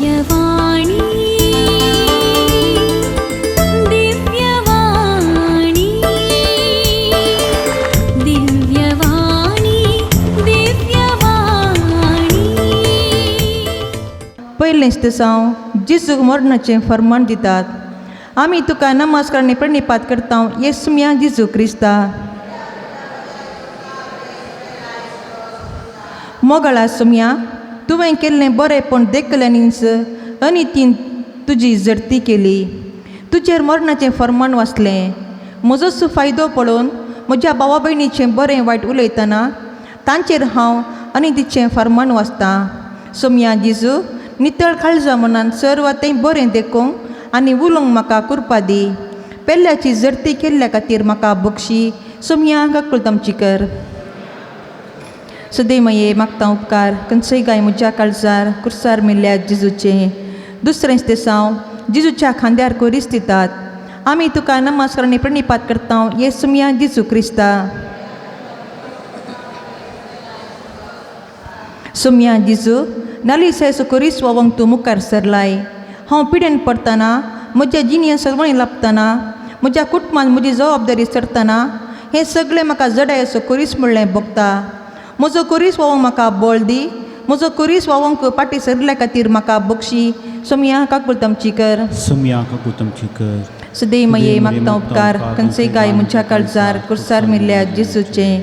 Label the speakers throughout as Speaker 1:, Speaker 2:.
Speaker 1: दिव्यवाणी दिव्यवाणी दिव्यवाणी दिव्यवाणी.
Speaker 2: पयलेंच दिसांव जेजूक मरणाचें फर्मान दितात. आमी तुका नमस्कार आनी प्रणिपात करता येसुम्या जेजू क्रिस्ता. मोगाळा सुम्या, तुवें केल्लें बरेंपण देखल्यांनीच आनी तीन तुजी जडती केली. तुजेर मरणाचें फर्मान वाचलें. म्हजोच फायदो पळोवन म्हज्या भावा भयणीचें बरें वायट उलयतना तांचेर हांव आनी तिचें फर्मान वाचतां. सोम्या जेजू, नितळ काळजा मनान सर्व तें बरें देखूंक आनी उलोवंक म्हाका कुरपा दी. पेल्याची जडती केल्ल्या खातीर म्हाका बक्षी. सोम्या काकुळतमची कर. सदैमये मागता उपकार खंयचोय गाय म्हज्या काळजार कुर्सार मेल्ल्या जेजूचें. दुसरेंच दिसांव जेजूच्या खांद्यार कोरीस दितात. आमी तुका नमस्कार आनी प्रणिपात करता येसुम्या जेजू क्रिस्ता. सोम्या जेजू, नालिसायचो कोरीस वावंक तूं मुखार सरलाय. हांव पिडेन पडटना, म्हज्या जिणेन सर्वणी लाबतना, म्हज्या कुटुंबान म्हजी जबाबदारी सरतना हें सगळें म्हाका जडायेचो कोरीस म्हणलें भोगता. म्हजो कोरीस वावंक म्हाका बळ दी. म्हजो कोरीस वावंक फाटीं सरल्या खातीर म्हाका बक्षी. सोम्या काकुळतमची कर.
Speaker 3: सुम्या काकुळतमची कर.
Speaker 2: सदैमये मागता उपकार खंयचोय गाय म्हज्या काळजार कुर्सार मेल्ल्या जेजूचें.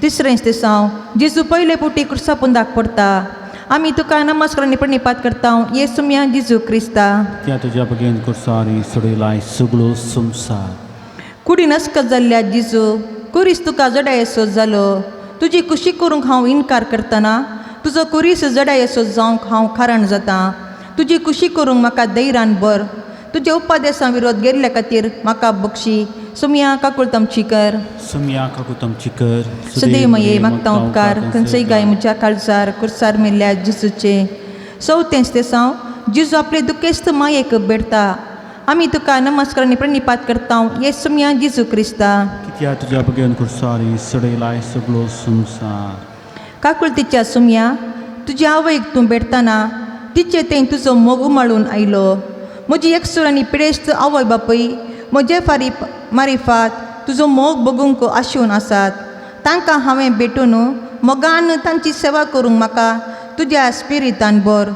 Speaker 2: तिसरेंच दिसांव जेजू पयले पुटी कुर्सा पुंदाक पडटा. आमी तुका नमस्कार आनी प्रणिपात करता येसुम्या जेजू क्रिस्ता.
Speaker 3: त्या तुज्या बगेन कुर्सारी सोडयलाय सगळो संवसार.
Speaker 2: कुडीन अस्कत जाल्ल्या जेजू, कुरीस तुका जडायेसो जालो. तुजी खुशी करूंक हांव इनकार करतना तुजो कुरीस जडायेसो जावंक हांव कारण जाता. तुजी खुशी करूंक म्हाका धैर्यान भर. तुज्या उपादेसा विरोध गेल्ल्या खातीर म्हाका बक्षी. सोम्या काकुळतमची कर.
Speaker 3: सुम्या काकुळतमची कर.
Speaker 2: सदैमये मागता उपकार खंयचोय गाय म्हज्या काळजार कुर्सार मेल्ल्या जेजूचें. चवथेंच दिसांव जेजू आपले दुखेस्त मायेक भेटता. आमी तुका नमस्कार आनी प्रणिपात करता येसुम्या जेजू क्रिस्ता.
Speaker 3: कित्या तुज्या बगेन कुर्सारी सडयलाय सगळो संवसार.
Speaker 2: काकुळतीच्या सुम्या, तुज्या आवयक तूं भेटतना तिचे तें तुजो मोग उमाळून आयलो. म्हजी एकसूर आनी पिडेस्त आवय बापूय म्हजे फारी मारिफात तुजो मोग बगूंक आशेवन आसात. तांकां हांवें भेटून मोगान तांची सेवा करूंक म्हाका तुज्या स्पिरितान भर.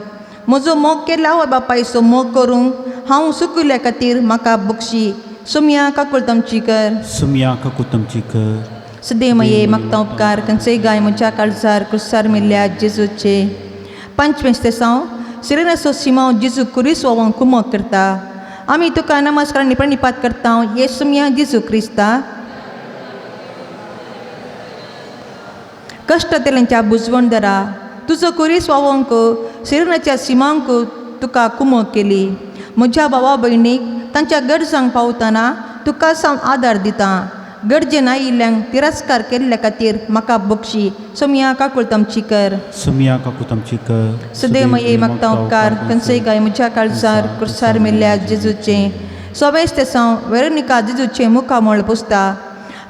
Speaker 2: म्हजो मोग केल्ल्या आवय बापायचो मोग करूंक हांव सुकुल्ल्या खातीर म्हाका बक्षी. सोम्या काकुळतमची कर.
Speaker 3: सुम्या काकुळतमची कर.
Speaker 2: सदैमये मागता उपकार खंयचोय गाय म्हज्या काळजार कुर्सार मेल्ल्या जेजूचे. पंचवेंच दिसांव सिरेनाचो सिमांव जेजू कुरीस वावंक कुमक करता. आमी तुका नमस्कार आनी प्रणिपात करता येसुम्या जेजू क्रिस्ता. कश्ट तेल्यांच्या बुजवणदरा, तुजो कुरीस वावंक सिरेनाच्या सिमांक तुका कुमक केली. म्हज्या भावा भयणीक तांच्या गरजांक पावतना तुका सावन आदार दिता. गरजेन आयिल्ल्यांक तिरस्कार केल्ल्या खातीर म्हाका बक्षी. सोम्या काकुळतमची कर.
Speaker 3: सुम्या काकुळतमची कर.
Speaker 2: सदैमये मागता उपकार खंयचोय गाय म्हज्या काळजार कुर्सार मेल्ल्या जेजूचें. सवेंच दिसांव वेरोनिका जेजूचें मुखामळ पुसता.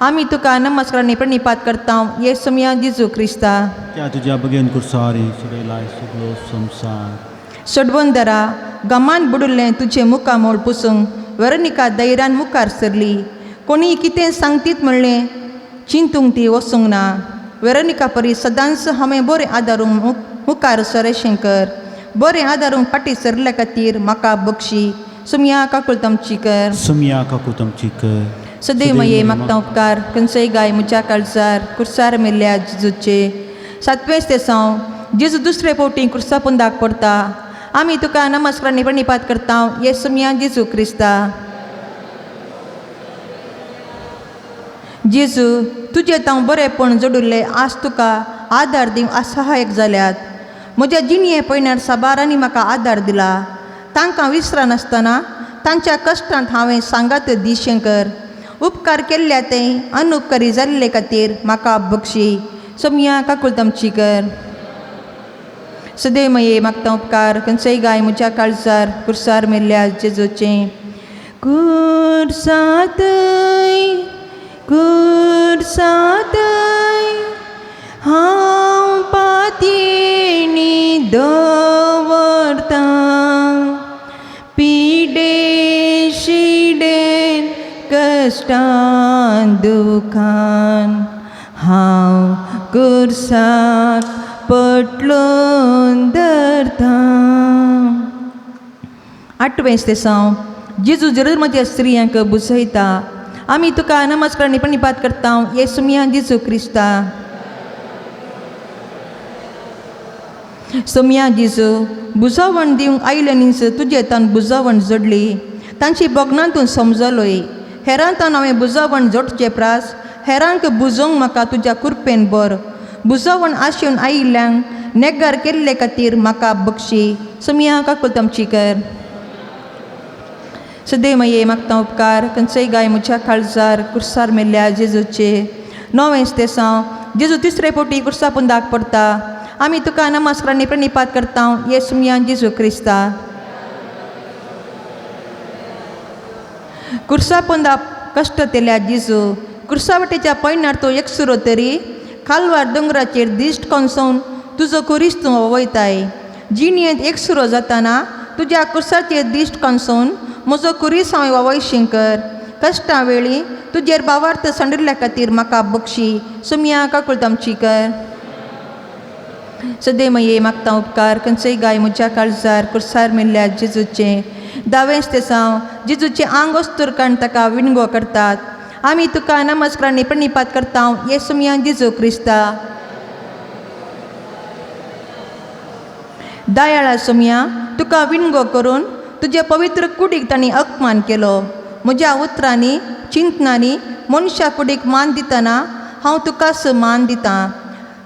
Speaker 2: आमी तुका नमस्कार आनी प्रणिपात करता येसुम्या जेजू क्रिस्ता.
Speaker 3: त्या तुज्या बगेन कुर्सारी सडयलाय सगळो संवसार.
Speaker 2: सडवंदरा, गमान बुडुल्लें तुजें मुखामळ पुसूंक वेरोनिका धैर्यान मुखार सरली. कोणी कितें सांगतीत म्हणलें चिंतूंक ती वचूंक ना. वेरोनिका परी सदांच हांवें बरें आदारूंक मुखार सरेशें कर. बरें आदारूंक फाटीं सरल्या खातीर म्हाका बक्षी. सुम्या काकुळतमची कर.
Speaker 3: सुम्या काकुळतमची कर.
Speaker 2: सदैमये मागता उपकार खंयचोय गाय म्हज्या काळजार कुर्सार मेल्ल्या जेजूचे. सातवेंच दिसांव जेजू दुसरे फावटी कुर्सा पुंदाक पडटा. आमी तुका नमस्कार आनी प्रणिपात करता येसुम्या जेजू क्रिस्ता. जेजू, तुजें हांव बरेंपण जोडिल्लें आज तुका आदार दिवंक असहायक जाल्यात. म्हज्या जिणये पयण्यार साबारांनी म्हाका आदार दिला. तांकां विसरनासतना तांच्या कश्टांत हांवें सांगात दिशें कर. उपकार केल्ल्या तें अनुपकारी जाल्ले खातीर म्हाका बक्षी. सोम्या काकुळतमची कर. सदैमये मागता उपकार खंयचोय गाय म्हज्या काळजार कुर्सार मेल्ल्या जेजूचें. कुर्सातय कुर्सातय हांव पातयेणी दवरता. कश्टान दुखान हांव कुर्साक पटलोन धरता. आठवें तेसांव जेजू जेरुजलेमाच्या स्त्रियांक बुजयता. आमी तुका नमस्कार आनी प्रणिपात करता येसुमिया जेजू क्रिस्ता. सोमया जेजू बुजावण दिवंक आयिल्ल्यांनीच तुजे तान बुजावण जोडली तांची भोगणांतून समजलोय. हेरांतान हांवें बुजावण जोडचे प्रास हेरांक बुजोवंक म्हाका तुज्या कुरपेन बर. बुजावण आशेवन आयिल्ल्यांक नेगार केल्ले खातीर म्हाका बक्षी. सोमया काकुळतमची कर. सदैव मागता उपकार खंयचेय गाय म्हज्या काळजार कुर्सार मेल्ल्या जेजूचे. णवें तेसांव जेजू तिसरे पोटी कुर्सा पुंदाक पडटा. आमी तुका नमस्कार आनी प्रणिपात करता येसुमिया जेजू क्रिस्ता. कुर्सा पोंदा कश्ट तेल्या जेजू कुर्सा वाटेच्या पयणार तूं एकसुरो तरी कालवार दोंगराचेर दिश्ट कोनसोवन तुजो कुरीस तूं वयताय. जिणयेंत एकसुरो जाताना तुज्या कुर्साचेर दिश्ट कोनसोवन म्हजो कुरीस हांवें वावयशीं कर. कश्टां वेळी तुजेर भावार्थ सांडिल्ल्या खातीर म्हाका बक्षी. सुमया काकुळतमची कर. सदैव मागता उपकार खंयचेय गाय म्हज्या काळजार कुर्सार मेल्ल्या जेजूचें. दावेंच तेसांव जेजूचें आंग अस्तूर काडून ताका विणगो करतात. आमी तुका नमस्कार आनी प्रणिपात करता येसुमिया जेजू क्रिस्ता. दयाळा सोमया तुका विणगो करून तुजे पवित्र कुडीक तांणी अपमान केलो. म्हज्या उतरांनी चिंतनांनी मनशा कुडीक मान दितना हांव तुकाच मान दितां.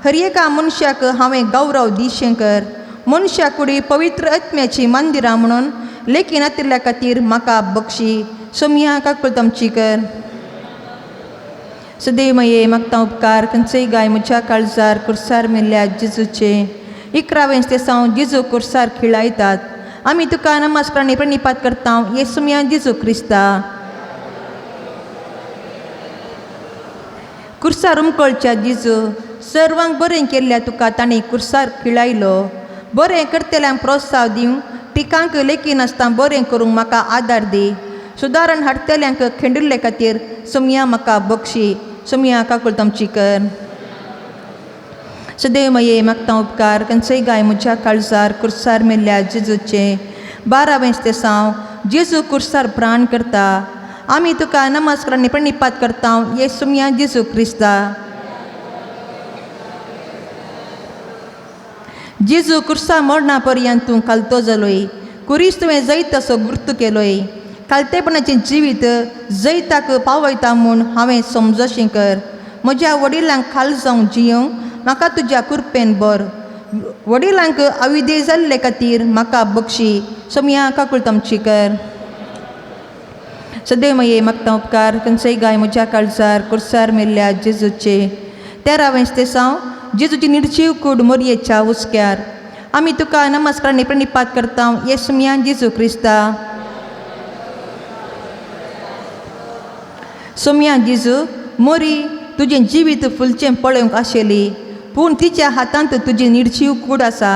Speaker 2: हर एका मनशाक हांवें गौरव दिशें कर. मनशा कुडी पवित्र आत्म्याची मंदिरां म्हणून लेखी नातिल्ल्या खातीर म्हाका बक्षी. सोमया काकुळतमची कर. सदैव मागता उपकार खंयचेय गाय म्हज्या काळजार कुर्सार मेल्ल्या जेजूचे. इकरावें तेसांव जेजू कुर्सार खिळायतात. आमी तुका नमस्कार आनी प्रणिपात करता येसुमिया जेजू क्रिस्ता. कुर्सार उमकळच्या जेजू सर्वांक बरें केल्ल्या तुका तांणी कुर्सार खिळायलो. बरें करतल्यांक प्रोत्साह दिवंक टिकांक लेखी नासतना बरें करूंक म्हाका आदार दी. सुदारण हाडटल्यांक खेंडिल्ले खातीर सोमया म्हाका बक्षी. सोमया काकुळतमची कर. सदैव मागता उपकार खंयचेय गाय म्हज्या काळजार कुर्सार मेल्ल्या जेजूचे. बारावें तेसांव जेजू कुर्सार प्राण करता. आमी तुका नमस्कार आनी प्रणिपात करता येसुमिया जेजू क्रिस्ता. जेजू कुर्सा मरणा पर्यंत तूं खालतो जालोय. कुरीस तुवें जैत असो गुर्त केलोय. खालतेपणाचें जिवीत जैताक पावयता म्हूण हांवें समजशें कर. म्हज्या वडिलांक खाल जावंक जियोंक म्हाका तुज्या कुरपेन बर. वडिलांक अविदे जाल्ले खातीर म्हाका बक्षी. सोमया काकुळतमची कर. सदैव मागता उपकार खंयचेय गाय म्हज्या काळजार कुर्सार मेल्ल्या जेजूचे. तेरावें तेसांव जेजूची निर्जीव कूड मोरयेच्या हुस्क्यार. आमी तुका नमस्कार आनी प्रणिपात करता येसुमिया जेजू क्रिस्ता. सोमया जेजू मोरी तुजें जिवीत फुलचें पळोवंक आशिल्ली पूण तिच्या हातांत तुजी निर्जीव कूड आसा.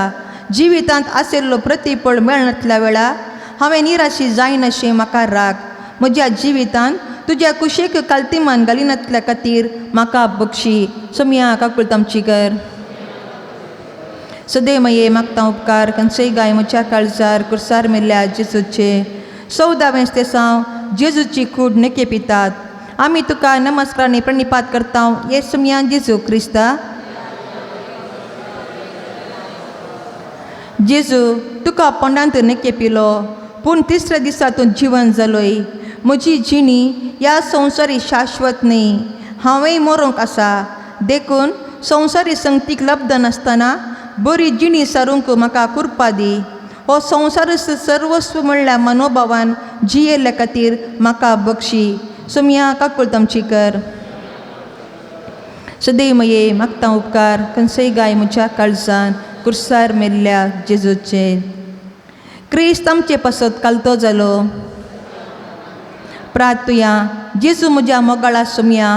Speaker 2: जिवितांत आशिल्लो प्रतिफळ मेळनातल्या वेळा हांवें निराशी जायनाशें म्हाका राग. म्हज्या जिवितांत तुज्या कुशेक कालतीमान घालिनातल्या खातीर म्हाका बक्षी. सोमया काकुळतमची कर. सदैव मागता उपकार खंयचेय गाय म्हज्या काळजार कुर्सार मेल्ल्या जेजूचे. चवदावें तेसांव जेजूची कूड नेके पितात. आमी तुका नमस्कार आनी प्रणिपात करता येसुमिया जेजू क्रिस्ता. जेजू तुका पोंडांत नेके पिलो पूण तिसऱ्या दिसा तूं जिवन जालोय. म्हजी जिणी ह्या संवसारी शाश्वत न्ही. हांवेंय मरोंक आसा देखून संवसारी संगतीक लब्ध नासतना बरी जिणी सारूंक म्हाका कुरपा दी. हो संवसारच सर्वस्व म्हणल्यार मनोभावान जियेल्ल्या खातीर म्हाका बक्षी. सोमया काकुळतमची कर. सदैव मागता उपकार खंयचेय गाय म्हज्या काळजान कुर्सार मेल्ल्या जेजूचे. क्रिस्त आमचे पासत कालतो जालो. प्रार्थुया. जेजू म्हज्या मोगाळा सोमया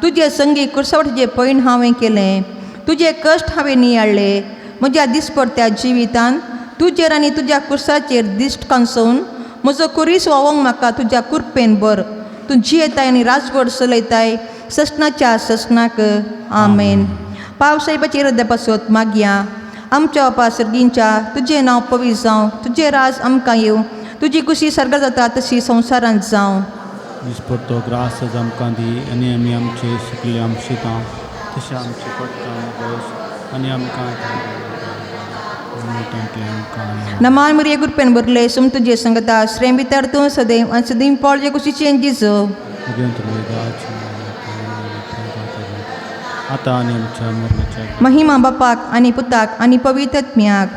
Speaker 2: तुजे संगी कुर्सावटेचें पयण हांवें केलें. तुजे कश्ट हांवें नियाळ्ळे. म्हज्या दिसपडत्या जिवितान तुजेर आनी तुज्या कुर्साचेर दिश्ट कांसोवन म्हजो कुरीस व्हांवोंक म्हाका तुज्या कुरपेन बर. तूं जियेताय आनी राजवट चलयताय ससनाच्या ससनाक. आमेन. पावसाहेबाचे इराद्या पासत मागया. आमच्या बापा सर्गींच्या, तुजें नांव पवित्र जावं, तुजें राज आमकां येवं, तुजी कुशी सर्गार जाता तशी संवसारांत जावं.
Speaker 3: दिसपडतो ग्रास आमकां दी आनी आमी आमचे सुकले आमशिता तशें आमचे पटकां बस आनी आमकां आमकां.
Speaker 2: नमान मरिये, गुरपेन भरले, सुम तुजे संगता, श्रेम भितर तूं सदैव आनी सदीं पावल जे कुशीचें जिजो.
Speaker 3: आतां आनी आमच्या मरणाच्या
Speaker 2: महिमा बापाक आनी पुताक आनी पवित्र आत्म्याक.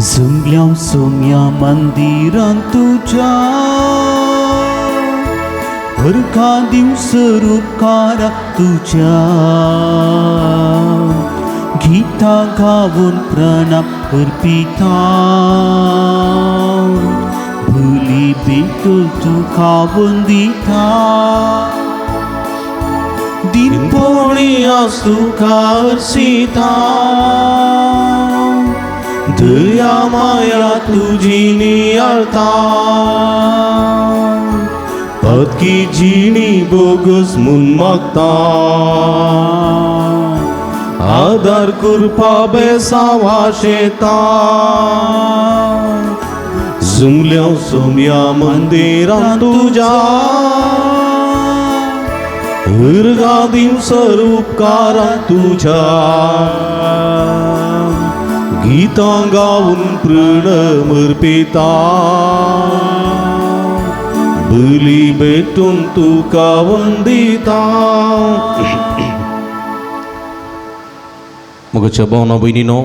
Speaker 4: जुमल्या सोम्या मंदिरान तुज्या, हरखा दिवस उपकारा तुज्या, गीतां गावन प्रणाम अर्पिता, भुली बेटून तुका वंदिता, दिनपोणी आस तुका अर्सिता, दया माया तुजी नियाळता, पदकी जिणी बोगस म्हूण मागता, आदार कृपा बेसावा शेता, जुमल्या सोम्या मंदिरां तुज्या, उर्गा दिवसर उपकारा तुज्या, गीतां गावन प्रणम अर्पिता, बली भेटून तुका वंदिता.
Speaker 5: मोगाच्या भावना भयणीनो,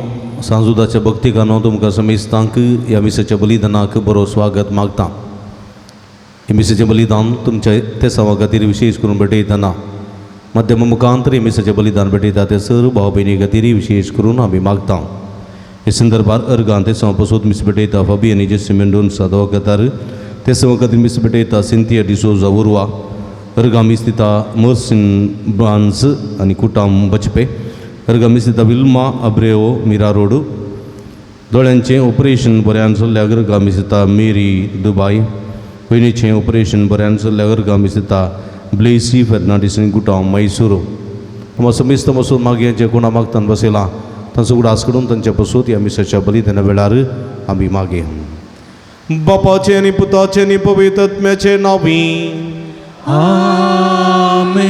Speaker 5: सांजुदाच्या भक्तिकानो, तुमकां समेस्तांक ह्या मिसाच्या बलिदानाक बरो स्वागत मागता. हे मिसाचें बलिदान तुमच्या तेसांवा खातीर विशेष करून भेटयतना माध्यमा मुखांतर हे मिसाचें बलिदान भेटयता ते सर्व भाव भयणी खातीर विशेष करून आमी मागता. हे संदर्भार अर्गान तेसांवा पसून मिस भेटयता फाबी आनी जेसी मेंडोन्सा दवाखातार, तेसांवा खातीर miss भेटयता Cynthia D'Souza Urwa, अर्गा miss दिता मर्सिन ब्रांस आनी कुटाम बचपे, अर्गा मिस दिता विल्मा अब्रेओ मिरा रोड, दोळ्यांचें ऑपरेशन बऱ्यान चल्ल्या अर्गा मिस दिता मेरी दुबाय, पयलींचें ऑपरेशन बऱ्यान चल्ल्या अर्गा मिस दिता ब्लेसी फेर्नांडीस आनी गुटाम मैसूर. आमकां समेस्त बसून मागीर जे कोणा मागतान बसयलां तांचो उगडास करून तांच्या पसून ह्या मिसाच्या बलिदाना वेळार आमी मागीर.
Speaker 6: बापाचे आनी पुताचे आनी पवित्र आत्म्याचे नांवी.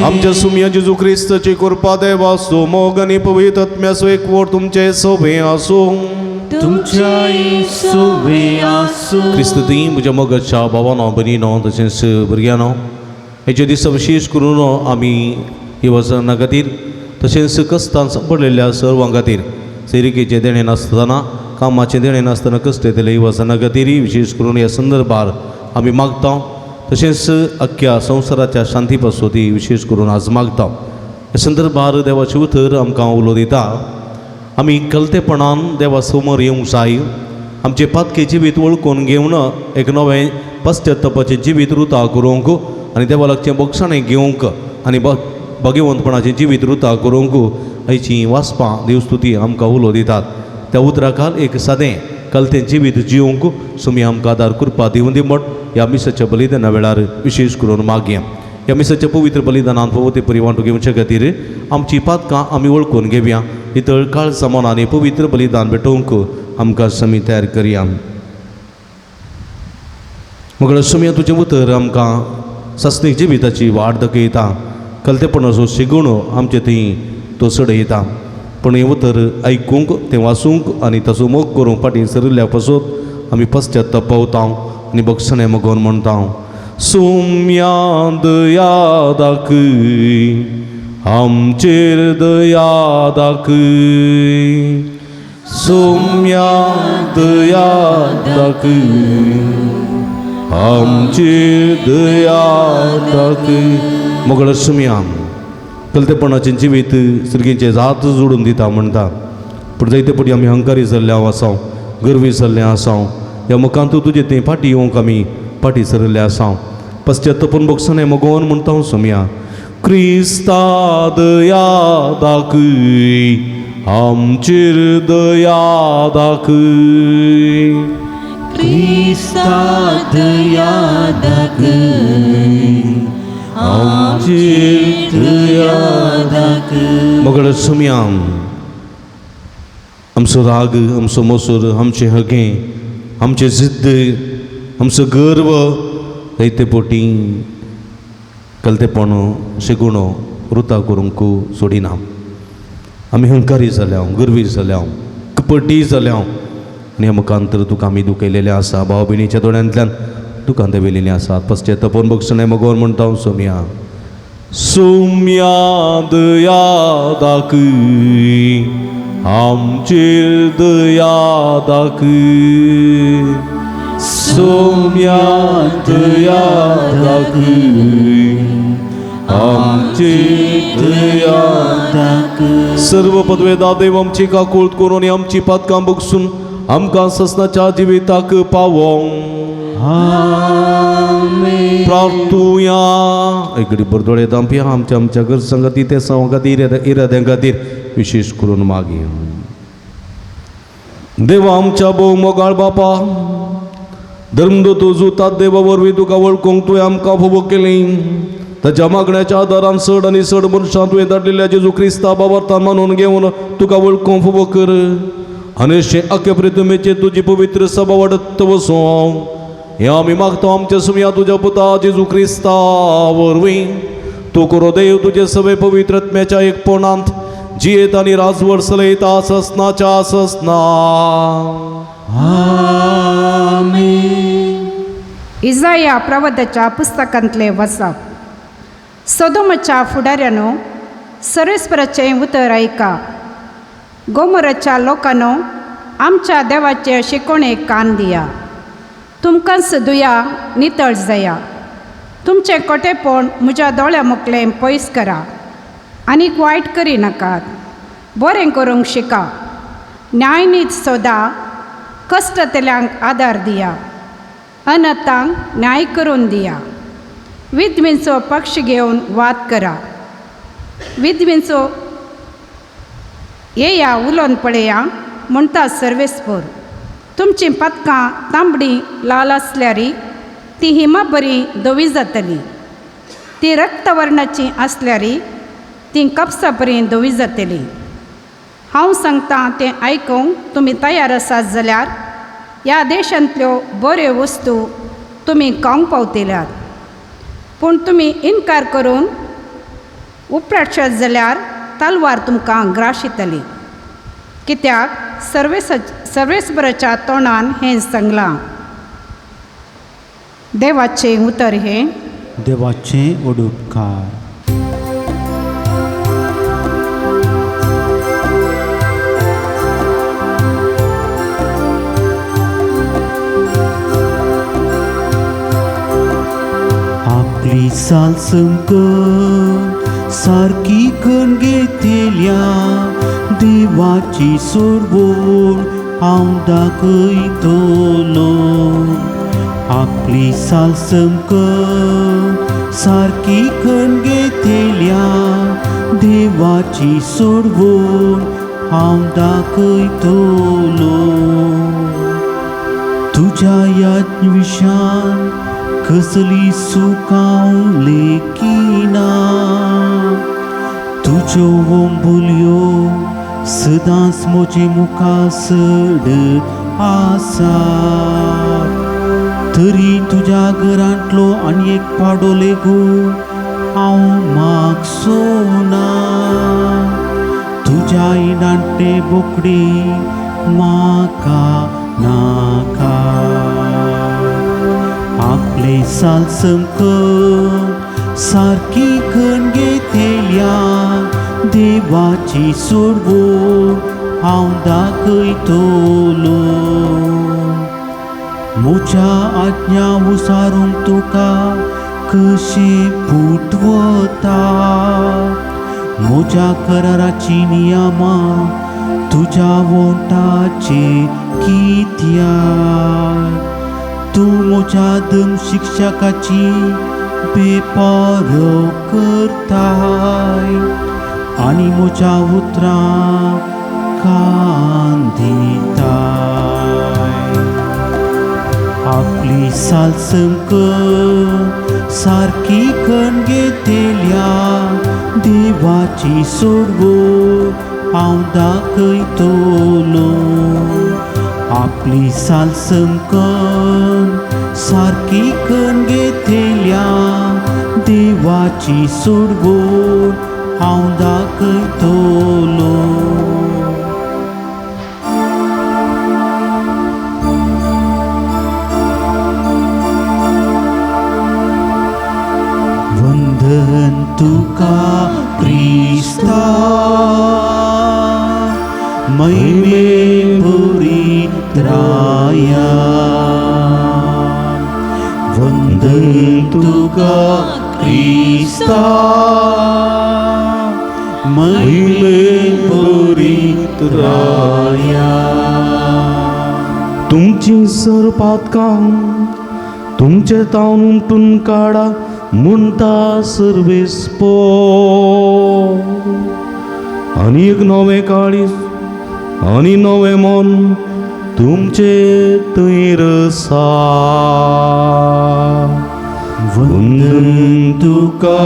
Speaker 6: आमच्या सुमया जेजू क्रिस्ताची कृपा, देवाचो मोग आनी पवित्र आत्म्याचो एकवट तुमचे सोबे आसूं.
Speaker 4: तुमच्याय सोबे आसूं.
Speaker 5: क्रिस्त ती म्हज्या मोगाच्या भावानो भयणीनो तशेंच भुरग्यांनो, हेचे दिसा विशेष करून आमी येवजना खातीर तशेंच कश्टान सांपडलेल्या सर्वां खातीर, सेरिकेचें देणें नासतना कामाचें देणें नासतना कश्ट येतले येवजना खातीर विशेष करून ह्या संदर्भार आमी मागता. तशेंच अख्ख्या संवसाराच्या शांती पासत विशेष करून आज मागता. ह्या संदर्भार देवाचें उतर आमकां उलो दिता. आमी कलतेपणान देवा समोर येवंक जाय. आमचें पातके जिवीत वळखून घेवन एक नवें पश्चातापाचें जिवीत रुता करूंक आनी देवा लागचें बक्षाणें घेवंक आनी भगवंतपणाचें जिवीत रुता करूंक आयचीं वाचपां देवस्तुती आमकां उलो दितात. त्या उतराखाल एक सादें कलतें जिवीत जिवंक सुमी आमकां आदार कृपा दिवन दी म्हण ह्या मिसाच्या बलिदाना वेळार विशेष करून मागया. ह्या मिसाच्या पवित्र बलिदानान फावो ते परी वांटो घेवचे खातीर आमची पातकां आमी वळखून घेवया. इतळ काळ सामान आनी पवित्र बलिदान भेटोवंक आमकां समी तयार करया. मगळ सुमया तुजें उतर आमकां सासणीक जिविताची वाट दाखयता. कलतेपणाचो शिगुण आमचे थंय तो चडयता. पूण हें उतर आयकूंक, तें वाचूंक आनी ताचो मोग करूंक फाटीं सरिल्ल्या पासत आमी पश्चाताप पावता आनी बक्षणें मगोन म्हणटा.
Speaker 6: सुम्या दया दाखय आमचेर, दया दाखय, सुम्या दया दाखय आमचेर, दया दाखय.
Speaker 5: मगळ सुमया कलतेपणाचें जिवीत सर्गींचें जात जोडून दिता म्हणटा. पूण जायते पटी आमी हंकारी जाल्ले आसां, गर्वी जाल्ले आसां. ह्या मुखांत तुजें तें फाटीं येवंक आमी फाटीं सरिल्ले आसां. पश्चातापून बक्षणें मगोवन म्हणटा हांव सुमया,
Speaker 4: क्रिस्ता दया दाखय आमचेर दया दाखय
Speaker 1: क्रिस्ता दया दाखय
Speaker 4: आमचेर दया
Speaker 1: दाखय
Speaker 5: मगळ सुमयाम आमचो राग आमचो मोसोर आमचें हगें आमचें जिद्द आमचो गर्व जायते पोटी कलतेपण शिगुणो रुता करूंक सोडिना. आमी हंकारी जाल्या गर्वी जाल्या कपटी जाल्या आनी ह्या मुखांतर तुका आमी दुखयलेलें आसा. भाव भयणीच्या दोळ्यांतल्यान दुकान देविल्लीं आसात. पश्चे तपोवन बक्षणें मगोर म्हणटा हांव सोमया
Speaker 4: सोम्या दया दाखय आमचेर दया दाखय सोम्या दया दाखय आमचेर दया
Speaker 1: दाखय.
Speaker 4: सर्व पदवेदा देव आमची काकूळत करून आमची पातकां बगसून आमकां ससनाच्या जिविताक पावोंक प्रार्थुया.
Speaker 5: इकडे बरदोळे दामपी आमच्या आमच्या गरजां खातीर ते सांवा खातीर इराद्यां खातीर विशेश करून मागीर.
Speaker 4: देवा आमच्या भोव मोगाळ बापा धर्मदूत जुतात देवा वरवीं तुका वळखूंक तुवें आमकां फावो केली. ताच्या मागण्याच्या आदारान चड आनी चड मनशां तुवें धाडलेल्या जेजू क्रिस्ता बाबर्तान मानून घेवन तुका वळखूंक फावो कर आनी अशें आख्या प्रितमेचेर तुजी पवित्र सभा वाडत वचूं हें आमी मागता आमच्या सुमया तुज्या पुता जेजू क्रिस्ता वरवीं. तूं करो देव तुजे सगळे पवित्र आत्म्याच्या एकपणांत जियेत आनी राजवट चलयता ससनाच्या ससना.
Speaker 7: इजाया प्रवदाच्या पुस्तकांतले वचप. सोदोमाच्या फुडाऱ्यानो सर्वेस्पराचें उतर आयका. गोमोराच्या लोकांनो आमच्या देवाचे शिकोवणेक कान दिया. तुमकांच दुया नितळ जाया. तुमचें कोटेपण म्हज्या दोळ्या मुखलें पयस करा आनीक वायट करी नाकात. बरें करूंक शिका. न्यायनीत सोदा. कश्टतल्यांक आदार दिया. अनतांक न्याय करून दिया. विधवींचो पक्ष घेवन वाद करा. विधवींचो येया उलोवन पळया म्हणटा सर्वेस्पोर. तुमचीं पातकां तांबडी लाल आसल्यारी ती हिमा बरी धवी जातली. ती रक्तवर्णाची आसल्यारी ती कपसा बरी धवी जातली. हांव सांगतां तें आयकूंक तुमी तयार आसात जाल्यार ह्या देशांतल्यो बऱ्यो वस्तू तुमी खावंक पावतल्यात. पूण तुमी इनकार करून उपराटशात जाल्यार तलवार तुमकां ग्राशितली. कित्याक सर्वेस्पराच्या तोंडान हें सांगलां. देवाचें उतर हें.
Speaker 3: देवाचें उडुपकार. आपली साल संकट सारकी कण घेतल्या देवाची सोडवण हांव दाखयतलो. आपली साल संकट सारकी कण घेतल्या देवाची सोडवण हांव दाखयतलो. तुज्या याज्ञविशान कसली सुखां लेखिना. तुज्यो ओंबुलयो सदांच म्हजे मुखार सडत आसा. तरी तुज्या घरांतलो आनी एक पाडो लेगू हांव मागसो ना. तुज्या इनांतले बोकडी म्हाका नाका. आपले साल संकट सारकी कण घेतल्या देवाची सोडवण हांव दाखयतलो. म्हज्या आज्ञा उसारूंक तुका कशें पुटवता. म्हज्या कराराची नियमां तुज्या वोंटाचे कित्याक. तूं म्हज्या दम शिक्षकाची
Speaker 1: बेपरो करताय आनी म्हज्या उतरां कान दिताय. आपली सालसंक सारकी कण घेतल्या देवाची सोडवो हांव दाखयतलो. आपली सालसंकन सारकी कण घेतल्या देवाची सोडवो हांव दाखयतलो. वंदन तुका क्रिस्ता महिमे पुरित्राया. वंदन तुका क्रिस्ता महिमे पुरित्राया.
Speaker 4: तुमची सर पातकां तुमचे तावन उमटून काडा म्हणटा सर्वेस्पो. आनी एक नवें काळीज आनी नवें मन तुमचे थंय रसा.
Speaker 1: वंदन तुका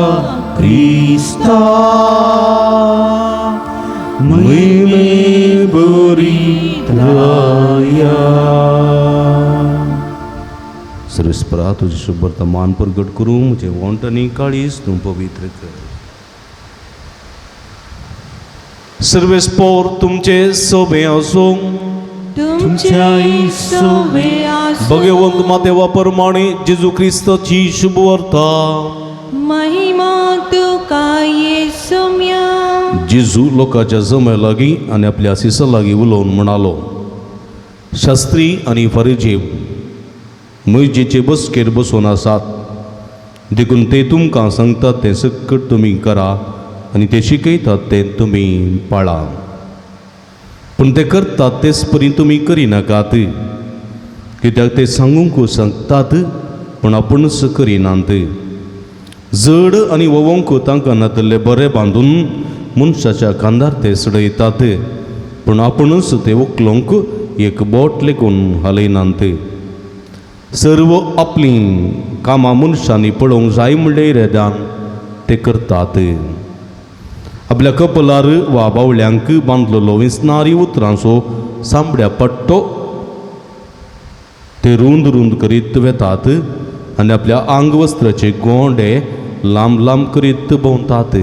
Speaker 1: क्रिस्ता महिमे पुरित्राया.
Speaker 4: सर्वेस्परा तुझे शुभ्रता मान प्रगट करूं म्हजें वोंट आनी काळीज तूं पवित्र कर. सर्वेस्पोर तुमचे सोबे आसूं.
Speaker 2: तुमच्याय सोवे आसूं.
Speaker 4: भगवंत मातेवा प्रमाणे जेजू क्रिस्ताची शुभवार्ता.
Speaker 2: महिमा तुका येसुम्या.
Speaker 4: जेजू लोकांच्या जम्या लागीं आनी आपल्या सिसा लागीं उलोवन म्हणालो, शास्त्री आनी फारिजेव मयजेचे बसकेर बसून आसात, देखून ते तुमकां सांगतात तें सकट तुमी करा आनी ते शिकयतात तें तुमी पाळा. पूण ते करतात तेच परी तुमी करिनाकात, कित्याक ते सांगूंक सांगतात पूण आपूणच करिनात. जड आनी वोवोंक तांकां नातल्ले बरें बांदून मनशाच्या खांदार ते सडयतात, पूण आपूणच ते उखलूंक एक बोट लेगून हालयनात. सर्व आपलीं कामां मनशांनी पळोवंक जाय म्हणले इराद्यान ते करतात. आपल्या कपलार वा बावल्यांक बांदलेलो विसनारी उतरांचो सांबड्या पट्टो ते रूंद रूंद करीत वेतात आनी आपल्या आंगवस्त्राचे गोंडे लांब लांब करीत भोंवतात.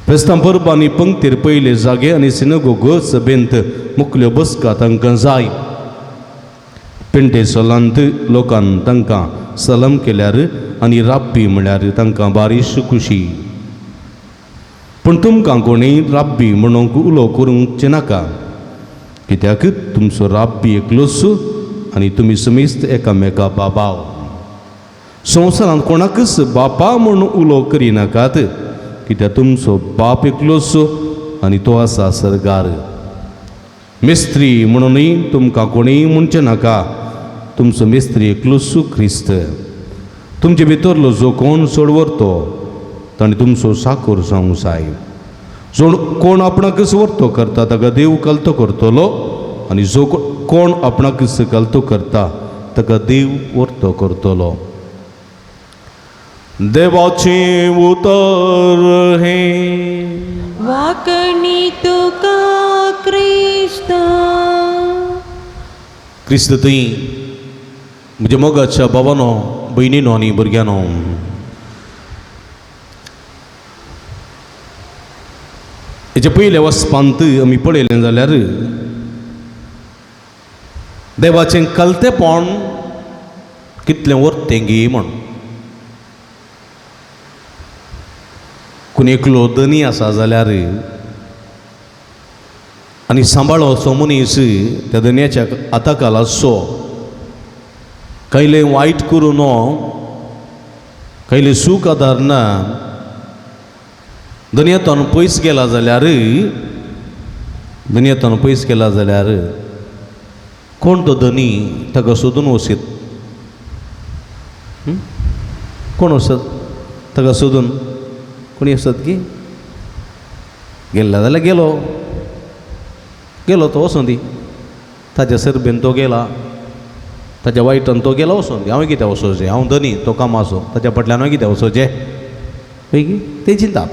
Speaker 4: फेस्तां परबांनी पंक्तीर पयले जागे आनी सिनगोग सभेंत मुखल्यो बसका तांकां जाय. पेंटे सोलांत लोकान तांकां सलाम केल्यार आनी राब्बी म्हळ्यार तांकां बारीश खुशी. पूण तुमकां कोणीय राब्बी म्हणूंक उलो करूंक नाका, कित्याक तुमचो राब्बी एकलोच आनी तुमी समेस्त एकामेका बाबाव. संवसारांत कोणाकच बापा म्हूण उलो करिनाकात, कित्याक तुमचो बाप एकलोच आनी तो आसा सर्गार. मिस्त्री म्हणूनय तुमकां कोणीय म्हणचें नाका, तुमचो मिस्त्री एकलोच क्रिस्त. तुमचे भितरलो जो कोण चड व्हरतो ताणें तुमचो साकोर जावंक जाय. जो कोण आपणाकच व्हरतो करता ताका देव कलतो करतलो, आनी जो कोण आपणाकच कलतो करता ताका देव व्हरतो करतलो. देवाचें उतर हें.
Speaker 2: वाकणी तुका क्रिस्ता.
Speaker 4: क्रिस्त थंय म्हज्या मोगाच्या बाबानो, भयणीनो आनी भुरग्यांनो, हेच्या पयल्या वचपांत आमी पळयलें जाल्यार देवाचें कलतेपण कितलें वर्तें गी म्हण. कोण एकलो धनी आसा जाल्यार आनी सांबाळो असो मनीस त्या धनयाच्या हाताखाल आसचो, कायलें वायट करूं न्हू, कायलें सूख आदार ना, दुनियेंतल्यान पयस गेला जाल्यार, दुनियेंतल्यान पयस गेला जाल्यार कोण तो धनी ताका सोदून वसीत?
Speaker 5: कोण वचत ताका सोदून? कोणी वचत की गेल्ला जाल्यार गेलो, गेलो तो वचों दी, ताच्या सरबेन तो गेला, ताच्या वायटान तो गेला, वचों दी. हांवें कित्याक वचोचें? हांव धनी, तो कामाचो, ताच्या फाटल्यान हांवें कित्याक वचोचें? वय की तें चिंता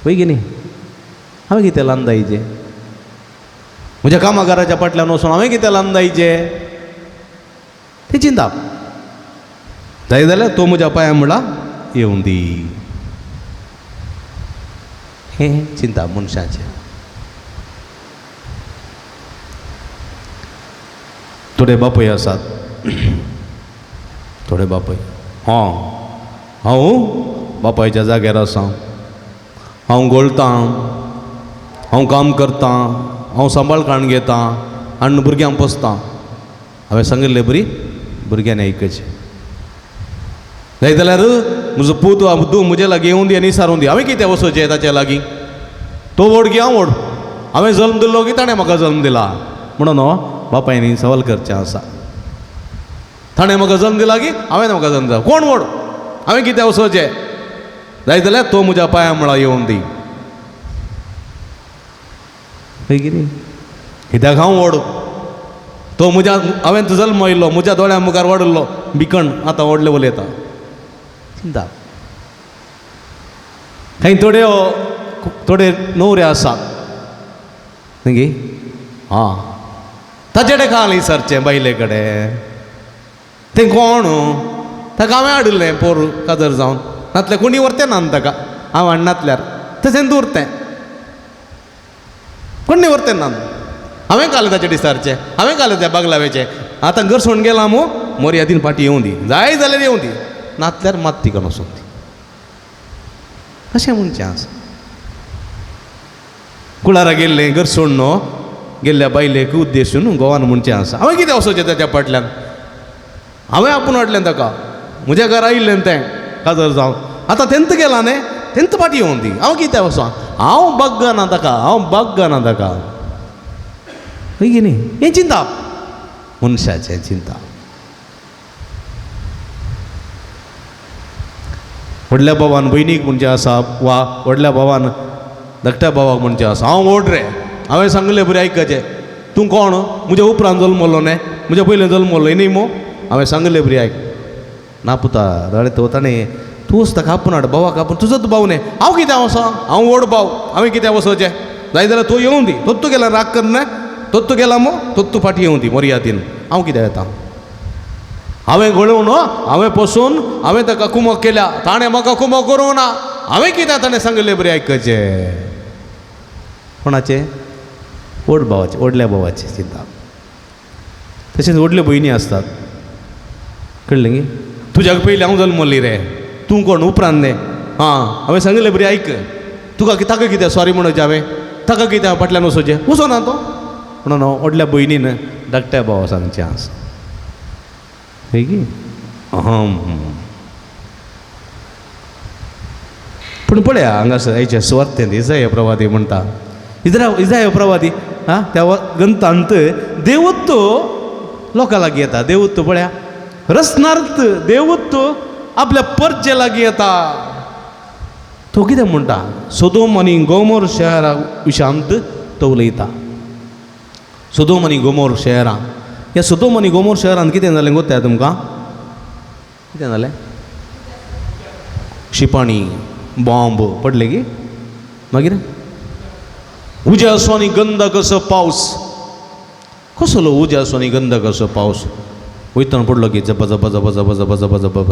Speaker 5: वय की न्ही? हांवें कितें लांदायचें म्हज्या कामागाराच्या फाटल्यान वचून? हांवें कितें लांदायचें तें चिंता जाय जाल्यार तो म्हज्या पांया म्हणला येवं दी. हें चिंता मनशाचें. थोडे बापूय आसात, थोडे बापूय हां हांव बापायच्या जाग्यार आसा, हांव गोळतां, हांव काम करतां, हांव सांबाळ काडून घेतां आनी भुरग्यांक पोसतां. हांवें सांगिल्लें बरी भुरग्यांनी आयकचें. जाय जाल्यार म्हजो पूत वा धूव म्हजे लागीं येवन दी आनी सारून दी. हांवें कितें वचोचें ताच्या लागीं? तो व्हड की हांव व्हड? हांवें जल्म दिल्लो की ताणें म्हाका जल्म दिला? म्हणून बापायनी सवाल करचें आसा. ताणें म्हाका जल्म दिला की हांवें म्हाका जल्म दिला? कोण व्हड? हांवें कितें वचोचें? जाय जाल्यार तो म्हज्या पांया मुळा येवन दी. कितें कित्याक हांव व्हड? तो म्हज्या हांवें तो जल्म आयिल्लो, म्हज्या दोळ्यां मुखार वाडिल्लो भिकण आतां व्हडलें उलयता. चिंता. थंय थोडे थोडे न्हवरे आसात न्ही, आं ताचे कडेन खाली सरचें बायले कडेन. तें कोण ताका हांवें हाडिल्लें पोर काजर जावन, नातल्यार कोणी व्हरतें ना ताका, हांव हाडनातल्यार तशें दवरतें, कोणी व्हरतें ना. हांवें काल ताचे दिसारचें, हांवें काल त्या बागलावेचें. आतां घर सोडून गेला मू, मोरयादीन फाटी येवं दी, जाय जाल्यार येवं दी, नातल्यार मात तिका वचून दी. अशें म्हणचें आसा. कुळारा गेल्लें घर सोडून गेल्ल्या बायलेक उद्देशून गोवान म्हणचें आसा. हांवें कितें वचोचें ताच्या फाटल्यान? हांवें आपूण हाडलें ताका, म्हज्या घरा आयिल्लें तें काजर जावन, आतां तेंत गेलां न्ही, तेंत फाटी येवं दी. हांव कितें वचों? हांव बग्गना ताका, हांव बग्गना ताका. हय की न्ही? हें चिंता मनशाचें चिंता. व्हडल्या भावान भयणीक म्हणचें आसा वा व्हडल्या भावान धाकट्या भावाक म्हणचें आसा, हांव व्हड रे, हांवें सांगलें बरें आयकचें. तूं कोण? म्हज्या उपरांत जल्मलो न्ही, म्हज्या पयलें जल्मलो न्ही मो, हांवें सांगलें बरें आयक. ना पुता, जाल्यार तो ताणें तूंच ताका आपूण हाड, भावाक आपूण, तुजोच भाव न्ही. हांव कित्याक वचों? हांव व्हड भाव, हांवें कित्याक वचोचें? जाय जाल्यार तो येवं दी, तोत्तू गेला राग करना, तोत्तू गेला मो, तोत्तू फाटी येवं दी मोरयादीन. हांव कित्याक येता? हांवें घोळोवन, हांवें पोसून, हांवें ताका कुमक केल्या, ताणें म्हाका कुमक करूंक ना. हांवें कित्याक ताणें सांगिल्लें बरें आयकचें? कोणाचें? व्हड भावाचें, व्हडल्या भावाचें चिंता. तशेंच व्हडल्यो भयणी आसतात, कळ्ळें गी? तुज्याक पयलीं हांव जल्मली रे, तूं कोण उपरांत न्ही. आं हांवें सांगिल्लें बरें आयक. तुका ताका कित्याक सॉरी म्हणोचें हांवें? ताका कित्याक फाटल्यान वचोचें? वचोना तो. म्हणून व्हडल्या भयणीन धाकट्या भावा सांगचें आसा. हय की? पूण पळया हांगासर आयच्या सुवार्थेंत इजाय प्रवादी म्हणटा, इजाय प्रवादी आं त्या ग्रंथांत देवत्व लोकां लागीं येता. देवत्व पळया रसनार्थ देवत्व आपल्या परजे लागीं येता. तो कितें म्हणटा? सोदोम आनी गोमोर शहरा विशांत तो उलयता. सोदोम आनी गोमोर शहरां, ह्या सोदोम आनी गोमोर शहरांत कितें जालें गोत्ता तुमकां? कितें जालें? शिपाणी बॉम्ब पडले की मागीर उज्याचो आनी गंधकाचो पावस. कसलो उज्याचो आनी गंधकाचो पावस? वयतना पडलो की जप जप जप जप जप जप जप जप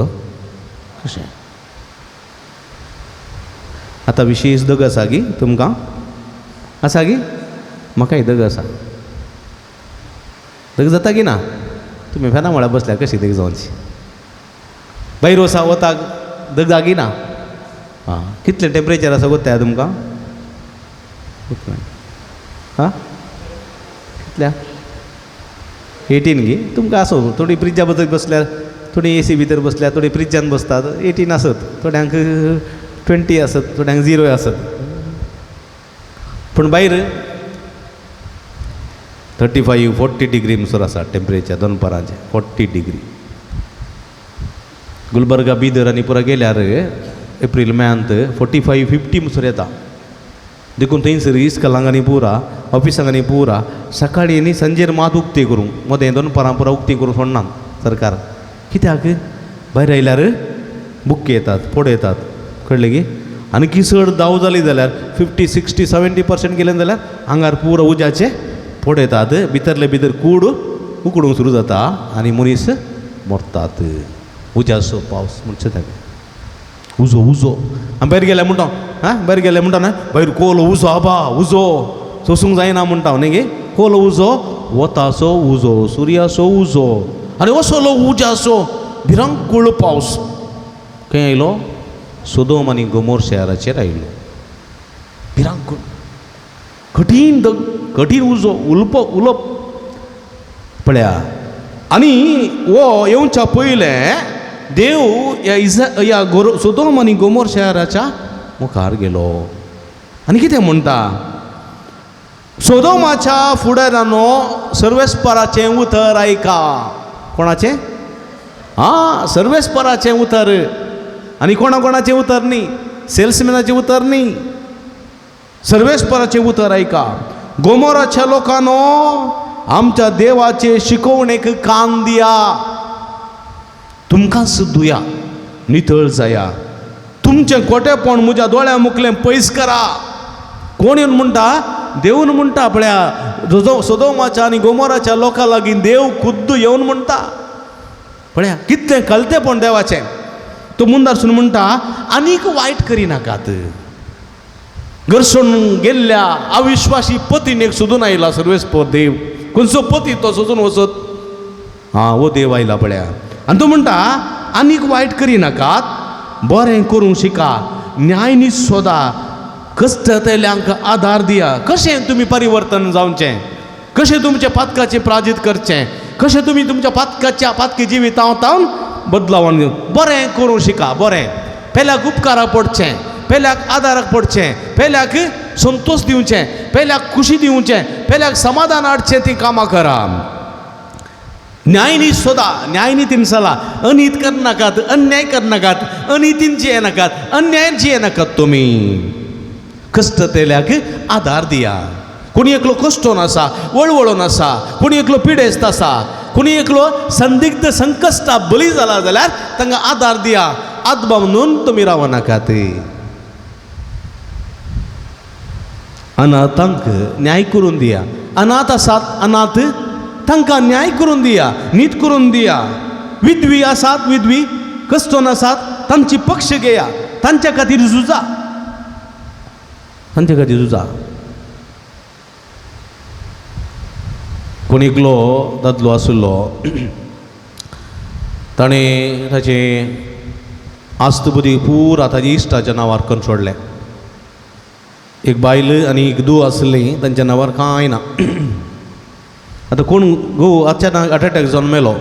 Speaker 5: कशें? आतां विशेश दग आसा की तुमकां? आसा की? म्हाकाय दग आसा. दग जाता की ना? तुमी फेना म्हळ्यार बसल्या कशी दग जावची? भायर वसा वताक दग जागी ना? आं कितलें टेम्परेचर आसा गोत्ता तुमकां? आं कितल्या? 18 गी? तुमकां आसूं, थोडी फ्रिजा भितर बसल्यार, थोडी एसी भितर बसल्यार, थोडी फ्रिजान बसतात, 18 आसत, थोड्यांक 20 आसत, थोड्यांक 0 आसत. पूण भायर 35 40 डिग्री म्हणसर आसा टेम्परेचर दनपारांचें, 40 डिग्री. गुलबर्गा बिदर आनी पुरा गेल्यार एप्रील मेयांत 45 50 म्हणसर येता. देखून थंयसर इस्कलांक पुरा ऑफिसांनी पुरा सकाळीं आनी सांजेर मात उक्ती करूंक मदें दनपारां पुरा उक्ती करूंक सोडना सरकार. कित्याक भायर आयल्यार बुक्के येतात फोड येतात कळ्ळें की. आनी की चड दाव जाली जाल्यार 50 60 70% गेलें जाल्यार आंगार पुरा उज्याचे फोड येतात, भितरले भितर कूड उकडूंक सुरू जाता आनी मनीस मरतात. उज्याचो पावस म्हणचे ताका उजो उजो. आमी भायर गेले म्हणटा, आं भायर गेले म्हणटा न्हय, भायर कोलो उजो आबा उजो सोसूंक जायना म्हणटा न्ही गे. कोलो उजो, वताचो उजो, सुर्याचो उजो आनी असलो उज्याचो भिरांकूळ पावस खंय आयलो? सोदोम आनी गोमोर शहराचेर आयलो. भिरांकूळ कठीण कठीण उजो उलप उलप पळया. आनी हो येवच्या पयलें देव ह्या इजा ह्या गोरो सोदोम आनी गोमोर शहराच्या मुखार गेलो आनी कितें म्हणटा? सोदोमाच्या फुडारानो सर्वेस्पराचें उतर आयका. कोणाचें? आं, सर्वेस्पराचें उतर. आनी कोणा कोणाचें उतर न्ही, सेल्समॅनाचें उतर न्ही, सर्वेस्पराचें उतर आयका. गोमोराच्या लोकांनो आमच्या देवाचे शिकोवणेक कान दिया, तुमकां सुद्दुया नितळ जाया, तुमचें खोटेपण म्हज्या दोळ्या मुखलें पयस करा. कोण येवन म्हणटा? देवन म्हणटा पळया सोदोमाच्या आनी गोमोराच्या लोकां लागीं देव खुद्द येवन म्हणटा पळया कितलें कलतेपण देवाचें. तो मुंदारसून म्हणटा आनीक वायट करिनाकात. घरसून गेल्ल्या अविश्वासी पतीन एक सोदून आयला सर्वेस्पर देव. खंयचो पती तो सोदून वचत? आं, हो देव आयला पळया. आनी तो म्हणटा आनीक वायट करिनाकात, बरें करूंक शिका, न्यायनीत सोदा, कश्टतल्यांक आदार दिया. कशें तुमी परिवर्तन जावचें, कशें तुमच्या पातकाचें प्राजीत करचें, कशें तुमी तुमच्या पातकाच्या पातकी जिवितां तावन बदलावन घेवन बरें करूंक शिका. बरें पेल्याक उपकारा पडचें, पेल्याक आदाराक पडचें, पेल्याक संतोश दिवचें, पेल्याक खुशी दिवचें, पेल्याक समाधान हाडचें, तीं कामां करा. न्यायनीत सोदा, न्यायनितीन चला, अनीत करनाकात, अन्याय करनाकात, अनितीन जियेनाकात, अन्यायान जियेनाकात. तुमी कश्टतेल्याक आदार दिया. कोणी एकलो कश्टोन आसा, वळवळोन आसा, कोणी एकलो पिडेस्त आसा, कोणी एकलो संदिग्ध संकश्टा बळी जाला जाल्यार तांकां आदार दिया. आदबा म्हणून तुमी रावनाकात. अनाथांक न्याय करून दिया. अनाथ आसात अनाथ तांकां न्याय करून दिया, नीत करून दिया. विधवी आसात विधवी कश्टोन आसात तांची पक्ष घेया, तांच्या खातीर झुजा, तांच्या खातीर झुजा. कोण एकलो दादलो आशिल्लो, ताणें ताचें आस्त बुद्धी पुरा ताच्या इश्टाच्या नांवार करून सोडलें. एक बायल आनी एक धूव आसली, तांच्या नांवार कांय ना. आतां कोण घोव अचानक हार्ट अटॅक जावन मेलो,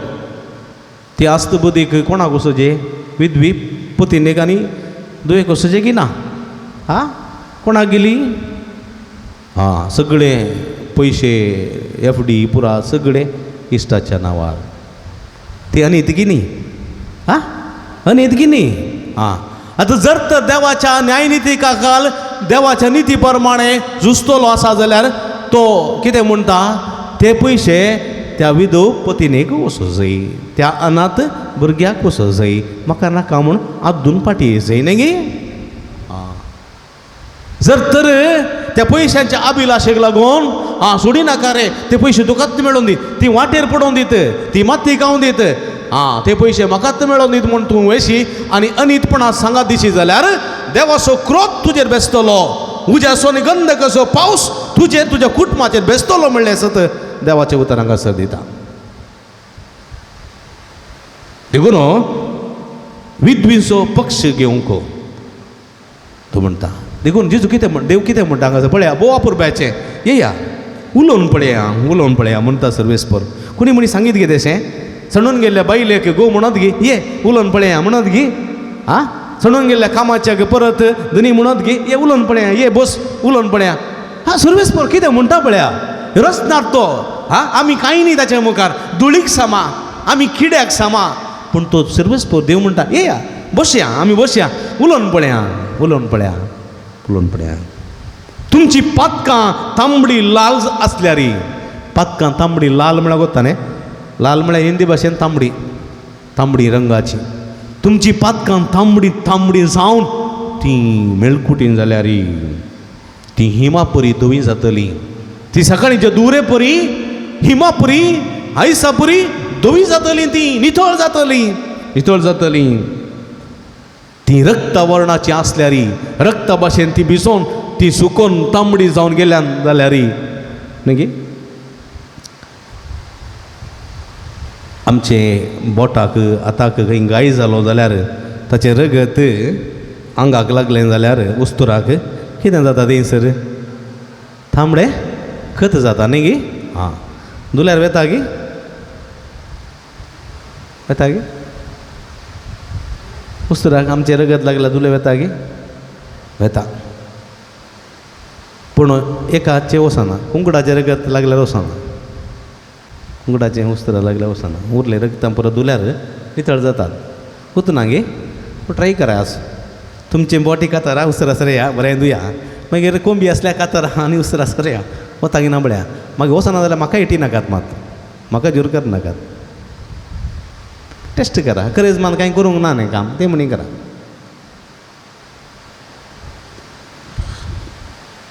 Speaker 5: ती आस्त बुद्दीक कोणाक वचोचें? विधवी पतिनेक आनी धुवेक वचोचें की ना? आं, कोणाक गेली? आं, सगळे पयशे एफ डी पुरा सगळे इश्टाच्या नांवार. ती अनीत की न्ही? आं, अनीत की न्ही? आं, आतां जर तर देवाच्या न्यायनिती काल देवाच्या निती प्रमाणे झुजतलो आसा जाल्यार तो कितें म्हणटा? ते पयशे त्या विधव पतिनेक वचूं जाय, त्या अनाथ भुरग्याक वचूं जाय, म्हाका नाका म्हूण आदून फाटीं जाय न्ही गे. जर तर त्या पयशांच्या अभिलाशेक लागून आं सोडी नाका रे, ते पयशे तुकाच मेळोवन दी, ती वाटेर पडोवन दीत, ती माती गावन दीत, आं ते पयशे म्हाकाच मेळोवन दीत म्हूण तूं वयशी आनी अनीतपणा सांगात दिशी जाल्यार देवाचो क्रोध तुजेर बेसतलो, उज्याचो आनी गंधकाचो पावस तुजेर तुज्या कुटुंबाचेर बेसतलो म्हणलें आसत देवाचें उतर हांगासर दिता. देखून विधवींचो पक्ष घेवंक तो म्हणटा. देखून जेजू कितें म्हण, देव कितें म्हणटा हांगासर पळया, भोव अपुरबायेचें येया उलोवन पळया, उलोवन पळया म्हणटा सर्वेस्पर. कोणी म्हणी सांगीत गे तशें सणून गेल्ल्या बायलेक गो म्हणत गी, ये उलोवन पळया म्हणत गी, आं सणून गेल्ल्या कामाच्याक परत धनी म्हणत गी, ये उलोवन पळया, ये बस उलोवन पळया. हां, सर्वेस्पर कितें म्हणटा पळया, रचणार तो. हां, आमी कांय न्ही ताच्या मुखार, धुळीक सामा, आमी किड्याक सामा. पूण तो सर्वेस्पोर देव म्हणटा येया बसया, आमी बसया, उलोवन पळया, उलोवन पळया, उलोवन पळया. तुमची पातकां तांबडी लाल आसल्यारी, पातकां तांबडी लाल म्हळ्यार गोत्ता न्ही, लाल म्हळ्यार हिंदी भाशेन तांबडी, तांबडी रंगाची. तुमची पातकां तांबडी तांबडी जावन ती मेळकुटीन जाल्यारी ती हिमापरी धवी जातली. ती सकाळीं दुरे परी हिमापरी आयसापुरी धवी जातली, ती नितळ जातली, नितळ जातली. ती रक्तवर्णाची आसल्यारी, रक्ता भाशेन ती भिजोवन ती सुकोन तांबडी जावन गेल्यान जाल्यारी न्ही. आमचे बोटाक हाताक खंय गाय जालो जाल्यार ताचें रगत आंगाक लागलें जाल्यार उस्तुराक कितें जाता तें सर तांबडें खत जाता न्ही गी. आं धुल्यार वेता गी, वेता गी उस्तुराक आमचें रगत लागल्यार धुल्यार वेता गी, वेता. पूण एकाचें वचना, कुंकडाचें रगत लागल्यार वचना, कुंकडाचें उस्तुरा लागल्यार वचना, उरलें रगतां परत धुल्यार नितळ जातात. वतना गे पूण ट्राय करा आज तुमचें बोटी कातारा उसरा सरया बरें धुया, मागीर कोंबी आसल्यार कातारा आनी उसरा सरया वता गी ना पळया. मागीर वचना जाल्यार म्हाका एटी नाकात, मात म्हाका ज्यूर कर नाकात, टेस्ट करा. करेजमान कांय करूंक ना न्ही काम, तें म्हणी करा.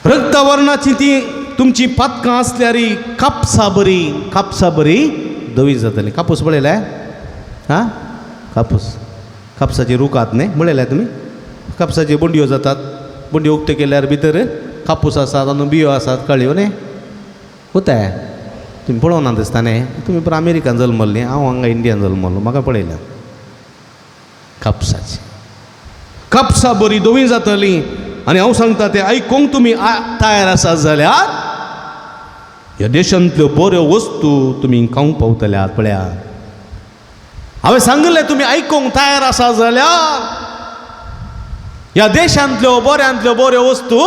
Speaker 5: रक्तवर्णाची ती तुमची पातकां आसल्यारी कापसा बरी, कापसा बरी धवी जातली. कापूस पळयले आं, कापूस कापसाची रुखात न्ही पळयल्या तुमी, कापसाच्यो बोंडयो जातात, बोंडयो उक्त्यो केल्यार भितर कापूस आसा, तातूंत बियो आसात कळ्यो न्ही. उताय तुमी पळोवना दिसता न्ही, तुमी पुरो अमेरिकान जल्मल्ली, हांव हांगा इंडियान जल्मल्लो, म्हाका पळयल्या कापसाची. कापसा बरी धवी जातली. आनी हांव सांगता तें आयकूंक तुमी तयार आसात जाल्यार ह्या देशांतल्यो बऱ्यो वस्तू तुमी खावंक पावतल्यात. पळया हांवें सांगिल्लें तुमी आयकूंक तयार आसा जाल्यार ह्या देशांतल्यो बऱ्यांतल्यो बऱ्यो वस्तू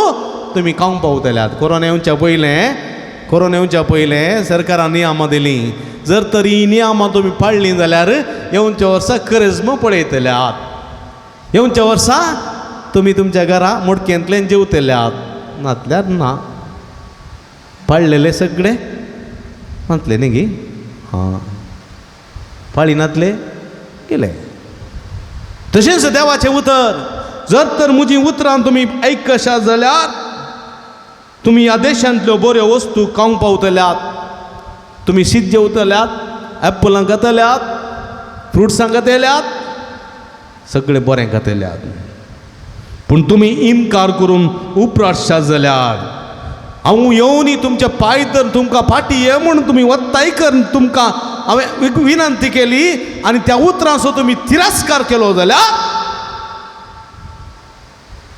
Speaker 5: तुमी खावंक पावतल्यात. कोरोना येवच्या पयलें, कोरोना येवच्या पयलें सरकारान नियमां दिलीं, जर तर ही नियमां तुमी पाळ्ळीं जाल्यार येवच्या वर्सा करेज्म पळयतल्यात, येवच्या वर्सा तुमी तुमच्या घरा मोडकेंतल्यान जेवतल्यात, नातल्यार ना. पाळलेले सगळे मातले न्ही गी, हां पाळी नातले गेले. तशेंच देवाचें उतर, जर तर म्हजीं उतरां तुमी आयकशात जाल्यार तुमी ह्या देशांतल्यो बऱ्यो वस्तू खावंक पावतल्यात, तुमी शीत जेवतल्यात, एप्पलां खातल्यात, फ्रुट्सां खातल्यात, सगळें बरें खातल्यात. पूण तुमी इनकार करून उपराशात जाल्यार हांव येवनी तुमच्या पांय तर तुमकां फाटी ये म्हूण तुमी वत्ताय कर तुमकां हांवें विनंती केली आनी त्या उतरांचो तुमी तिरस्कार केलो जाल्यार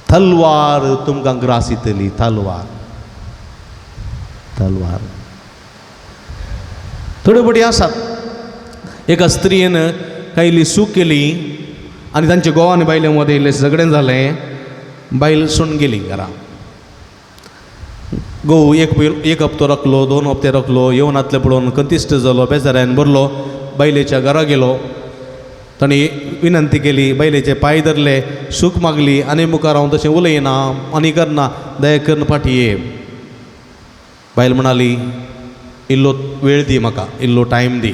Speaker 5: तलवार तुमकां ग्रास दितली, तलवार, तलवार. थोड्यो बडी आसात, एका स्त्रियेन कांय इल्ली चूक केली आनी तांच्या घोव आनी बायले मदें इल्लें झगडें जालें, बायल सोडून गेली घरा. घोव एक हप्तो राखलो, 2 हप्ते राखलो, येवन आतले पळोवन कंतिश्ट जालो, बेजारान भरलो, बायलेच्या घरा गेलो. ताणें विनंती केली, बायलेचे पांय धरले, सूख मागली आनी मुखार हांव तशें उलयना आनी करना, दया करून फाटी ये. बायल म्हणाली इल्लो वेळ दी म्हाका, इल्लो टायम दी,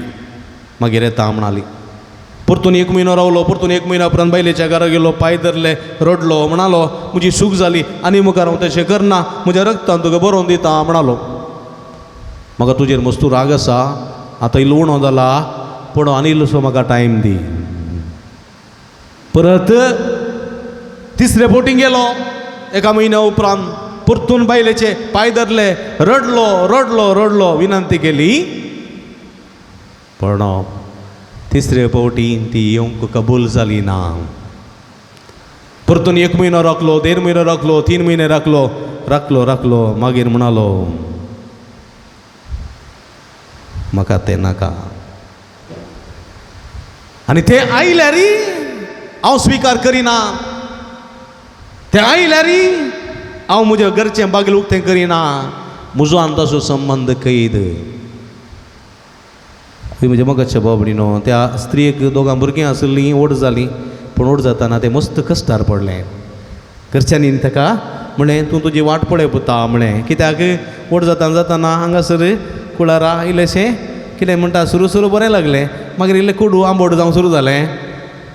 Speaker 5: मागीर येता म्हणाली. परतून 1 म्हयनो रावलो, परतून 1 म्हयन्या उपरांत बायलेच्या घरा गेलो, पांय धरले, रडलो, म्हणालो म्हजी सूख जाली आनी मुखार हांव तशें करना, म्हज्या रगतान तुका बरोवन दिता म्हणालो. म्हाका तुजेर मस्तू राग आसा, आतां इल्लो उणो जाला, पूण आनी इल्लोसो म्हाका टायम दी. परत तिसरे बोटींग गेलो 1 म्हयन्या उपरांत, परतून बायलेचे पांय धरले, रडलो रडलो रडलो, विनंती केली, पण तिसरे फावटी ती येवंक कबूल जाली ना. परतून 1 म्हयनो राखलो, 1.5 म्हयनो राखलो, 3 म्हयने राखलो, राखलो राखलो, मागीर म्हणालो म्हाका तें नाका. आनी तें आयल्यार हांव स्विकार करिना, तें आयल्यार हांव म्हज्या घरचें बागेल उक्तें करिना, म्हजो आनी ताचो संबंद कैद. ही म्हज्या मोगाच्या बाबडीनो, त्या स्त्रियेक दोगां भुरगीं आशिल्लीं, व्हड जालीं, पूण व्हड जाताना तें मस्त कश्टार पडलें. घरच्यांनी ताका म्हणलें तूं तुजी वाट पळय पुता म्हणलें, कित्याक व्हड जाताना जाताना हांगासर कुळारा इल्लेशें कितें म्हणटा सुरू सुरू बरें लागलें, मागीर इल्लें कोडू आंबोड जावंक सुरू जालें,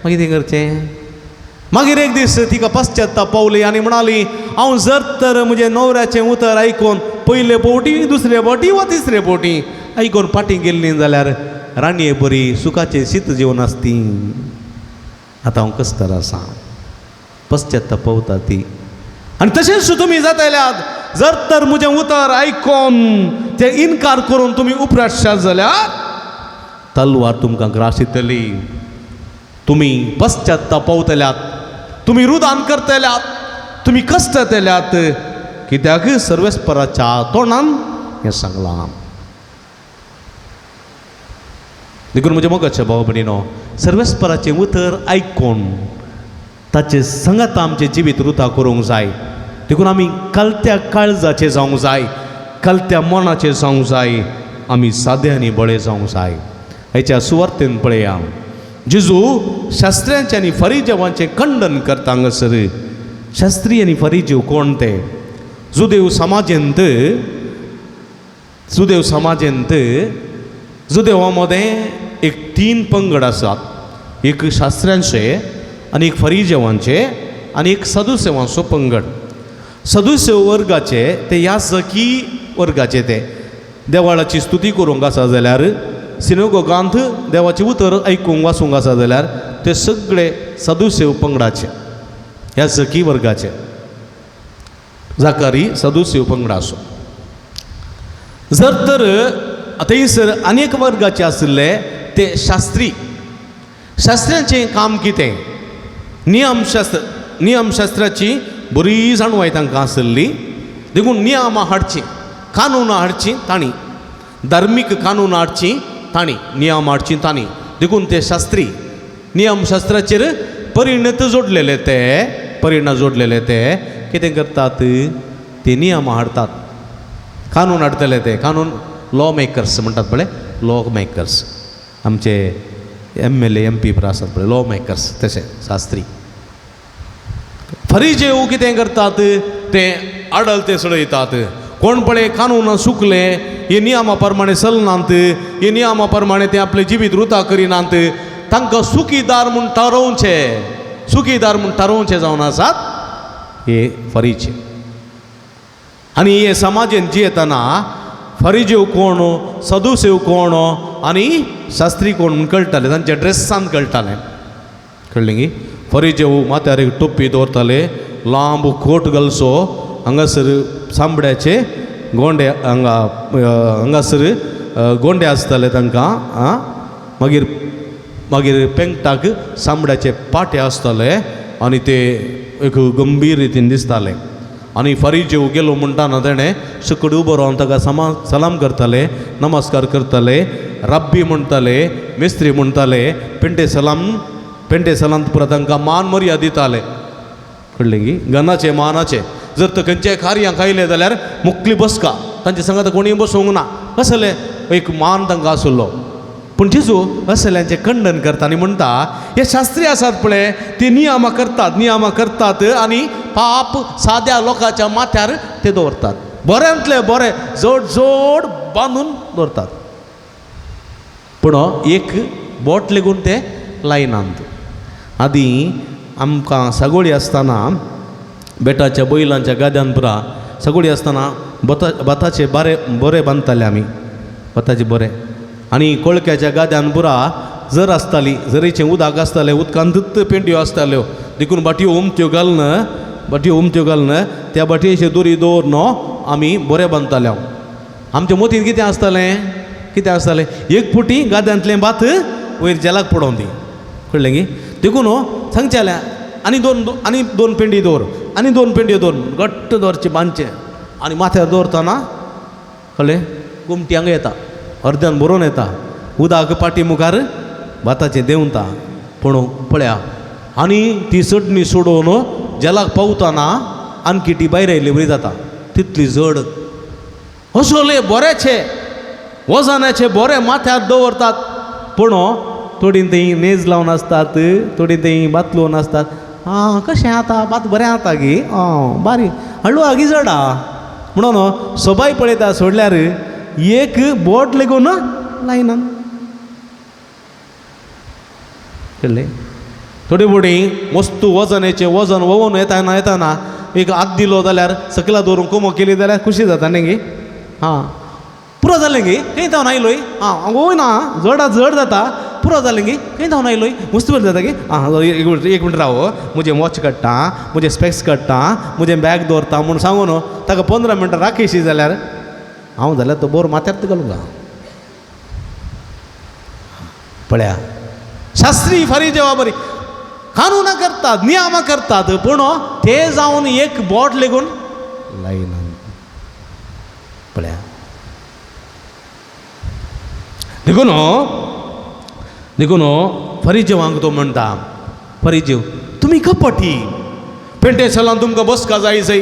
Speaker 5: मागीर कितें करचें. मागीर एक दीस तिका पश्चाताप पावली आनी म्हणाली, हांव जर तर म्हजें न्हवऱ्याचें उतर आयकून पयले फावटी, दुसरे फावटी वा तिसरे फावटी आयकून फाटीं गेल्ली जाल्यार राणये बरी सुखाचें शीत जेवन आसती. आतां हांव कश्टार आसा. पश्चाताप पावता ती. आनी तशेंच तुमी जातल्यात जर तर म्हजें उतर आयकून ते इनकार करून तुमी उपराशात जाल्यार तलवार तुमकां ग्रास दितली. तुमी पश्चाताप पावतल्यात, तुमी रुदान करतल्यात, तुमी कश्ट येतल्यात, कित्याक सर्वेस्पराच्या तोंडान हें सांगलां. देखून म्हज्या मोगाच्या भाव भयणीनो, सर्वेस्पराचें उतर आयकून ताचे संगात आमचें जिवीत रुता करूंक जाय. देखून आमी कलत्या काळजाचें जावंक जाय, कलत्या मनाचें जावंक जाय, आमी सादे आनी बळे जावंक जाय. हेच्या सुवार्थेन पळया, जेजू शास्त्र्यांचें आनी फरिजेवांचें खंडन करता हांगासर. शास्त्री आनी फरिजेव कोण ते? जुदेव समाजेंत, जुदेव समाजेंत जुदेवा मदें एक 3 पंगड आसात, एक शास्त्र्यांचे आनी एक फरिजेवांचे आनी एक सदुसेवांचो पंगड. सदुसेव वर्गाचे ते याजकी वर्गाचे, ते देवाळाची स्तुती करूंक आसा जाल्यार, सिनेगोगांत देवाचें उतर आयकूंक वाचूंक आसा जाल्यार ते सगळे सदुसेव पंगडाचे, याजकी वर्गाचे. जाकारी सदुसेव पंगडाचो. जर तर थंयसर अनेक वर्गाचे आशिल्ले ते शास्त्री. शास्त्र्यांचें काम कितें? नियमशास्त्र, नियमशास्त्राची बरी जाणवाय तांकां आशिल्ली. देखून नियमां हाडचीं, कानूनां हाडचीं तांणी, धार्मीक कानून हाडचीं तांणी, नियम हाडचीं तांणी. देखून ते शास्त्री नियमशास्त्राचेर परिणत जोडलेले, ते परिणाम जोडलेले ते कितें करतात? ते नियमां हाडटात, कानून हाडटले ते. कानून लॉ मेकर्स म्हणटात पळय, लॉ मेकर्स आमचे MLA MP पळय आसात पळय, लॉ मेकर्स, तशें शास्त्री. फरिजेव कितें करतात? ते आडल ते सडयतात. कोण पळय कानून सुकले, हे नियमा प्रमाणे चलनात, हे नियमा प्रमाणे ते आपले जिवीत रुता करिनात, तांकां सुखीदार म्हूण थारोवचें, सुखीदार म्हूण थारोवचें जावन आसात हे फरिजे. आनी हे समाजेन जियेतना फरिजेव कोण, सदुसेव कोण आनी शास्त्री कोण म्हूण कळटालें, तांच्या ड्रेसान कळटालें. कळ्ळें गी? फरिजेव माथ्यार एक टोपी दवरताले, लांब कोट घालचो, हांगासर चामड्याचे गोंडे, हांगा हांगासर गोंडे आसताले तांकां. आं, मागीर मागीर पेंकटाक चामड्याचे पाटे आसताले आनी ते एक गंभीर रितीन दिसताले. आनी फरिजेव गेलो म्हणटा ना तेणें सकयल उबो रावन ताका सलाम करताले, नमस्कार करताले, रब्बी म्हणटाले, मिस्त्री म्हणटाले, पेंटे सलाम, पेंटे सलाम पुरा तांकां मान मर्याद दिताले. कळ्ळें गी? गनाचे मानाचे. जर तर खंयच्याय कार्यांक आयले जाल्यार मुकली बसका, तांचे संगात कोणीय बसूंक ना, असले एक मान तांकां आशिल्लो. पूण जेजू असल्यांचें खंडन करता आनी म्हणटा, हे शास्त्री आसात पळय ते नियमां करतात, नियमां करतात आनी पाप साद्या लोकांच्या माथ्यार ते दवरतात, बऱ्यांतले बरे जोड जोड बांदून दवरतात, पूण एक बोट लेगून ते लायनात. आदीं आमकां सागोळी आसतना बेटाच्या बैलांच्या गाद्यान पुरा सगळी आसतना भाताचे बारे बोरे बांदताले आमी, भाताचे बोरे. आनी कोळक्याच्या गाद्यान पुरा जर आसताली, जरीचें उदक आसतालें, उदकांतूच पेंट्यो आसताल्यो, देखून बाटयो उमत्यो घालून, बाटयो उमत्यो घालून त्या बाटयेचेर दोरी दवरून आमी बोरे बांदताले. आमच्या मोतीन कितें आसतालें, कितें आसतालें, एक फुटी गाद्यांतलें भात वयर जेलाक पडोवन दी. कळ्ळें गी? देखून सांगचें आनी दोन आनी दोन पेंडी दवर, आनी दोन पेंड्यो दवर, घट्ट दवरचें बांदचें आनी माथ्यार दवरतना कळ्ळें गोमटी हांगा येता, अर्द्यान भरोवन येता, उदक पाटी मुखार भाताचें देंवता. पूण पळया आनी ती चटणी सोडोवन जेलाक पावतना आणखी ती भायर आयिल्ली बरी जाता, तितली जड. असले बरेचे वजनाचे बोरे माथ्यार दवरतात पूण थोडीं थंय नेज लावन आसतात, थोडीं थंय भात लावन आसतात. आं कशें आतां भात बरें आता गी, आं बारी हळू आगी जड आ म्हणून सोबाय पळयता सोडल्यार एक बोट लेगून लायना. कळ्ळें? थोडी बोडी वस्तू वजनाचें वजन वोवन येताना येताना एक हात दिलो जाल्यार सकला दवरून कोमो केली जाल्यार खुशी जाता न्ही गी. आं पुरो जालें गी, खंय धांवन आयलोय? आं वय ना जड जड जाता, पुरो जालें गी, खंय धांवन आयलोय? मस्त बरें जाता गी. आं एक मिनट राव, म्हजें वॉच काडटा, म्हजें स्पेक्स काडटा, म्हजें बॅग दवरता म्हूण सांगून ताका 15 मिनटां राखयशी जाल्यार हांव जाल्यार तो बोर माथ्यार घालूंक जा. पळया शास्त्री फारी जेवा बरी कानुनां करतात, नियमां करतात, पूण ते जावन एक बोट लेगून लायना. पळया देखून देखून फरिजेवांक तो म्हणटा, फरिजेव तुमी कपटी, पेंटे सलाम तुमकां बसका जाय जाय,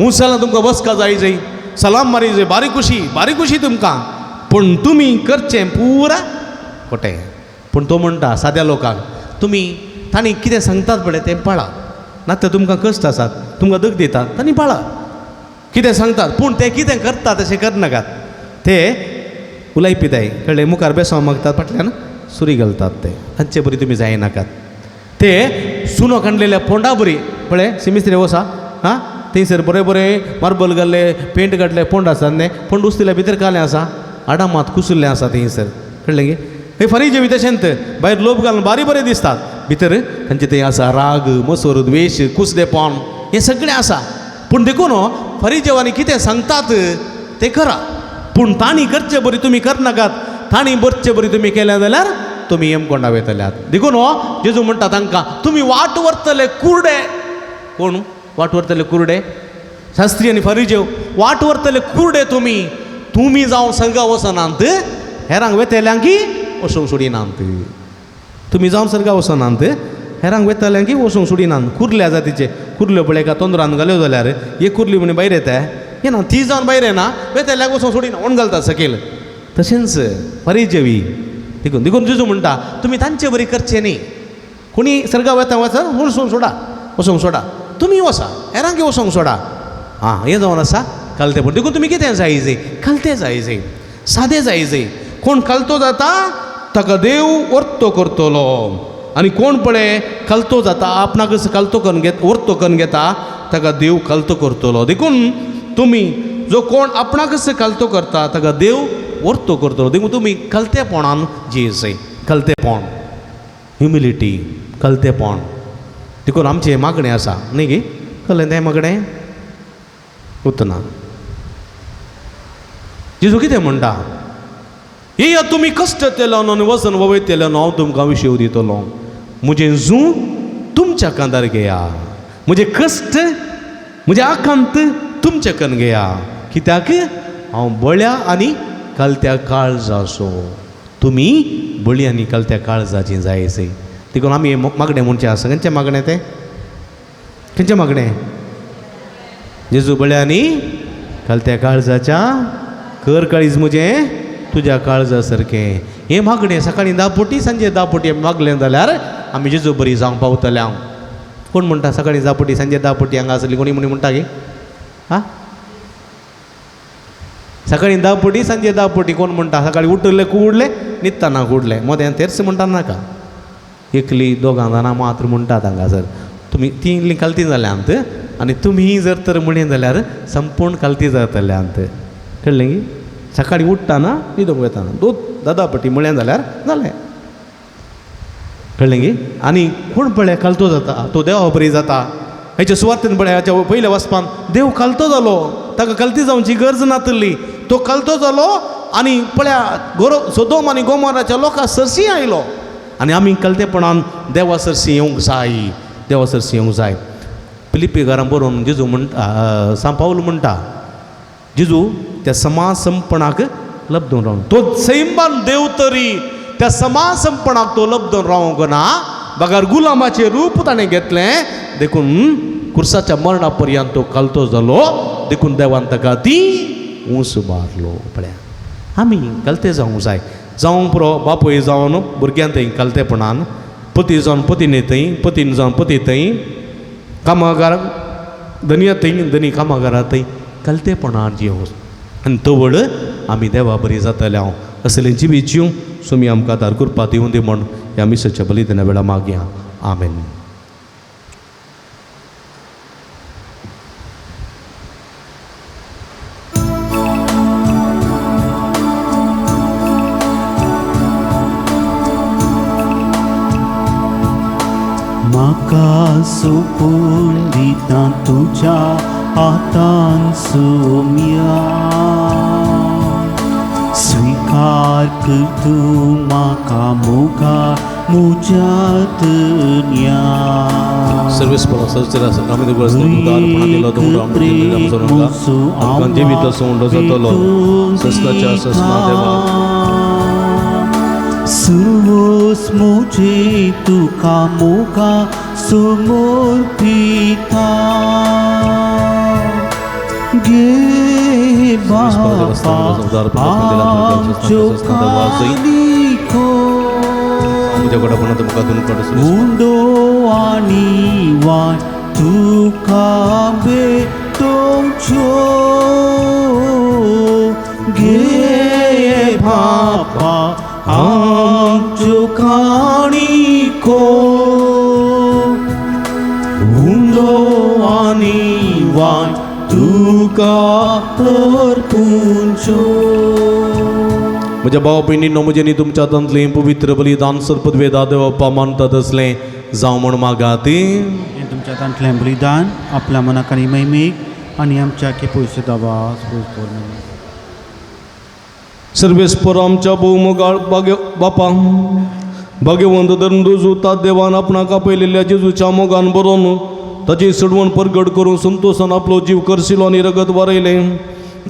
Speaker 5: उंसाला तुमकां बसका जाय जाय, सलाम मारी जाय, बारीक खुशी बारीक खुशी तुमकां, पूण तुमी करचें पुरा खोटें. पूण तो म्हणटा साद्या लोकांक, तुमी तांणी कितें सांगतात पळय तें पाळा, ना तर तुमकां कश्ट आसात, तुमकां दग दितात, तांणी पाळा कितें सांगतात, पूण ते कितें करतात तशें करनाकात. ते उलय पिताय कळ्ळें, मुखार बेसांव मागतात, फाटल्यान सुरी घालतात, ते तांचे बरी तुमी जायनाकात. ते सुनो काडलेल्या पोंडा बरी पळय सिमिस्त्री वसा आं थंयसर बरें बरें मार्बल घाल्ले पेंट काडले पोंड आसा न्ही, पोंड उस्तिल्या भितर कालें आसा, आडां मात कुसुल्लें आसा थंयसर. कळ्ळें गे? हे फारीक जेवी तशेंच भायर लोप घालून बारी बरें दिसतात, भितर तांचे थंय आसा राग मसर द्वेश कुसदेपण हें सगळें आसा. पूण देखून फरिजेवांनी कितें सांगतात तें करा, पूण तांणी करचे बरी तुमी करनाकात, तांणी बरचे बरी तुमी केल्या जाल्यार तुमी येमकोंडा वयतल्यात. देखून जेजू म्हणटा तांकां, तुमी वाट व्हरतले कुर्डे. कोण वाट व्हरतले कुर्डे? शास्त्री आनी फरिजेव वाट व्हरतले कुर्डे. तुमी तुमी जावन सर्गा वचनात, हेरांक वेतल्यांक वचूंक सोडिनात. तुमी जावन सर्गा वचनात, हेरांक वेतल्यांक वचूंक सोडिनात. कुर्ल्या जातीचे कुर्ल्यो पळय एका तोंदरान घाल्यो जाल्यार एक कुर्ली म्हण भायर येता, येना ती जावन भायर येना, वेतल्याक वचूंक सोडिना, ओण घालता सकयल. तशेंच फरिजेवी देखून देखून जेजू म्हणटा तुमी तांचे बरी करचे न्ही. कोणी सर्गा वेता वचा वचूंक सोडा, वचूंक सोडा, तुमी वसा हेरांक वचूंक सोडा. आं हें जावन आसा खालतेपण. देखून तुमी कितें जाय जाय, खालते जाय जाय, सादे जाय जाय. कोण खालतो जाता ताका देव वर्तो करतलो, आनी कोण पळय खालतो जाता आपणाकच खालतो करून घेता, वर्तो करून घेता, ताका देव खालतो करतलो. देखून तुमी जो कोण आपणाकच खालतो करता ताका देव वर्तो करतलो. देखून तुमी खालतेपणान जियेजय, खालतेपण, ह्युमिलिटी, खालतेपण. देखून आमचें मागणें आसा न्ही गी, कळ्ळें तें मागणें उतना जेजू कितें म्हणटा, येया तुमी कश्ट केलो आनी वजन वयतले हांव तुमकां विशेव दितलो. म्हजें जूं तुमच्या कांदार घेया, म्हजें कश्ट म्हजें आकांत तुमच्या कन घेया, कित्याक हांव बळ्या आनी कालत्या काळजाचो, तुमी बळी आनी कालत्या काळजाची जायचे. देखून आमी मागणें म्हणचें आसा. खंयचें मागणें तें? खंयचें मागणें? जेजू बळ्या आनी कालत्या काळजाच्या कर काळीज म्हजें तुज्या काळजा सारकें. हें मागणें सकाळीं 10 पटी सांजे 10 पटी आमी मागलें जाल्यार आमी जेजू बरी जावंक पावतले. हांव कोण म्हणटा सकाळीं 10 पटी सांजे 10 पटी हांगा आसली कोणी म्हणी म्हणटा गे? आं सकाळीं 10 पटी सांजे 10 पटी कोण म्हणटा? सकाळीं उठले कुडले न्हिदतना कुडले मोदें तेर्स म्हणटा नाका, एकली दोगां जाणां मात्र म्हणटात हांगासर. तुमी ती इल्ली खालती जाल्यांत आनी तुमी जर तर म्हणलें जाल्यार संपूर्ण खालती जातल्यांत. कळ्ळें गी? सकाळीं उठ्ठना न्हिदूंक वतना दोन 10 पटी म्हणलें जाल्यार जालें. कळ्ळें गी? आनी कोण पळय खालतो जाता तो देवा बरी जाता. हेच्या सुवातेन पळय हाच्या पयल्या वचपान देव खालतो जालो, ताका खालती जावची गरज नातली, तो खालतो जालो आनी पळया गोरो सोदोम आनी गोमोराच्या लोकां सरशी आयलो. आनी आमी खालतेपणान देवा सरशी येवंक जाय, देवा सरशी येवंक जाय. फिलिप्पी घरां बरोवन जेजू म्हणटा, सांत पावल म्हणटा, जेजू त्या समासंपणाक लब्दून रावन, तो सैमान देव तरी त्या समासंपणाक तो लब्दून रावंक ना, बगर गुलामाचें रूप ताणें घेतलें. देखून कुर्साच्या मरणा पर्यंत तो खालतो जालो. देखून देवान ताका ती ऊंस मारलो. पळया आमी खालते जावंक जाय. जावं पुरो बापूय जावन भुरग्यां थंय कालतेपणान, पती जावन पतीने थंय, पतीन जावन पती थंय, कामागार धनया थंय, धनी कामागारा थंय कालतेपणान जियों आनी तवळ आमी देवा बरी जातले. हांव असलें जिवीत जीव सुमी आमकां आदार करपा दिवं दी म्हण ह्या मिसाच्या बलिदाना वेळार मागया. आमेन.
Speaker 1: म्हाका सोपून दिता तुज्या हातान सोम्या, स्विकार कर तूं म्हाका मोगा म्हज्या तन्या.
Speaker 5: सर्वेस पळो जिवीत असो जातलो ससनाच्या ससना देवा.
Speaker 1: सुर्वस मुझे तुका मोगा समर्पिता, गे बापा आमच्यो काणयो उंडो आनी वाट तुका भेटोवच्यो, गे बापा आमच्यो काणयो उंडो आनी वाट तुका अर्पुंच्यो.
Speaker 5: म्हज्या भाव भयणींनो, म्हजें न्ही तुमच्या हातांतलें पवित्र बलिदान सर्पदवेदा देवप्पा मानता तसलें जावं म्हण मागात.
Speaker 3: हें तुमच्या हातांतलें बलिदान आपल्या मनाक आनी महिमेक आनी आमच्या की पयशे दावा.
Speaker 4: सर्वेस्पर आमच्या भोवमोगाळ भाग्य बापा भाग्यवंत धर्मदुजू देवान आपणाक आपयलेल्या जेजूच्या मोगान बरोवन ताची सडवण परगट करून संतोशान आपलो जीव करशिलो आनी रगत वारयलें.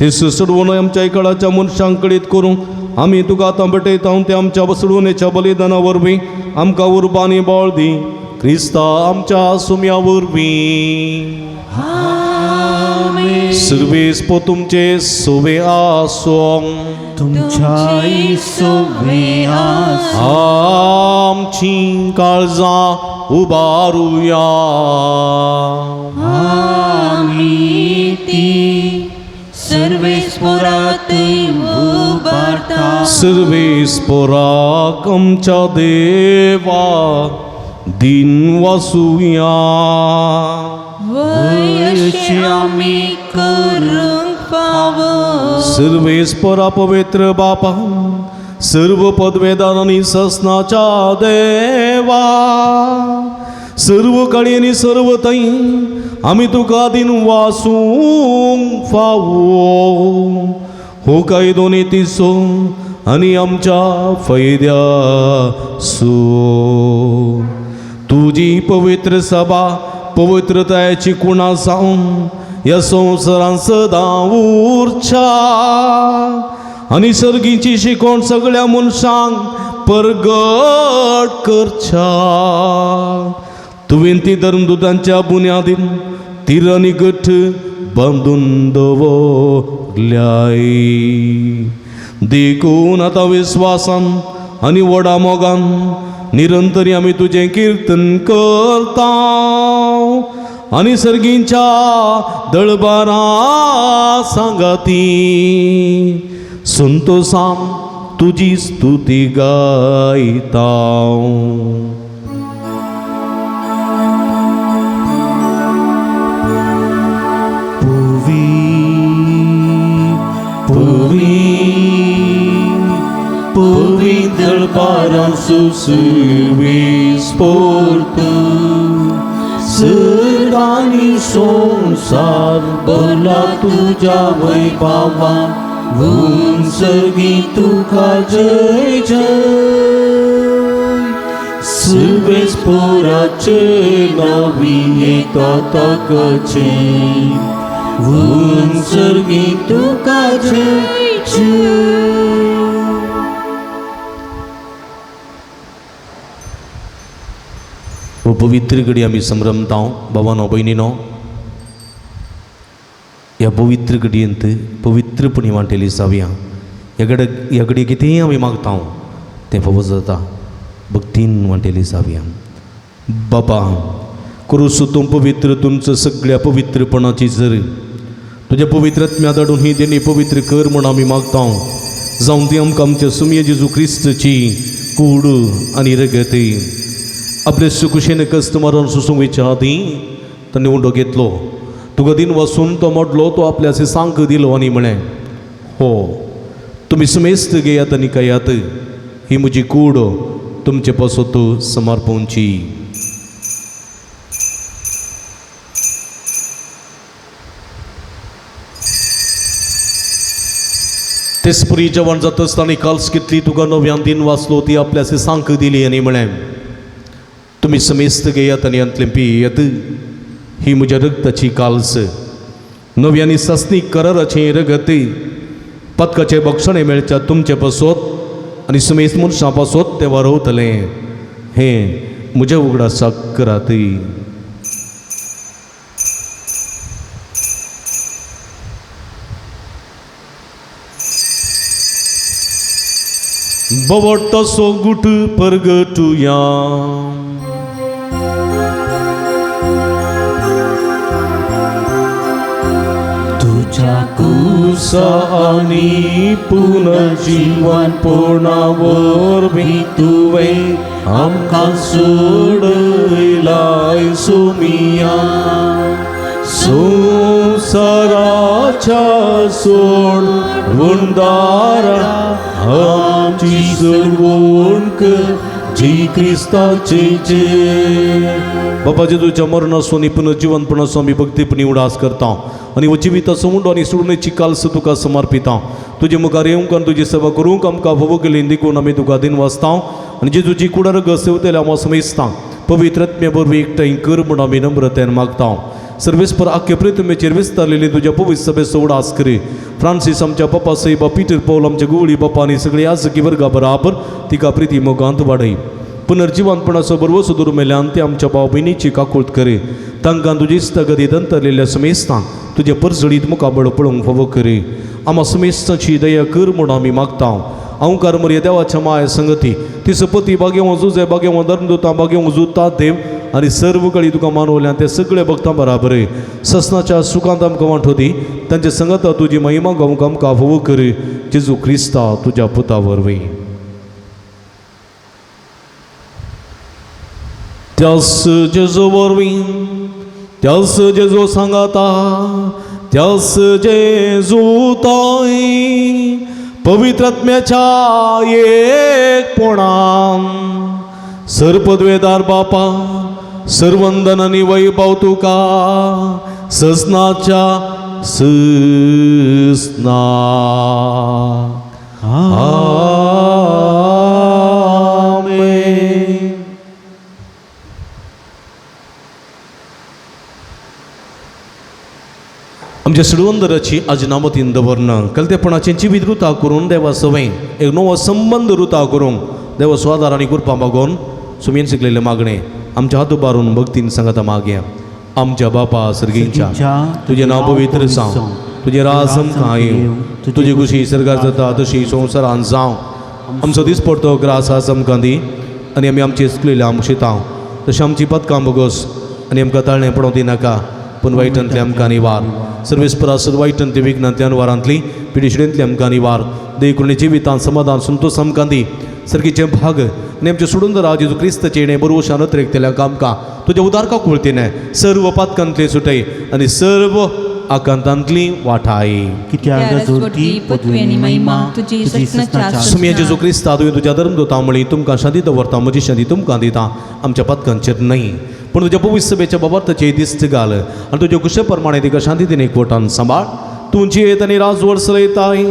Speaker 4: ते सडवण आमच्या इकडाच्या मनशांक कळीत करूं आमी तुका आतां भेटयता. ते आमच्या सडवणेच्या बलिदाना वरवीं आमकां उर्बा आनी बळ दी, क्रिस्ता आमच्या सुम्या वरवीं. सर्वेस्पर तुमचे सोवे आसो,
Speaker 1: तुमच्याय सोवे आसो.
Speaker 5: आमची काळजां उबारुया,
Speaker 2: आमी ती सर्वेस्परात उबारता.
Speaker 4: सर्वेस्पराक आमच्या देवा दिन वासुया.
Speaker 2: वय अशें आमी करूंक फावो.
Speaker 4: सर्वेस्परा पवित्र बापा सर्व पदवेदान आनी ससनाच्या देवा, सर्व काळी आनी सर्व थंय आमी तुका दिन वासूंक फावो. हो कायदो नितीचो आनी आमच्या फायद्या सो. तुजी पवित्र सभा पवित्रतायेची कुणा जावन ह्या संवसारान सदां उरच्या आनी सर्गीची शिकवण सगळ्या मनशांक परगट करच्या. तुवें ती धर्मदुतांच्या बुन्यादीन तीर आनी गठ बांदून दवरल्याय. देखून आतां विस्वासान आनी व्हडा मोगान निरंतरी आमी तुजें किर्तन करता आनी सर्गींच्या दळबारा सांगाती संतोसान तुजी स्तुती गायता.
Speaker 1: पुवी पुवी पुवी दळबारां सुसुवी स्फोर्त सर्गानी संसार भरला तुज्या वैभवा सर्गी तुका जय जय. सर्वेस्पराचे नावी येता ताकाचे सर्गी तुका जय जय.
Speaker 5: हो पवित्र घडी आमी संभ्रमता भावानो भयणीनो, ह्या पवित्र घडयेंत पवित्रपणी वांटेली जावया. ह्या घडे ह्या घडये कितेंय आमी मागता तें फावो जाता. भक्तीन वांटेली जावया. बाबा क्रूस तूं पवित्र तुमचं सगळ्या पवित्रपणाची जर तुज्या पवित्र आत्म्या धाडून ही देणी पवित्र कर म्हूण आमी मागता. जावं ती आमकां आमच्या सुमये जेजू क्रिस्तची कूड आनी रगत. आपले सुकुशेन कस्त मारून सुसूंक वयच्या आदीं ताणें उंडो घेतलो. तुका दिन वासून तो मोडलो. तो आपल्या सांक दिलो आनी म्हळें, हो तुमी समेस्त घेयात आनी खायात. ही म्हजी कूड तुमचे पासत समर्पणची. तेसपुरी जेवण जातच ताणें काल्स घेतली. तुका नव्यान दिन वाचलो. ती आपल्या सांक दिली आनी म्हळें, तुमी समेस्त घेयात आनी हांतलें पियेत. ही म्हज्या रगताची काल्स, नवी आनी सासणी कराराचें रगत. पदकाचें बक्षणें मेळच्या तुमचे पासत आनी समेस्त मनशां पासत तें वारवतलें. हें म्हज्या उगडासाक करात. बवटसो गुट परगटुया.
Speaker 1: तुझ्या कुसा आनी पुनर्जीवन पोणावरवीं तुवें आमकां सोडयलाय सुमिया. संवसाराच्या सोड वंदारा आमची सोडवण कर जी क्रिस्ताचे जय.
Speaker 5: बाबा जेजूच्या मरणाचो आनी पुनर्जिवनपणाचो आमी भक्तीपणी उडास करता आनी हो जिविताचो उंडो आनी सोडणेची काल्स तुका समर्पिता. तुजे मुखार येवंक आनी तुजी सेवा करूंक आमकां फावो केली देखून आमी तुका दिन वाचता आनी जेजूची कुडार सेवतले आमकां समेस्ता पवित्र आत्म्या वरवीं एकठांय कर म्हूण आमी नम्रतेन मागता. सर्वेस्पर आख्खे पृथ्वीचेर विस्तारलेली तुज्या पवित्र सभेचो उडास करी. फ्रांसीस आमच्या पप्पा सैबा पिटर पौल आमच्या गुवळी बापा आनी सगळी आजकी वर्गा बराबर तिका प्रिती मोगांत वाडय. पुनर्जिवनपणाचो बरवसो दुर्मेल्यान ते आमच्या भाव भयणीची काकूळत करी. तांकां तुजी इश्टागती दंतरलेल्या समेस्तांक तुजे परजळीत मुखाबळ पळोवंक फावो करी. आमा समेस्तांची दया कर म्हूण आमी मागता. अंकार मरिया देवाच्या माय संगती ती सपती बागेवं जुजे बागेवं धर्मदुतां बागेवं जुता देव आनी सर्व कळी तुका मानवल्यान ते सगळे भक्तां बराबर ससनाच्या सुखांत आमकां वांटो दी. तांचे संगता तुजी महिमा गावंक आमकां फावो करी. जेजू क्रिस्ता तुज्या पुता वरवीं. त्यास जेजू वरवीं, त्यास जेजू सांगाता, त्यास जेजू ताई पवित्र आत्म्याच्या एकपणान सर्पद्वेदार बापा सर्वंदन आनी वैभव तुका ससनाच्या ससना. आमेन. आमच्या सिडवंदराची आज नामतीन दवरना कलतेपणाचें जिवीत रुता करून देवा सवय एक नवो संबंद रुता करूंक देवा स्वादार आनी कृपा मागोवन सुमेन शिकलेलें मागणें आमच्या हात उबारून भक्तीन सांगता मागया. आमच्या बापा सर्गींच्या तुजें नांव पवित्र जावं, तुजें राज आमकां येवं, तुजी खुशी सर्गार जाता तशी संवसारान जावं. आमचो दीस पडतो ग्रास आज आमकां दी आनी आमी आमची चुकलेल्या आमशितां तशें आमची पदकां बोगस आनी आमकां ताळणें पडोवंक दिनाका पूण वायटांतली आमकां निवार. सर्वेस्परासद वायटांतली विघ्नांतली अनवारांतली पिडिशिडेंतली आमकां निवार. देखून जिवितांत समाधान संतोष आमकां दी. सर्गीचें भाग आनी आमचें सोडून राव जेजू क्रिस्ताचें येणें बरोवशान अत्रेकतल्या आमकां तुज्या उदारका कुळतीने सर्व पातकांतली सुटय आनी सर्व आकांतांतली वाठाय. सुमया जेजू क्रिस्ता तुवें तुज्या धर्मदुतां म्हळी तुमकां शांती दवरता म्हजी शांती तुमकां दिता. आमच्या पातकांचेर न्हय पूण तुज्या पवित्र सभेच्या बाबार्थाचे दिस्त घाल आनी तुज्या कुशे प्रमाणे तिका शांती दिने एकवटान सांबाळ. तूं जियेत आनी राजवड चलयताय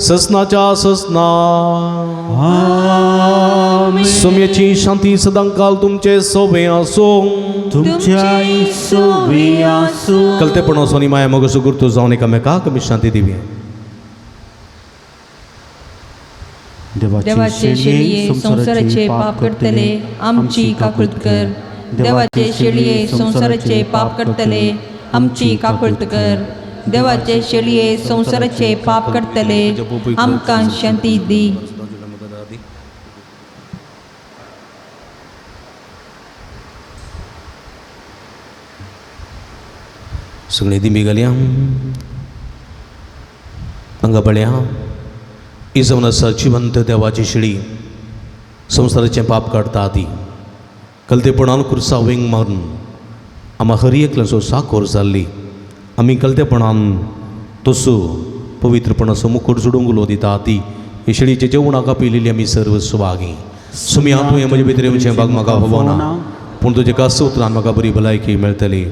Speaker 5: ससनाच्या ससना. सुमयेची शांती सदांकाल तुमचे सोबे आसूं. कलतेपण आसूं आनी माया मोगाचो गुर्तो जावन एकामेकाक आमी शांती दिवया.
Speaker 2: देवाचे शेळये संवसाराचे पाप करतले आमची काकूळत कर. देवाचे शेळये संवसाराचे पाप करतले आमची काकूळत कर. देवाचे शेळये संवसाराचे पाप करतले आमकां शांती दी.
Speaker 5: सगळीं दिमी घालया हांगा पळया ही जावन आसा जिवंत देवाची शिळी संवसाराचें पाप काडटा ती कलतेपणान खुर्सा वेंग मारून आमा हर एकल्याचो साकोर जाल्ली आमी कलतेपणान तसो पवित्रपणाचो मुकुट जोडूंक उलो दिता ती हे शेळीचे जेवणाक पिलेली आमी सर्व सुवागी. सुमी तुवें म्हजे भितर येवचें बाग म्हाका फावना पूण तुजे कास उतरान म्हाका बरी भलायकी मेळटली.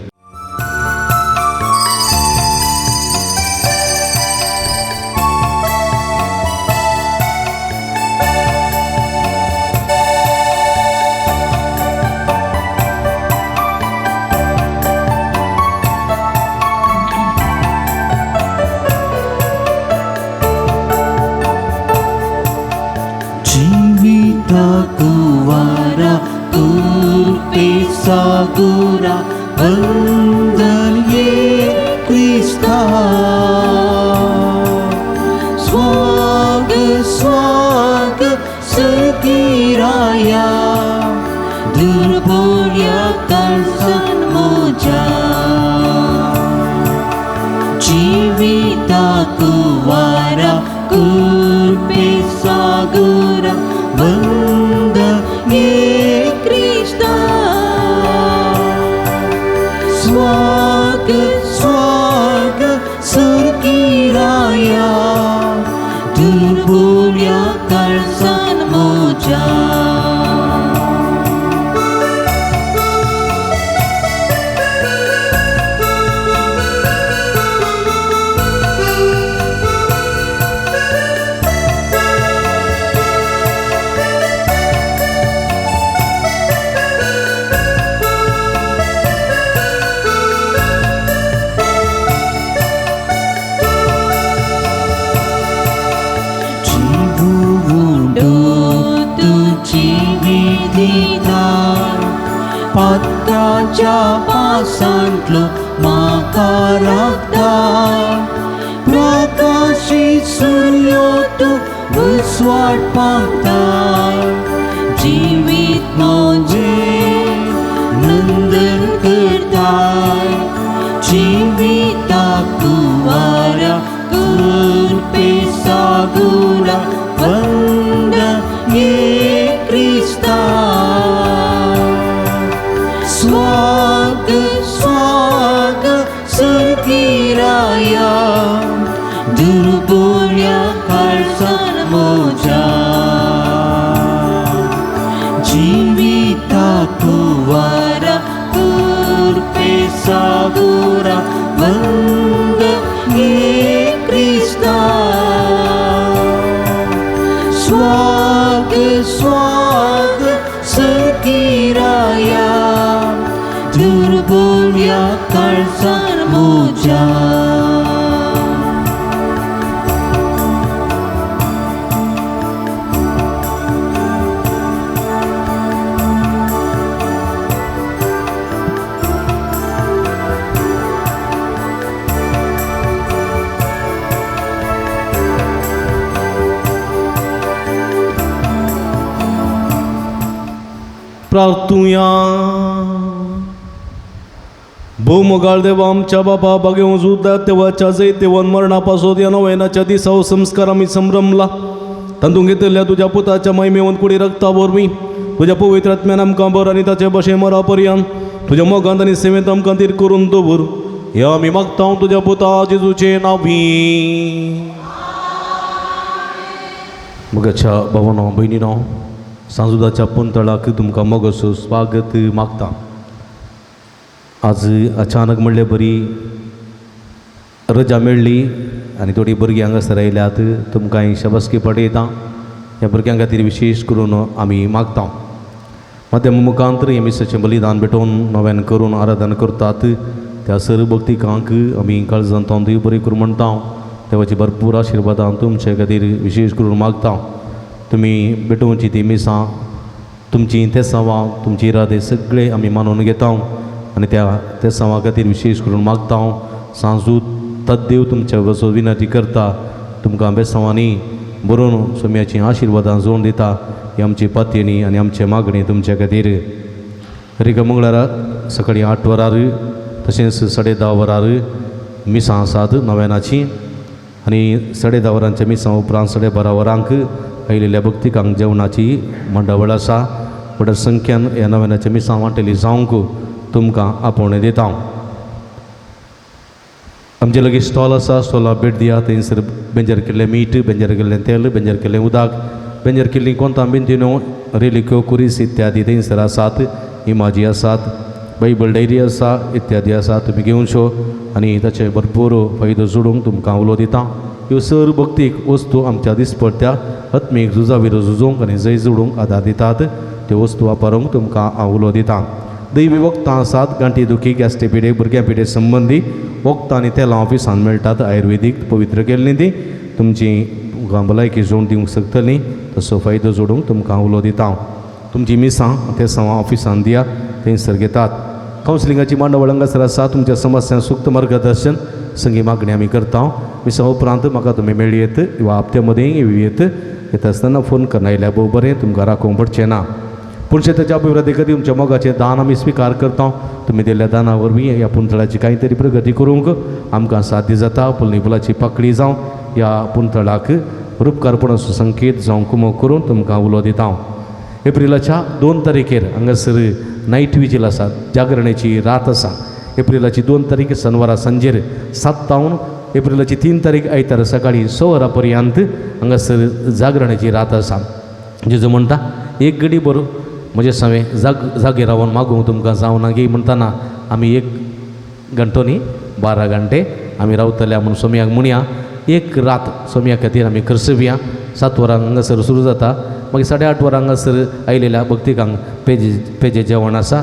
Speaker 1: Sagura वंदन ये क्रिस्ता स्वाग स्वाग सतीराया दुर्बोल्या काळजान मोजा जीविता कुवारा कुर्पे सागुरा वंदन ये क्रिस्ता स्वाग स्वाग सुरकिराया दुर्बोल्या काळजान मोजा. पात्राच्या पासांतलो म्हाका राखता प्रकाशी सुर्यो तूं उजवाड पावता जिवीत म्हजें नंदन करता जिविता कुवारा कुर्पे सागुरा वंदन ये क्रिस्ता स्वाग स्वाग सुरकिराया दुर्बोल्या काळजान मोजा जिविता कुवारा कुर्पे सागुरा वंदन ये क्रिस्ता स्वाग स्वाग सुरकिराया दुर्बोल्या काळजान मोजा.
Speaker 4: प्रार्थुया. भोव मोगाळ देवा आमच्या बापा बागेवन सुद्दां देवाच्या जैतेवन मरणा पासत ह्या नव्यानाच्या दिसा हो संस्कार आमी संभ्रमला तातूंत घेतिल्ल्या तुज्या पुताच्या महिमेवन कुडी रक्ता वरवीं तुज्या पवित्र आत्म्यान आमकां बर आनी ताचे भशेन मरा पर्यंत तुज्या मोगांत आनी सेवेंत आमकां धीर करून दवर ह्या आमी मागता तुज्या पुता जेजूचे नांवी.
Speaker 5: मोगाच्या भावानो भयणीनो सांजुदाच्या पुंतळाक तुमकां मोगाचो स्वागत मागता. आज अचानक म्हणले बरी रजा मेळ्ळी आनी थोडीं भुरगीं हांगासर आयल्यात तुमकां हांव शाबासकी पडयता. ह्या भुरग्यां खातीर विशेश करून आमी मागता. माध्यम मुखांतर हें मिसाचें बलिदान भेटोवन नव्यान करून आराधन करतात त्या सर्व भक्तिकांक आमी काळजांत देव बरें करूं म्हणटा. देवाची भरपूर आशिर्वादां तुमचे खातीर विशेश करून मागता. तुमी भेटोवची ती मिसां तुमची तेसांवां तुमची इरादे सगळे आमी मानून घेता आनी त्या तेसांवा खातीर विशेश करून मागता. सांजूत तद्देव तुमच्या वसो विनंती करता तुमकां बेसांवांनी बरोवन सोम्याचीं आशिर्वादां जोडून दिता. ही आमची पातयेणी आनी आमचे मागणी तुमच्या खातीर. हर मंगळारा सकाळीं 8 वरार तशेंच 10:30 वरार मिसां आसात नव्यानाची आनी 10:30 वरांच्या मिसां उपरांत 12:30 वरांक आयिल्ल्या भक्तिकांक जेवणाची मंडवळ आसा. व्हड संख्यान ह्या नव्यानाच्या मिसां वांटेली जावंक तुमकां आपोवणें दिता. आमचे लागीं स्टॉल आसा, स्टॉला भेट दिया. थंयसर बेंजर केल्लें मीठ, बेंजर केल्लें तेल, बेंजर केल्लें उदक, बेंजर केल्लीं कोंतां बिंतिनो, रेलिक्यो, कुरीस इत्यादी थंयसर आसात. इमाजी आसात, बायबल डायरी आसा इत्यादी आसा. तुमी घेवच्यो आनी ताचे भरपूर फायदो जोडूंक तुमकां उलो दिता. ह्यो सर भक्तीक वस्तू आमच्या दिसपडट्या आत्मीक झुजा विरोध झुजोवंक आनी जैत जोडूंक आदार दितात. त्यो वस्तू वापरूंक तुमकां हांव उलो दिता. दैवी वखदां आसात. गांठी दुखी, गॅस्ट्री पिडे, भुरग्यां पिडे संबंदी वखदां आनी तेलां ऑफिसान मेळटात. आयुर्वेदीक पवित्र केल्लीं ती तुमची भलायकी जोडून दिवंक शकतली. तसो फायदो जोडूंक तुमकां उलो दिता. तुमची मिसां ते सवां ऑफिसान दिया, थंयसर घेतात. कावन्सिलिंगाची मांडावळ हांगासर आसा. तुमच्या समस्यांक सुक्त मार्गदर्शन संगी मागणी आमी करता. मिसां उपरांत म्हाका तुमी मेळयेत वा हप्त्या मदीं येवयेत. येता आसतना फोन करना आयल्यार भोव बरें, तुमकां राखोवंक पडचें ना. पूण शेताच्या अभिवृद्धी खातीर तुमच्या मोगाचें दान आमी स्विकार करता. तुमी दिल्ल्या दाना वरवीं ह्या पुंतळाची कांय तरी प्रगती करूंक आमकां साध्य जाता. पुलनी फुलाची पाकळी जावं ह्या पुंतळाक रुपकारपणाचो संकेत जावं कुमक करून तुमकां उलो दिता. एप्रिलाच्या 2 तारखेर हांगासर नायट विजील आसा, जागरणेची रात आसा. एप्रिलाची 2 तारीख शनवारा सांजेर 7 तावन एप्रिलाची 3 तारीख आयतारा सकाळीं 6 वरां पर्यंत हांगासर जागरणेची रात आसा. जेजू म्हणटा एक घडी बरो म्हजे सवें जागे रावन मागूंक तुमकां जावना गी म्हणटना आमी 1 घंटो न्ही 12 घंटे आमी रावतल्या म्हूण सोमयाक म्हणया. एक रात सोमया खातीर आमी खर्चुया. 7 वरांक हांगासर सुरू जाता. मागीर 8:30 वरां हांगासर आयिल्ल्या भक्तिकांक पेजे जेवण आसा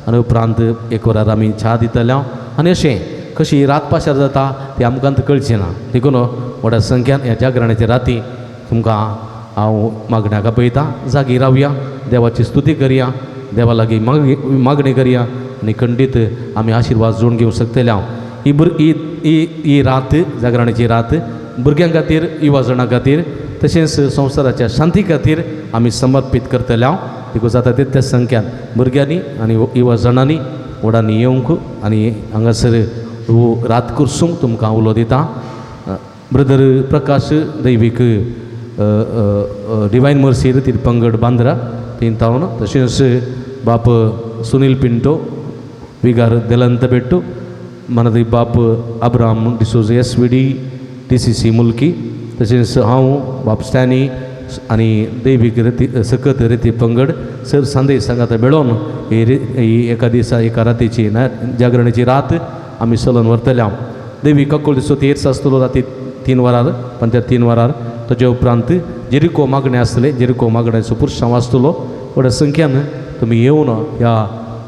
Speaker 5: आनी उपरांत 1 वरार आमी च्या दितले. आनी अशें कशी रात पाशार जाता ती आमकां कळची ना. देखून व्हडा संख्यान ह्या जागरणाच्या राती तुमकां हांव मागण्याक आपयता. जागी रावया, देवाची स्तुती करया, देवा लागीं मागणी करया आनी खंडीत आमी आशिर्वाद जोडून घेवंक शकतले. हांव ही ही ही ही रात जागरणाची रात भुरग्यां खातीर, युवा जाणां खातीर तशेंच संवसाराच्या शांती खातीर आमी समर्पीत करतले. हांव देखून जाता तितल्या संख्यान भुरग्यांनी आनी युवा जाणांनी व्हडांनी येवंक आनी हांगासर रात कुर्सूंक तुमकां उलो दिता. ब्रदर प्रकाश दैवीक डिवायन मर्सीर तिरपंगड बांद्रा तीन तावन, तशेंच बाप सुनील पिंटो विगार देलंत बेट्टू, मनदी बाप Abraham D'Souza S V D T C C Mulki, तशेंच हांव बाप स्टॅनी आनी दैवीक रेती सकत रेती पंगड सर सांदे सांगाता मेळोवन ही एका दिसा एका रातीची ना जागरणेची रात आमी चलोवन व्हरतले. हांव देवी काकुळ दिसो तेर्स आसतलो राती 3 वरार, पण त्या 3 वरार ताजे उपरांत जेरिको मागणें आसतलें. जेरिको मागण्याचो पुरसांव आसतलो. व्हडा संख्यान तुमी येवन ह्या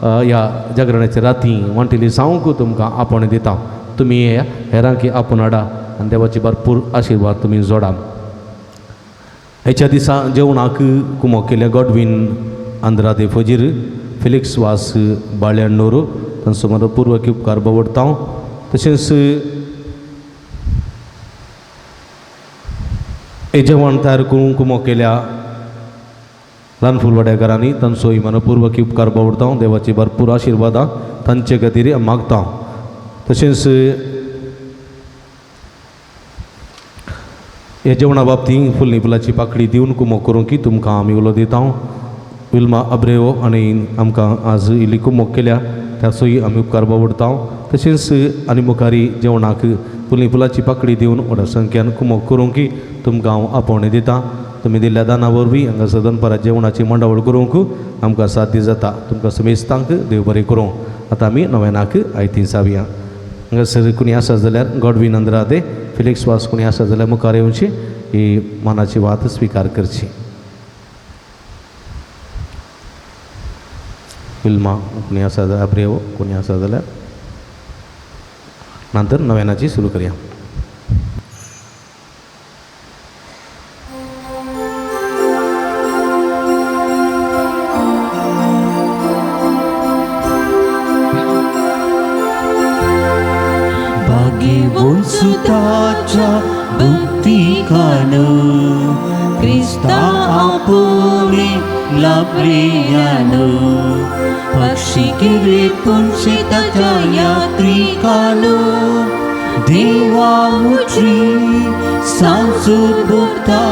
Speaker 5: ह्या जागरणाच्या राती वांटेली जावंक तुमकां आपोवणें दिता. तुमी हेरांक आपोवन हाडा आनी देवाची भरपूर आशिर्वाद तुमी जोडा. हेच्या दिसा जेवणाक कुमोक केलें गॉडवीन आंद्रादे फजीर, फिलिक्स वास बाळ्याण्णूर तांचो मनपूर्वक उपकार बावडटा. तशेंच हे जेवण तयार करूंक कुमोक केल्या ल्हान फुलवाड्याकारांनी तांचोय मनपूर्वक उपकार बावडटा. देवाची भरपूर आशिर्वादां तांचे खातीर मागता. तशेंच ह्या जेवणा बाबतींत फुलनी फुलाची पाकळी दिवन कुमोक करूंक की तुमकां आमी उलो दिता. विल्मा अब्रेवो आनी आमकां आज इल्ली कुमोक केल्या ताचोय आमी उपकार बावडटा. तशेंच आनी मुखारी जेवणाक फुलनी फुलाची पाकळी दिवन व्हडा संख्यान कुमोक करूंक की तुमकां हांव आपोवणें दिता. तुमी दिल्ल्या दाना वरवीं हांगासर दनपारां जेवणाची मांडावळ करूंक आमकां साध्य जाता. तुमकां समेस्तांक देव बरें करूं. आतां आमी नव्यानाक आयती जावया. हांगासर कोणी आसा जाल्यार गॉडवीन अंद्रादे, फिलिक्स वास कोणी आसा जाल्यार मुखार येवची ही मनाची वात स्विकार करची. विल्मा कोणी आसा जाल्यार, अब्रेवो कोणी आसा जाल्यार नंतर नव्यानाची सुरू करया.
Speaker 1: भाग्यवंत सुताच्या भक्तिकान क्रिस्ता आपोवणे लाभलेल्यान पक्षी केले पुंशिताच्या यात्रिकान देवा उजरी सांजूत भोगता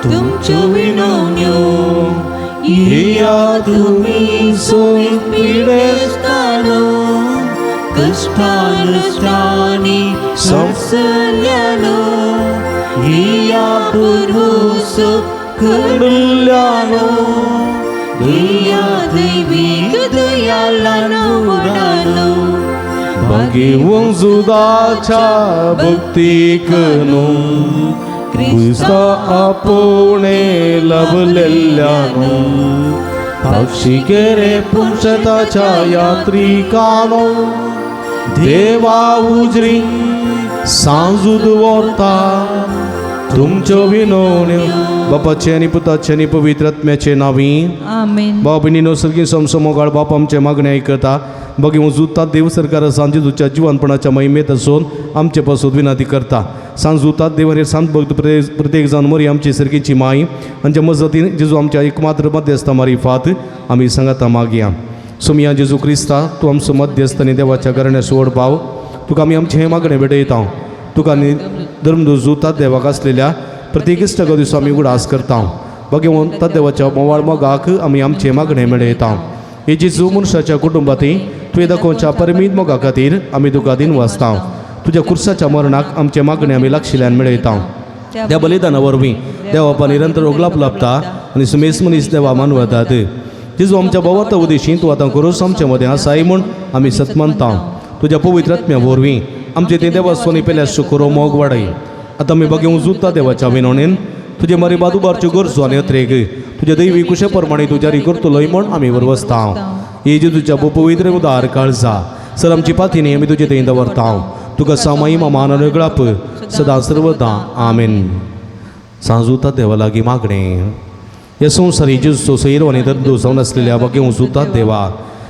Speaker 1: तुमच्यो विनवण्यो येया तुमी सोयीत पिडेस्तानो कश्टानश्टांनी संसल्यानो येया पुरवसो करुल्यानो येया दैवीक दयालानो वडानो
Speaker 6: भाग्यवंत जुदाच्या भक्तीकनु क्रिस्ता आपोवणे लाभलेल्यानो पक्षी केरे पुंशताच्या यात्रिकानो देवा उजरी सांजूद व्हरता तुमच्यो विनवण्यो. बापाचे आनी पुताचे आनी पवित्र आत्म्याचे नांवी
Speaker 2: आमेन.
Speaker 6: बाबा भयणीनो, सर्गी समसमोगाळ बाप आमचे मागणे आयकता. बगी उजुतात देव सरकार सांजेजूच्या जिवनपणाच्या महिमेत असून आमचे पासून विनंती करता. सांजुतात देवारे सांत भक्त प्रत्येक जाण मरी आमची सर्गीची माई आमच्या मजतीन जेजू आमच्या एकमात्र मध्यस्था मारिफात आमी सांगाता मागया. सोमिया जेजू क्रिस्ता, तूं आमचो मध्यस्थ आनी देवाच्या घराण्या सोड पाव. तुका आमी आमचें हें मागणें भेटयता. तुका आनी धर्मदूत देवाक आसलेल्या प्रत्येक इश्टागो दिसो आमी उगडास करता. भगवंत देवाच्या मोवाळ मोगाक आमी आमचें मागणें मेळयता. हे जेजू मनशाच्या कुटुंबांत तुवें दाखोवच्या परमीत मोगा खातीर आमी तुका दिन वाचता. तुज्या कुर्साच्या मरणाक आमचें मागणें आमी लागशिल्ल्यान मेळयता. त्या बलिदाना वरवीं देवा निरंतर उगलाप लाभता आनी सुमेस मनीस देवा मानवतात. जेजू आमच्या भावार्थ उदेशी तूं आतां करूस आमचे मदें आसाय म्हूण आमी सतमानता. तुज्या पवित्र आत्म्या वरवीं आमचे ते देवास्वानी पेल्या सुखरो मोग वाडय. आतां आमी बघेवं जुता देवाच्या विनवणेन तुजे मरे बाद उबारच्यो गरजो आनी अत्रेक तुज्या दैवी कुशे प्रमाणे तूं जारी करतलोय म्हूण आमी बरवसता. हे जेजूच्या पवित्र उदार काळजा सर आमची पातीनी आमी तुजे थंय दवरता. तुका सामाई मान आनी गळाप सदां सर्वदां. आमेन. सांजुता देवा लागीं मागणें. ह्या संवसारी जेजूचो सैरो आनी दर्दो जावन आसलेल्या बघेवं जुता देवा,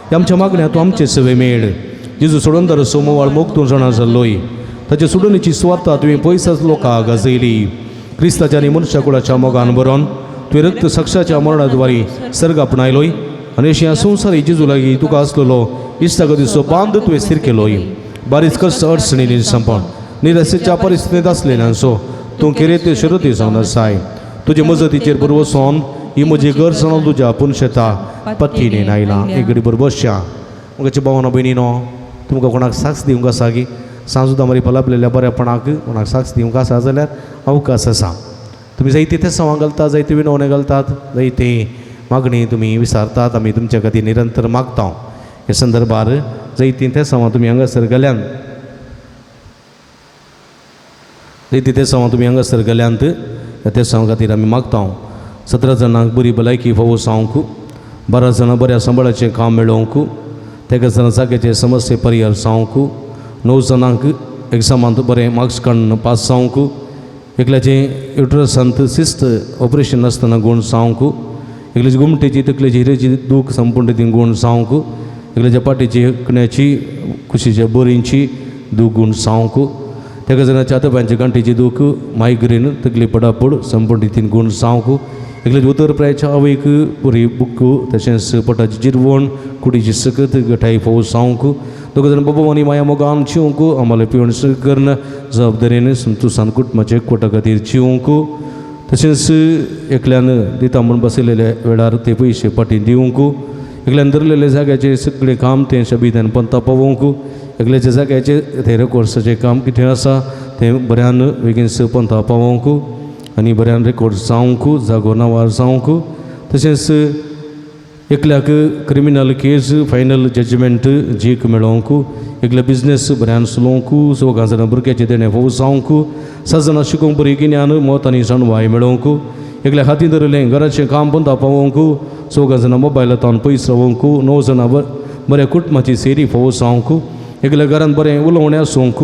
Speaker 6: ह्या आमच्या मागण्या तूं आमचे सवे मेळ. जेजू सोडून दर सोमवाळ मोग तूं जाणा जाल्लोय. ताचे सोडणीची सुवार्ता तुवें पयसच लोकांक गाजयली. क्रिस्ताच्या आनी मनशा कुळाच्या मोगान बरोवन तुवें रक्त साक्षाच्या मरणाद्वारी सर्ग आपणायलोय आनी अशें ह्या संवसारी जेजू लागीं तुका आसलेलो इश्टागतीचो बांद तुवें स्थीर केलोय. बारीच कश्ट अडचणींनी संपण निराशेच्या परिस्थितींत आसलेल्यांचो तूं किरें ते शरती जावन आसाय. तुजे मजतीचेर बरवसोन ही म्हजी गरज जाणून तुज्या पुनशेता पत्तीने आयला. एक घडी बरबसच्या म्हज्या भावना भयणीनो, तुमकां कोणाक साक्ष दिवंक आसा की सांजुदा मारी पलापलेल्या बऱ्यापणाक कोणाक साक्ष दिवंक आसा जाल्यार अवकाश आसा. तुमी जायते ते सवां घालतात, जायते विनवणे घालतात, जायते मागणी तुमी विसारतात. आमी तुमच्या खातीर निरंतर मागता. ह्या संदर्भार जायतीं ते सवां तुमी हांगासर गेल्यान, जायतीं ते सवां तुमी हांगासर गेल्यांत, ह्या ते सवां खातीर आमी मागता. 17 जाणांक बरी भलायकी फावो जावंक, 12 जाणां बऱ्या सांबाळाचें काम मेळोवंक, 13 जाणां जाग्याचे समस्ये परिहार जावंक, 9 जाणांक एग्जामांत बरें मार्क्स काडून पास जावंक, एकल्याचें युट्रसांत सिस्त ऑपरेशन नासतना गूण जावंक, एकल्याची गुमटेची तकलेची हिरेची दूख संपूर्ण ती गूण जावंक, एकल्याच्या पाटीची हकण्याची कुशीच्या बोरींची दूख गूण जावंक, 13 जाणाच्या हातापांयची गांठीची दूख मायग्रेन तकली पडापड संपूर्ण रितीन गूण जावंक, एकल्याच्या उतर प्रायच्या आवयक बरी बुक्क तशेंच पोटाची जिरवण कुडीची सकत गठाई फोव जावंक, 2 जाण बाबा आनी माया मोगान जिवंक, आम्हाला पिवण करून जबाबदारीन संतोशान कुटुंबाचे एकवटा खातीर जिवंक, तशेंच एकल्यान दिता म्हूण बसयलेल्या वेळार ते पयशे फाटीं दिवंक, एकल्यान धरलेले जाग्याचें सगळें काम तें शबिदान पंता पावोवंक, एकल्याच्या जाग्याचें ते रेकॉर्ड्साचें काम कितें आसा तें बऱ्यान बेगीन पंता पावोवंक आनी बऱ्यान रेकॉर्ड जावंक, जागो नांवार जावंक, तशेंच एकल्याक क्रिमिनल केस फायनल जजमेंट जीक मेळोवंक, एकल्या बिजनेस बऱ्यान चलोवंक, 4 जाणां भुरग्याचें देणें फावो जावंक, 7 जाणां शिकोवंक बरी गिन्यान मत आनी जाणवाय मेळोवंक, एकल्या हातीन धरिल्लें घराचें काम बंद पावोवंक, 4 जाणां मोबायलांत पयस रावोवंक, 9 जाणां बऱ्या कुटुंबाची सेरी फावो जावंक, एकल्या घरांत बरें उलोवणें आसूंक,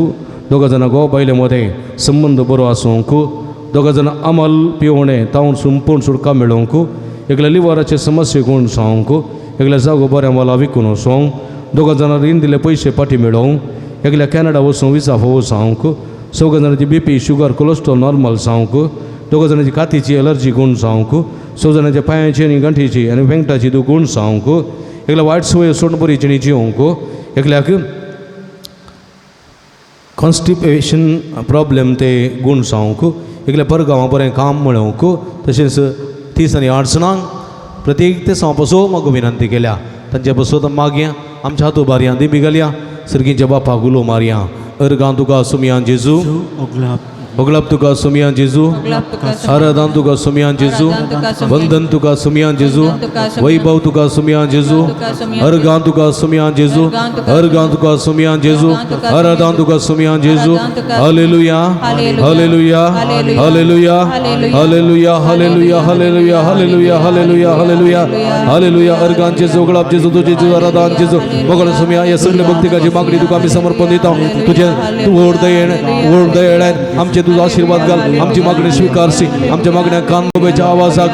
Speaker 6: 2 जाणां घोव बायले मदें संबंद बरो आसूंक, 2 जाणां अमल पिवणें तावन संपूर्ण सुटका मेळोवंक, एकल्या लिवराचे समस्ये गुण जावंक, एकल्या जागो बऱ्या मोला विकून वचोंक, 2 जाणां रीण दिले पयशे फाटीं मेळोवंक, एकल्या कॅनडा वचूंक विजा फोवो जावंक, चौगा जाणांची B P sugar cholesterol normal जावंक, दोगा जाणांची कातीची एलर्जी गुण जावंक, स जाणांच्या पांयाची आनी गांठीची आनी वेंगटाची तूं गुण जावंक, एकल्या वायट संवय सोडून बरी जिणी जिवंक, एकल्याक कॉन्स्टिपेशन प्रॉब्लेम ते गुण जावंक, एकल्या परगांवां बरें काम मेळोवंक, तशेंच 30 आनी अडचणांक प्रत्येक ते पासून म्हाका विनंती केल्या तांचे पासून मागया आमच्या हातू बारया दिमी घालया सर्गींच्या बापाक उलो मारया. अर्गां तुका सुमयां जेजू, ओगलाप तुका सुमयां जेजू, आराधन तुका सुमयां जेजू, वंदन तुका सुमयां जेजू, वैभव तुका सुमयां जेजू, अर्गां तुका सुमयां जेजू, अर्गां तुका सुमयां जेजू, आराधन तुका सुमयां जेजू. Hallelujah hallelujah hallelujah hallelujah hallelujah hallelujah hallelujah hallelujah hallelujah hallelujah. अर्गां जेजू, ओगलाप जेजू, तुझे जेजू, आराधन जेजू, मोगळ सुमया. या सगळे भक्तिकाची मागणी तुका आमी समर्पण दिता. तुझे तूं व्हड दयेन व्हड दयेळ्यान आमचे तुजो आशिर्वाद घाल, आमची मागणी स्विकारसी, आमच्या मागण्या कान दुबेच्या आवाजाक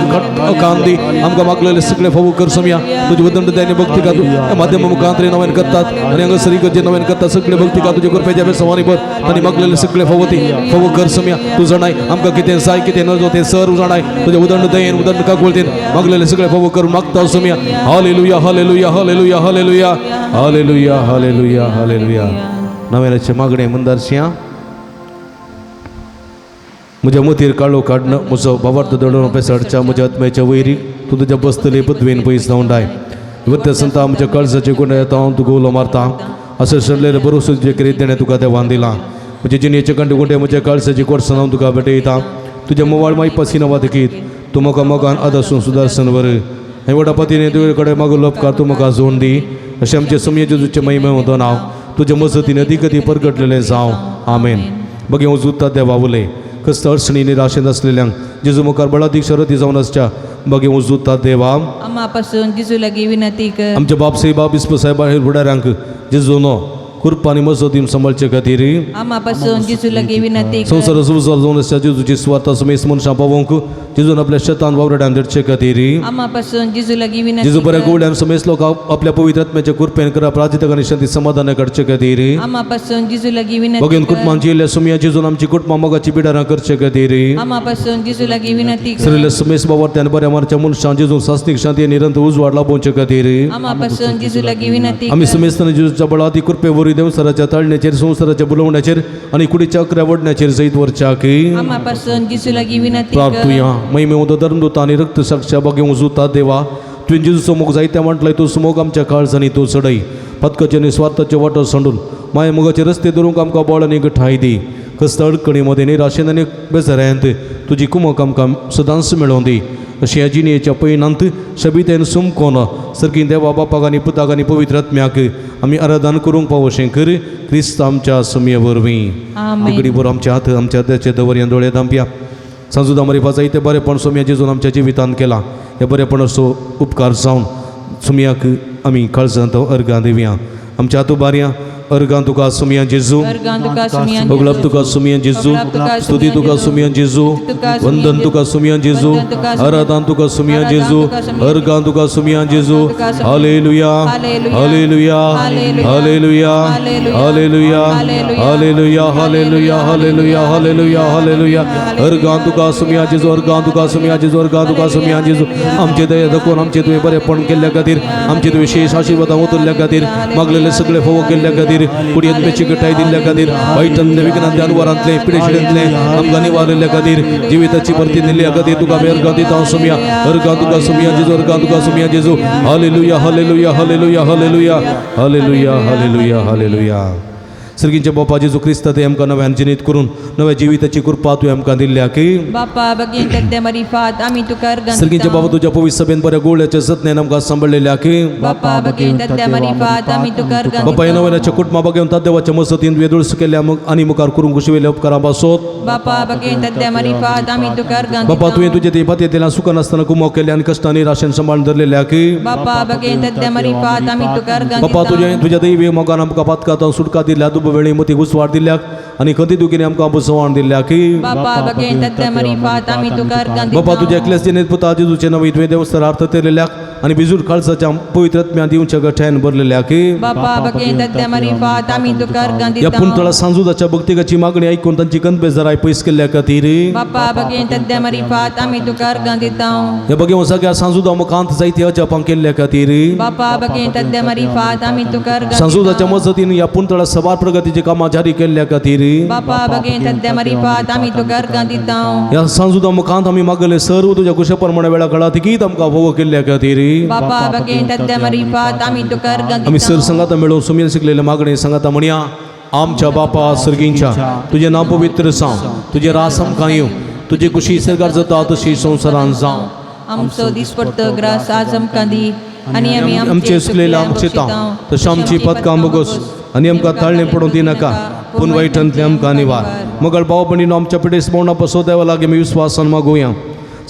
Speaker 6: कान दी, आमकां मागलेले सगळे फावो कर सुमया. तुजे वदंड दयाने भक्ती का तू माध्यम मुखांतरे नवीन करतात आनी हांगासर इगर्जे नवीन करतात सगळे भक्ती का तुजे कृपेच्या बेसवानी भर आनी मागलेले सगळे फावो ती फावो कर सुमया. तूं जाणाय आमकां कितें जाय कितें नजो तें सर्व जाणाय. तुजे उदंड दयेन उदंड काकुळतेन मागलेले सगळे फावो करून मागता Somaiya. Hallelujah hallelujah hallelujah hallelujah hallelujah hallelujah hallelujah. नव्याचे मागणे मंदारशिया म्हज्या मतीर काळो काडणं म्हजो बाबार्थ दडोवन पेसाडच्या म्हज्या आत्म्याच्या वैरीक तूं तुज्या बसतली पदवेन पयस धांवडाय. वत्य संता म्हज्या काळजाचे गुण येता हांव तुका उलो मारता असं सरलेले बरोसो तुजे कितें देणें तुका देवान दिलां. म्हजे जिणेचे कंटे गुंडे म्हज्या काळजाची कोर्सान हांव तुका भेटयता. तुज्या मोवाळ माय पसिना वादकीत तूं म्हाका मोगान आदर्सून सुदारसन वर आनी व्हडा पतीने तुजे कडेन मागलो उपकार तूं म्हाका जोन दी. अशें आमचे सुमये जेजूचे महिमे होतो नांव तुज्या मजतीन अदीक परगटलेलें जावं. आमेन. बगे उजुता देवा उलय कस्त अडचणी निराशेंत आसलेल्यांक जेजू मुखार बळादीक शरती जावन आसच्या बगे उजुता देवा
Speaker 2: आमा पासून जेजू लागीं विनंती कर.
Speaker 6: आमच्या बाप साहेबा बिस्प साहेबा हे फुडाऱ्यांक जेजूनो कृपा आनी मजतीन सांबाळचे खातीर
Speaker 2: आमा पासून जेजू लागीं विनंती कर.
Speaker 6: संवसार संवसार जावन आसच्या जेजूची सुवार्ता समेस्त मनशां पावोवंक जेजून आपल्या शेतान वावराड्यान धाडचे खातीर
Speaker 2: आमा पासून जेजू लागीं विनंती
Speaker 6: जेजू बऱ्या
Speaker 2: कर.
Speaker 6: गोवल्यान समेस्त लोक आपल्या पवित्र आत्म्याच्या कृपेन करा प्राजितक आनी शांती समाधान काडचे खातीर
Speaker 2: आमा पासून जेजू लागीं विनंती
Speaker 6: बगेन
Speaker 2: कर.
Speaker 6: कुटुंबांची येयल्ल्या सुमया जेजून आमची कुटुंबां मोगाची बिडारां करचे खातीर
Speaker 2: आमा पासून जेजू लागीं विनंती कर.
Speaker 6: सरिल्ल्या समेस्त बाबा बऱ्या मारच्या मनशां जेजून सास्तीक शांती आनी निरंतर उजवाड लाभोवचे खातीर
Speaker 2: आमा पासून जेजू लागीं विनंती
Speaker 6: आमी
Speaker 2: कर.
Speaker 6: समेस्तान जेजूच्या बळाती कृपे वरवीं देवसराच्या ताळण्याचेर संवसाराच्या बुलवण्याचेर आनी कुडीच्या अकरा वडण्याचेर जैत वरच्याक
Speaker 2: आमा पासून जेजू लागीं विनंती कर.
Speaker 6: प्रार्थुया. महिमे उदो धर्मदूत आनी रक्त साक्षा बागे उजुता देवा तुवें जेजूचो मोग जायते म्हटलंय तूं सुमोग आमच्या काळजांनी तूं चडय पत्कचे आनी स्वार्थाचे वाटो सांडून माया मोगाचे रस्ते धरूंक आमकां बळ आनी गठाय दी. कस्त अडकणी मदें निराशेन आनी बेजारांत तुजी कुमक आमकां सदांच मेळोवन दी. अशी ह्या जिणेच्या पयणांत शबितेन सुमकोन सर्गी देवा बापाक आनी पुताक आनी पवित्र आत्म्याक आमी आराधन करूंक पावोशें कर क्रिस्त आमच्या सुमये वरवीं.
Speaker 2: आमेन.
Speaker 6: तिगडी बरो आमच्या हात आमच्या हाताचे दवर दोळे धांपया. सांजुदा मरिफा जायते बरेपण सोमया जेजून आमच्या जिवितांत केलां हे बरेपणाचो उपकार जावन सुमयाक आमी काळजांत अर्गां दिवया. आमच्या हातू बारया अर्गां तुका सुमया जेजू,
Speaker 2: अर्गां तुका सुमया
Speaker 6: ओगलाप तुका सुमया जेजू, स्तुती तुका सुमया जेजू, वंदन तुका सुमया जेजू, आराधन तुका सुमया जेजू, अर्गां तुका सुमया जेजू. Hallelujah hallelujah hallelujah hallelujah hallelujah hallelujah hallelujah hallelujah hallelujah. अर्गां तुका सुमया जेजू, अर्गां तुका सुमया जेजू, अर्गां तुका सुमया जेजू. आमचे दया दाखोवन आमचे तुवें बरेपण केल्ल्या खातीर आमचे तुवें विशेष आशिर्वादां उतरल्या खातीर मागलेले सगळे फोव केल्ल्या खातीर कुडयेंत गटाय दिल्ल्या खातीर वायटांतले विघ्नांतले अनवरांतले पिडेशिडेंतले आमकां निवारिल्ल्या खातीर जिविताची भरती दिल्ल्या खातीर तुका आमी अर्गां दिता सुमया. अर्गां तुका सुमया जेजू, अर्गां तुका सुमया जेजू. Hallelujah hallelujah hallelujah hallelujah hallelujah hallelujah hallelujah. सर्गींच्या बापा जेजू क्रिस्ता ते आमकां नव्यान जिनीत करून नव्या जिविताची कृपा तुवें आमकां दिल्ल्या की
Speaker 2: बापा बगेन तद्दे मरिफात आमी तुका अर्गां
Speaker 6: सर्गींच्या
Speaker 2: दिता.
Speaker 6: बाबा तुज्या पवित्र सभेन बऱ्या गोळ्याच्या जतनेन आमकां सांबाळलेल्या की
Speaker 2: बापा बगेन तद्दे मरिफात आमी तुका अर्गां
Speaker 6: बापा ह्या
Speaker 2: दिता.
Speaker 6: नव्याच्या कुटुंबा बगेवन देवाच्या मजतीन तुवें दुळस केल्या आनी मुखार करूंक कुशिवेल्या उपकारां पासत
Speaker 2: बापा बगेन तद्दे मरिफात आमी तुका अर्गां
Speaker 6: बापा तुवें
Speaker 2: दिता.
Speaker 6: तुजे ते पातयेंतल्यान सुखान नासतना कुमो केल्या आनी कश्टांनी राशेन सांबाळून धरलेल्या की
Speaker 2: बापा बगेन तद्दे मरिफात आमी तुका अर्गां
Speaker 6: बापा
Speaker 2: दिता.
Speaker 6: तुजें तुज्या दैवी मोगान आमकां पातकांत सुटका दिल्या दुब वेळी मती उजवाड दिल्याक
Speaker 4: आनी खंती दुखीनी आमकां बसवण दिल्ल्या की
Speaker 2: बापा बगेन तद्या मरिफात आमी तुका अर्गां
Speaker 4: बापा
Speaker 2: दिता.
Speaker 4: तुज्या एकल्याच पुता जेजूचे नवी तुवें देवस्थान अर्थ केलेल्याक आनी बिजूर काळजाच्या पवित्र आत्म्या दिवच्या गठ्यान भरलेल्या की
Speaker 2: बापा बगेन तद्या मरिफात आमी तुका अर्गां
Speaker 4: ह्या
Speaker 2: दिता.
Speaker 4: पुंतळा सांजुदाच्या भक्तिकाची मागणी ऐकून तांची गणपेश जराय पयस केल्ल्या खातीर
Speaker 2: बापा बगेन तद्या मरिफात आमी तुका अर्गां दिता.
Speaker 4: ह्या बगे सगळ्या सांजुदा मुखांत जायती अजापां केल्ल्या खातीर
Speaker 2: बापा बगेन तद्या मरिफात आमी तुका अर्गां
Speaker 4: सांजुदाच्या
Speaker 2: दिता.
Speaker 4: मजतीन ह्या पुंतळा सबार प्रगतीची कामां जारी केल्ल्या खातीर
Speaker 2: बापा बगेन तद्या मरिफात आमी तुका अर्गां दिता.
Speaker 4: ह्या सांजुदा मुखांत आमी मागले सर्व तुज्या कुशा प्रमाणे वेळा काळा तिगीत आमकां फोव केल्ल्या खातीर
Speaker 2: बापा बगेन तद्या मरिफात आमी तुका अर्गां
Speaker 4: आमी सर
Speaker 2: दिता.
Speaker 4: संगाता मेळून सुमेर शिकलेले मागणे सांगाता म्हणया आमच्या बापा सर्गींच्या तुजें नांव पवित्र जावं तुजें रास आमकां येवं तुजी कुशी सरकार जाता तशी संवसारान जावं
Speaker 2: आमचो दिसपडतो ग्रास आज आमकां दी आनी आमी
Speaker 4: आमचे चुकलेले आमचे तांव तशें आमची पदकां बगोस आनी आमकां ताळणें पडूंक दिनाका पूण वायटांतलें आमकां निवार मगळ भाव भयणीनो आमच्या पिडेस भोवणा पसो देवा लागीं आमी विस्वासान मागोवया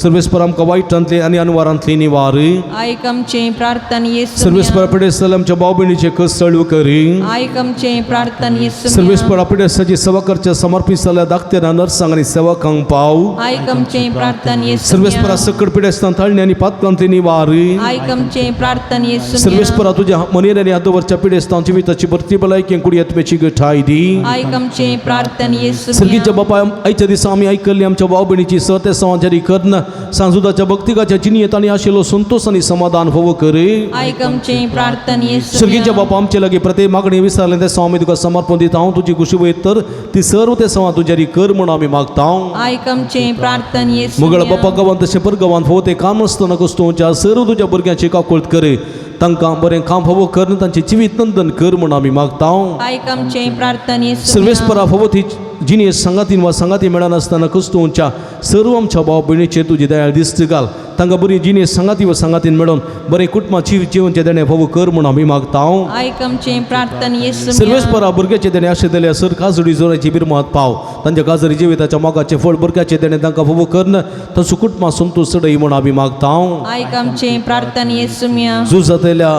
Speaker 4: सर्वेस्पर आमकां वायटांतले आनी अनवारांतली निवार
Speaker 2: आयक आमचें प्रार्थन येसू
Speaker 4: सर्वेस्पर पिडेस आमच्या भाव भयणीचे कस चळू करी
Speaker 2: आयक आमचें प्रार्थन येसू
Speaker 4: सर्वेस्पर पिडेसाची सेवा करच्या समर्पीत जाल्ल्या दाखत्याना नर्सांक आनी सेवकांक पाव
Speaker 2: आयक आमचें प्रार्थन येसू
Speaker 4: सर्वेस्परा सकट पिडेस्तां ताळणे आनी पातकांतली निवार
Speaker 2: आयक आमचें प्रार्थन येसू
Speaker 4: सर्वेस्परा तुज्या मनेर आनी हातवरच्या पिडेस्तां जिविताची भरती भलायकी कुडयेतमेची गठाय दी
Speaker 2: आयक आमचें प्रार्थन येसू
Speaker 4: सर्गीच्या बापा आयच्या दिसा आमी आयकल्ली आमच्या भाव भयणीची स ते जारी करन सांजुदाच्या भक्तिकाच्या जिणयेत आनी आशिल्लो संतोष आनी समाधान फोव करी
Speaker 2: आयक आमचें प्रार्थन येसू
Speaker 4: सर्गीच्या बापा आमचे लागीं प्रत्येक मागणी विसरलें ते आमी तुका समर्पण दिता हांव तुजी खुशी वयत तर ती सर्व ते सवा तुज्यारी कर म्हणून आमी मागता
Speaker 2: आयक आमचें प्रार्थन येसू
Speaker 4: मुगळ बापा गांवांत तशें परगांवांत फोव ते काम आसतना कस्तोवच्या सर्व तुज्या भुरग्यांची काकुळट कर तांकां बरें काम फावो कर तांचें जिवीत नंदन कर म्हूण आमी मागता
Speaker 2: आयक आमचें प्रार्थन येसू
Speaker 4: सर्वेस्परा फावो ती जिणेस सांगातीन वा सांगाती मेळनासतना कस्तोवच्या सर्व आमच्या भाव भयणीचेर तुजी दयाळ दिश्ट घाल तांकां बरी जिणेस सांगाती वा सांगातीन मेळोवन बरें कुटुंबाची जिवनचें देणें फावो कर म्हूण आमी मागता
Speaker 2: आयक आमचें प्रार्थन येसू
Speaker 4: सर्वेस्परा भुरग्याचे देणें अशें दिलें सर काजडी जोराची बिरमात पाव तांच्या काजरी जिविताच्या मोगाचें फळ भुरग्याचें देणें तांकां फावो करन तांचो कुटुंबा संतोश चडय म्हूण आमी मागता
Speaker 2: आयक आमचें प्रार्थन येसू
Speaker 4: झूज जातल्या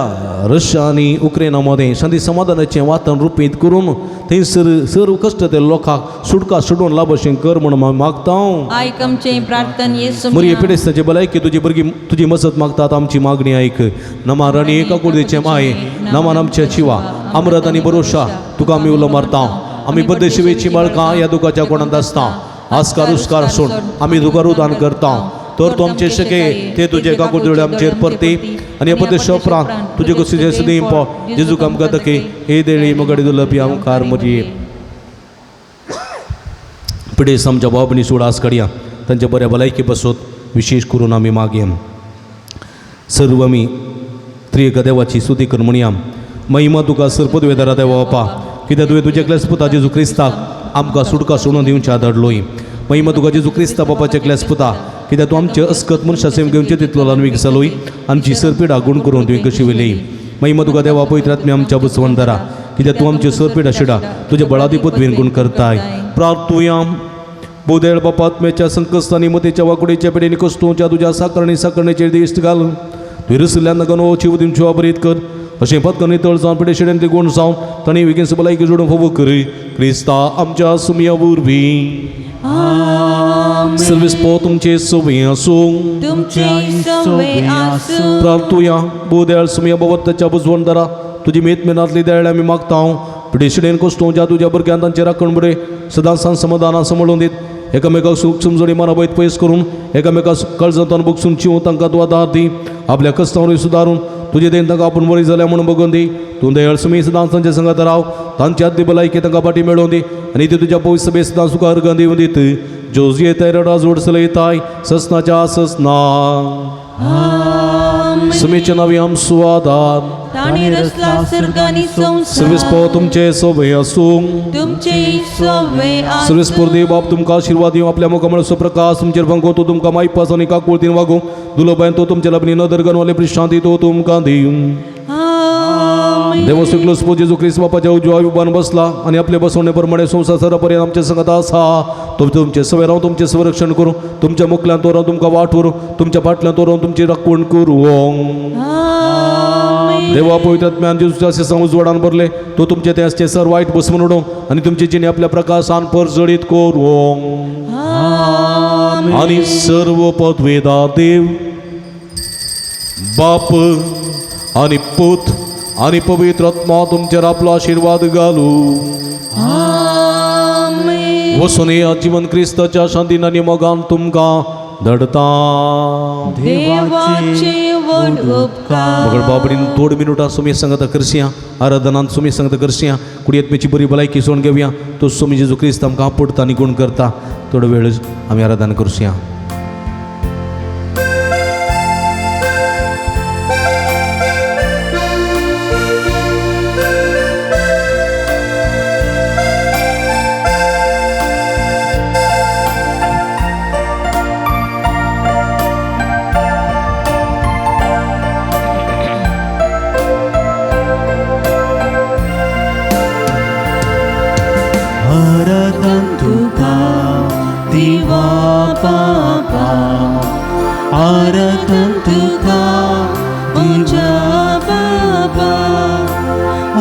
Speaker 4: रशिया आनी उक्रेना मदें शांती समाधानाचें वातावरण रुपीत करून थंयसर सर्व कश्ट ते लोकांक सुटका सोडून लाभ अशें कर म्हूण हांव मागता.
Speaker 2: आयक आमचें प्रार्थन येसू
Speaker 4: मरिये पिडेस्ताचे भलायकी तुजी भुरगीं तुजी मजत मागतात आमची मागणी आयक. नमा राणी एका कुर्देचे माये नमान आमच्या शिवा अमृत आनी भरोशा तुका आमी उलो मारता. आमी बद्दशिवेची बाळकां ह्या दुखाच्या कोणांत आसता आस्कार उस्कार सोड आमी तुका रुदान करता. तर तूं आमचे शके ते तुजे काकुळदोळे आमचेर परती आनी अपदेश उपरांत तुजे कुशीचे सुदीं पो जेजू आमकां तके हे देळी मगडी दुलपी आमकार मरये. पिडेस आमच्या भाव भयणी सोड आस काडया तांच्या बऱ्या भलायकी बसत विशेश करून आमी मागया. सर्व आमी त्रिएका देवाची स्तुती करून म्हणया महिमा तुका सर पदवेदारा देवा बापा कित्याक तुवें तुज्या एकल्याच पुता जेजू क्रिस्ताक आमकां सुटका सोडून दिवच्या धाडलोय. महिमा तुका जेजू क्रिस्ता बापाच्या एकल्याच पुता कित्याक तूं आमचे अस्कत मनशा सेम घेवचे तितलो ल्हानवीक जालोय आमची सरपिडा गुण करून तुवें कशी वेली. महिमा तुका देवा पवित्र आत्म्या आमच्या बसवंतरा कित्याक तूं आमचे सरपिडा शिडा तुज्या बळादी पदवीन गुण करताय. प्रार्थुया बोदेळ बापा आत्म्याच्या संकस्तानी मतेच्या वाकुडीच्या पेडेनी कस्तुच्या तुज्या साकरणी साकरणेचेर दिश्ट घाल तुवें रसल्यान नगन चिव दिमच्यो अबरीत कर अशें पत्कनी तळ जावन पिडे शेडेन गुण जावन तांणी विगेन भलायकी जोडून फोवो करी क्रिस्ता आमच्या सुमया वरवीं. सर्वीस पो तुमचे सोबी आसूं.
Speaker 2: तुमचें सवे आसूं.
Speaker 4: प्रार्थुया बोदेळ सुमया बाबत बुजवंदरा तुजी मेत मेनातली दयाळ आमी मागता. पिडे शेडेन कस्तुच्या तुज्या भुरग्यान तांचे राखण बरें सदां सांज समाधाना सांबाळून दीत एकामेकाक सूख समजणी मनाबैत पयस करून एकामेकाक कळजांतान बगसून चिवून तांकां तूं आदार दी. आपल्या कस्तांवरी सुदारून तुजे देन तांकां आपूण बरी जाल्या म्हणून बगोवन दी. तूं दयाळ सुमी सदां तांच्या संगात राव तांची आद्य भलायकी तांकां फाटी मेळोवन दी आनी ती तुज्या पयस सभे सदां सुखा अर्गां दिवन दीत. जोज येताय रडा जोड चलयताय ससनाच्या ससना सुमीचे नावी आमचो आदार
Speaker 2: ताणी रचला स्वर्ग आनी संवसार
Speaker 4: सर्वेस पो तुमचे सोबे आसूं.
Speaker 2: तुमचें सवे आसूं.
Speaker 4: सर्वेस पोर देव बाप तुमकां आशिर्वाद दिवं आपल्या मुखामळ प्रकाश तुमचेर फांको तो तुमकां मायपास आनी काकुळतीन वागूं दुलोबायन तो तुमचे लग्नी नदर गणवाले शांती तो तुमकां दिवं.
Speaker 2: आमेन.
Speaker 4: देव सुकलो स्पो जेजू क्रिस्त बापाच्या उजव्या उबान बसला आनी आपले बसवणे प्रमाणे संवसार सरापर्यंत आमच्या संगत आसा. तो तुमचे सवे राव तुमचें संरक्षण करूं तुमच्या मुखल्यान तो राव तुमकां वाट व्हरूं तुमच्या फाटल्यान तो राव तुमची राखण करूं.
Speaker 2: आमेन.
Speaker 4: देवा पवित्र आत्म्यान जेजूच्या सेसां उजवाडान भरले तो तुमचे ते आसचे सर वायट बसमून उडोवंक आनी तुमचे जिणे आपल्या प्रकाशान परजळीत करूंक आनी सर्व पदवेदा देव बाप आनी पूत आनी पवित्र आत्मा तुमचेर आपलो आशिर्वाद घालू. वसून या जीवन क्रिस्ताच्या शांतीन आनी मोगान तुमकां धडता.
Speaker 2: देवाचे व्हड उपकार.
Speaker 5: मगळ बाबडीन थोड मिनुटां सुमी संगता करसया, आराधनान सुमी संगता करसया, कुडयेतमेची बरी भलायकी सोडून घेवया. तो सुमी जेजू क्रिस्त आमकां आपडता आनी गुण करता. थोडो वेळ आमी आराधना करसया.
Speaker 1: आराधन तुका देवा बापा, आराधन तुका म्हज्या बाबा,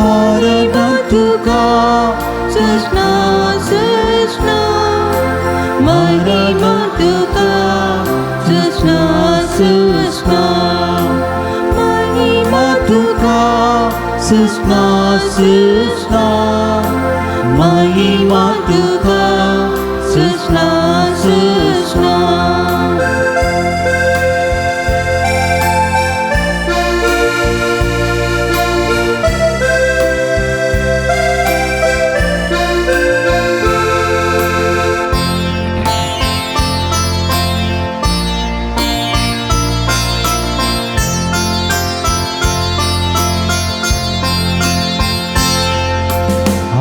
Speaker 1: आराधन तुका
Speaker 2: सृष्णा सृष्णा महिमा तुका सृष्णा सृष्णा महिमा
Speaker 1: तुका सृष्णा सृष्णा महिमा तुका
Speaker 2: सृष्णा सृष्णा.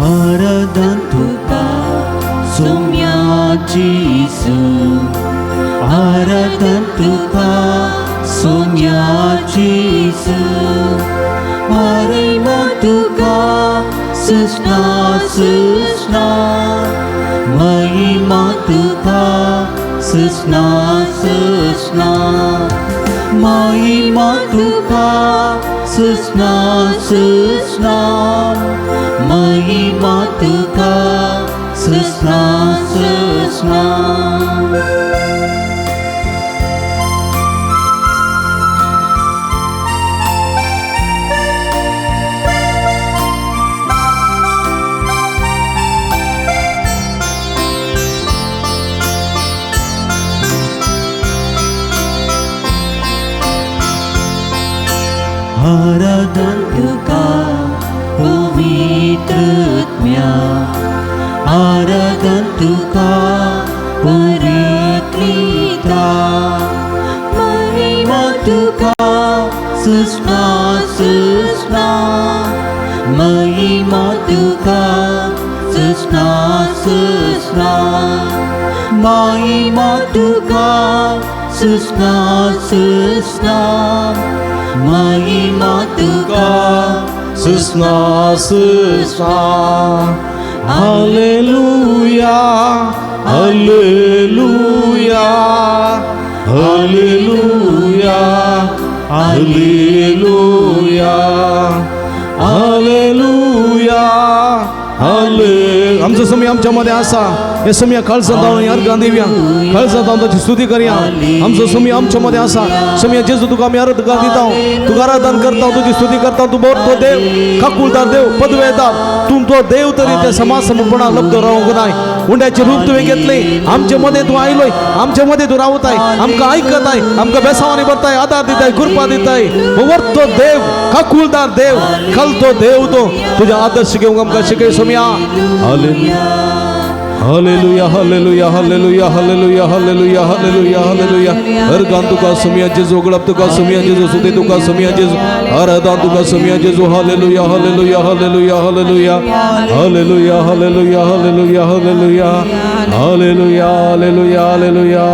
Speaker 1: आराधन तुका सोम्या जेजू, आराधन तुका सोम्या जेजू, महिमा तुका सृष्णा सृष्णा महिमा तुका सृष्णा सृष्णा महिमा तुका सृष्णा सृष्णा महिमा तुका सृष्णा सृष्णा. आराधन तुका पवित्र आत्म्या, आराधन तुका पराक्लिता, महिमा तुका सृष्णा सृष्णा महिमा तुका सृष्णा सृष्णा महिमा तुका सृष्णा सृष्णा महिमा तुका
Speaker 4: सृष्णा सृष्णा. Hallelujah hallelujah hallelujah hallelujah hallelujah हाले. आमचो समय आमच्या मध्ये आसा. हे समय खालसा जावन अर्गां दिवया, खालसा जावन ताची स्तुती करया. आमचो समय आमच्या मध्ये आसा. समय जेजू तुका आमी अर्गां दिता, तुका आराधन करता, तुजी स्तुती करता. तूं बरो देव, काकुळदार देव, पदवेदार तूं तो देव तरी त्या समाज समर्पणा लब्ध रावंक नाय. उंड्याचें रूप तुवें घेतलें, आमचे मदें तूं आयलोय, आमचे मदें तूं रावताय, आमकां आयकताय, आमकां बेसांवांनी भरताय, आदार दिताय, कृपा दिताय. वर्तो देव, काकुळदार देव, खालतो देव तो तुझ्या आदर्श घेवंक आमकां शिकय सोम्या. Hallelujah hallelujah hallelujah hallelujah hallelujah hallelujah hallelujah. अर्गान तुका सोम्या जेजू, उगडप तुका सोम्या जेजू, सुते तुका सोम्या जेजू, आराधन तुका सोम्या जेजू. Hallelujah hallelujah hallelujah hallelujah hallelujah hallelujah hallelujah hallelujah hallelujah hallelujah hallelujah.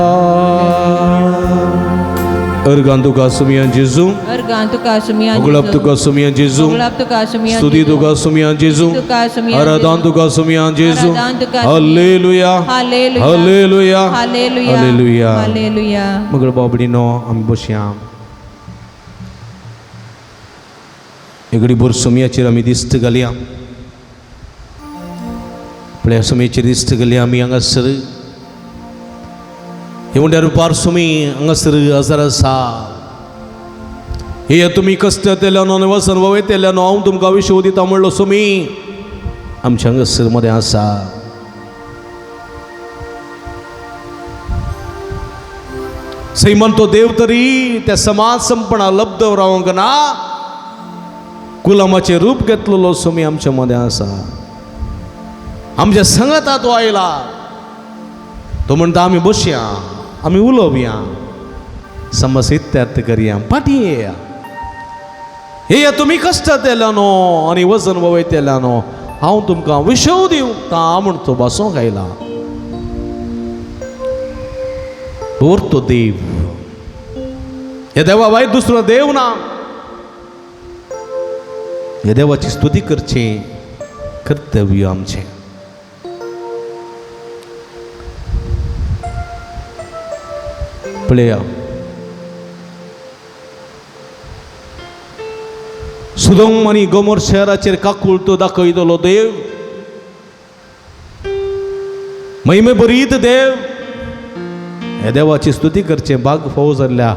Speaker 4: अर्गान तुका सोम्या जेजू,
Speaker 2: अर्गान तुका सोम्या,
Speaker 4: उगडप तुका सोम्या जेजू, स्तुती तुका सोम्या जेजू, आराधन तुका सोम्या जेजू. हालेलुया हालेलुया हालेलुया
Speaker 2: हालेलुया.
Speaker 5: मगळ बाबडीनो आमी बसया. एगडी भर सोमयाचेर आमी दिस्त घालया. पळया सोमयेचेर दिस्त घालया आमी हांगासर हे म्हणल्यार रुपार सोमी हांगासर हजर आसा. हे तुमी कश्ट येतल्यानो आनी वसन वयतल्यानो हांव तुमकां विशव दिता म्हणलो सोमी आमच्या हांगासर मदें आसा. सैमान तो देव तरी त्या समाज संपणा लब्ध रावंक ना, गुलामाचें रूप घेतलेलो सोमी आमच्या मदें आसा. आमच्या संगता तो आयला. तो म्हणटा आमी बसया, आमी उलोवया, समज इत्यार्थ करया, पाटी येया. हे तुमी कश्ट येतल्यानो आनी वजन वयतल्यानो हांव तुमकां विशव दिवता म्हण तो बसोंक आयला. तो देव ह्या देवा भायर दुसरो देव ना. ह्या देवाची स्तुती करचें कर्तव्य आमचें. पळया सुदोम आनी गोमोर शहराचेर काकूळ तो दाखयतलो देव, महिमे बरीत देव. ह्या देवाची स्तुती करचें भाग फावो जाल्ल्या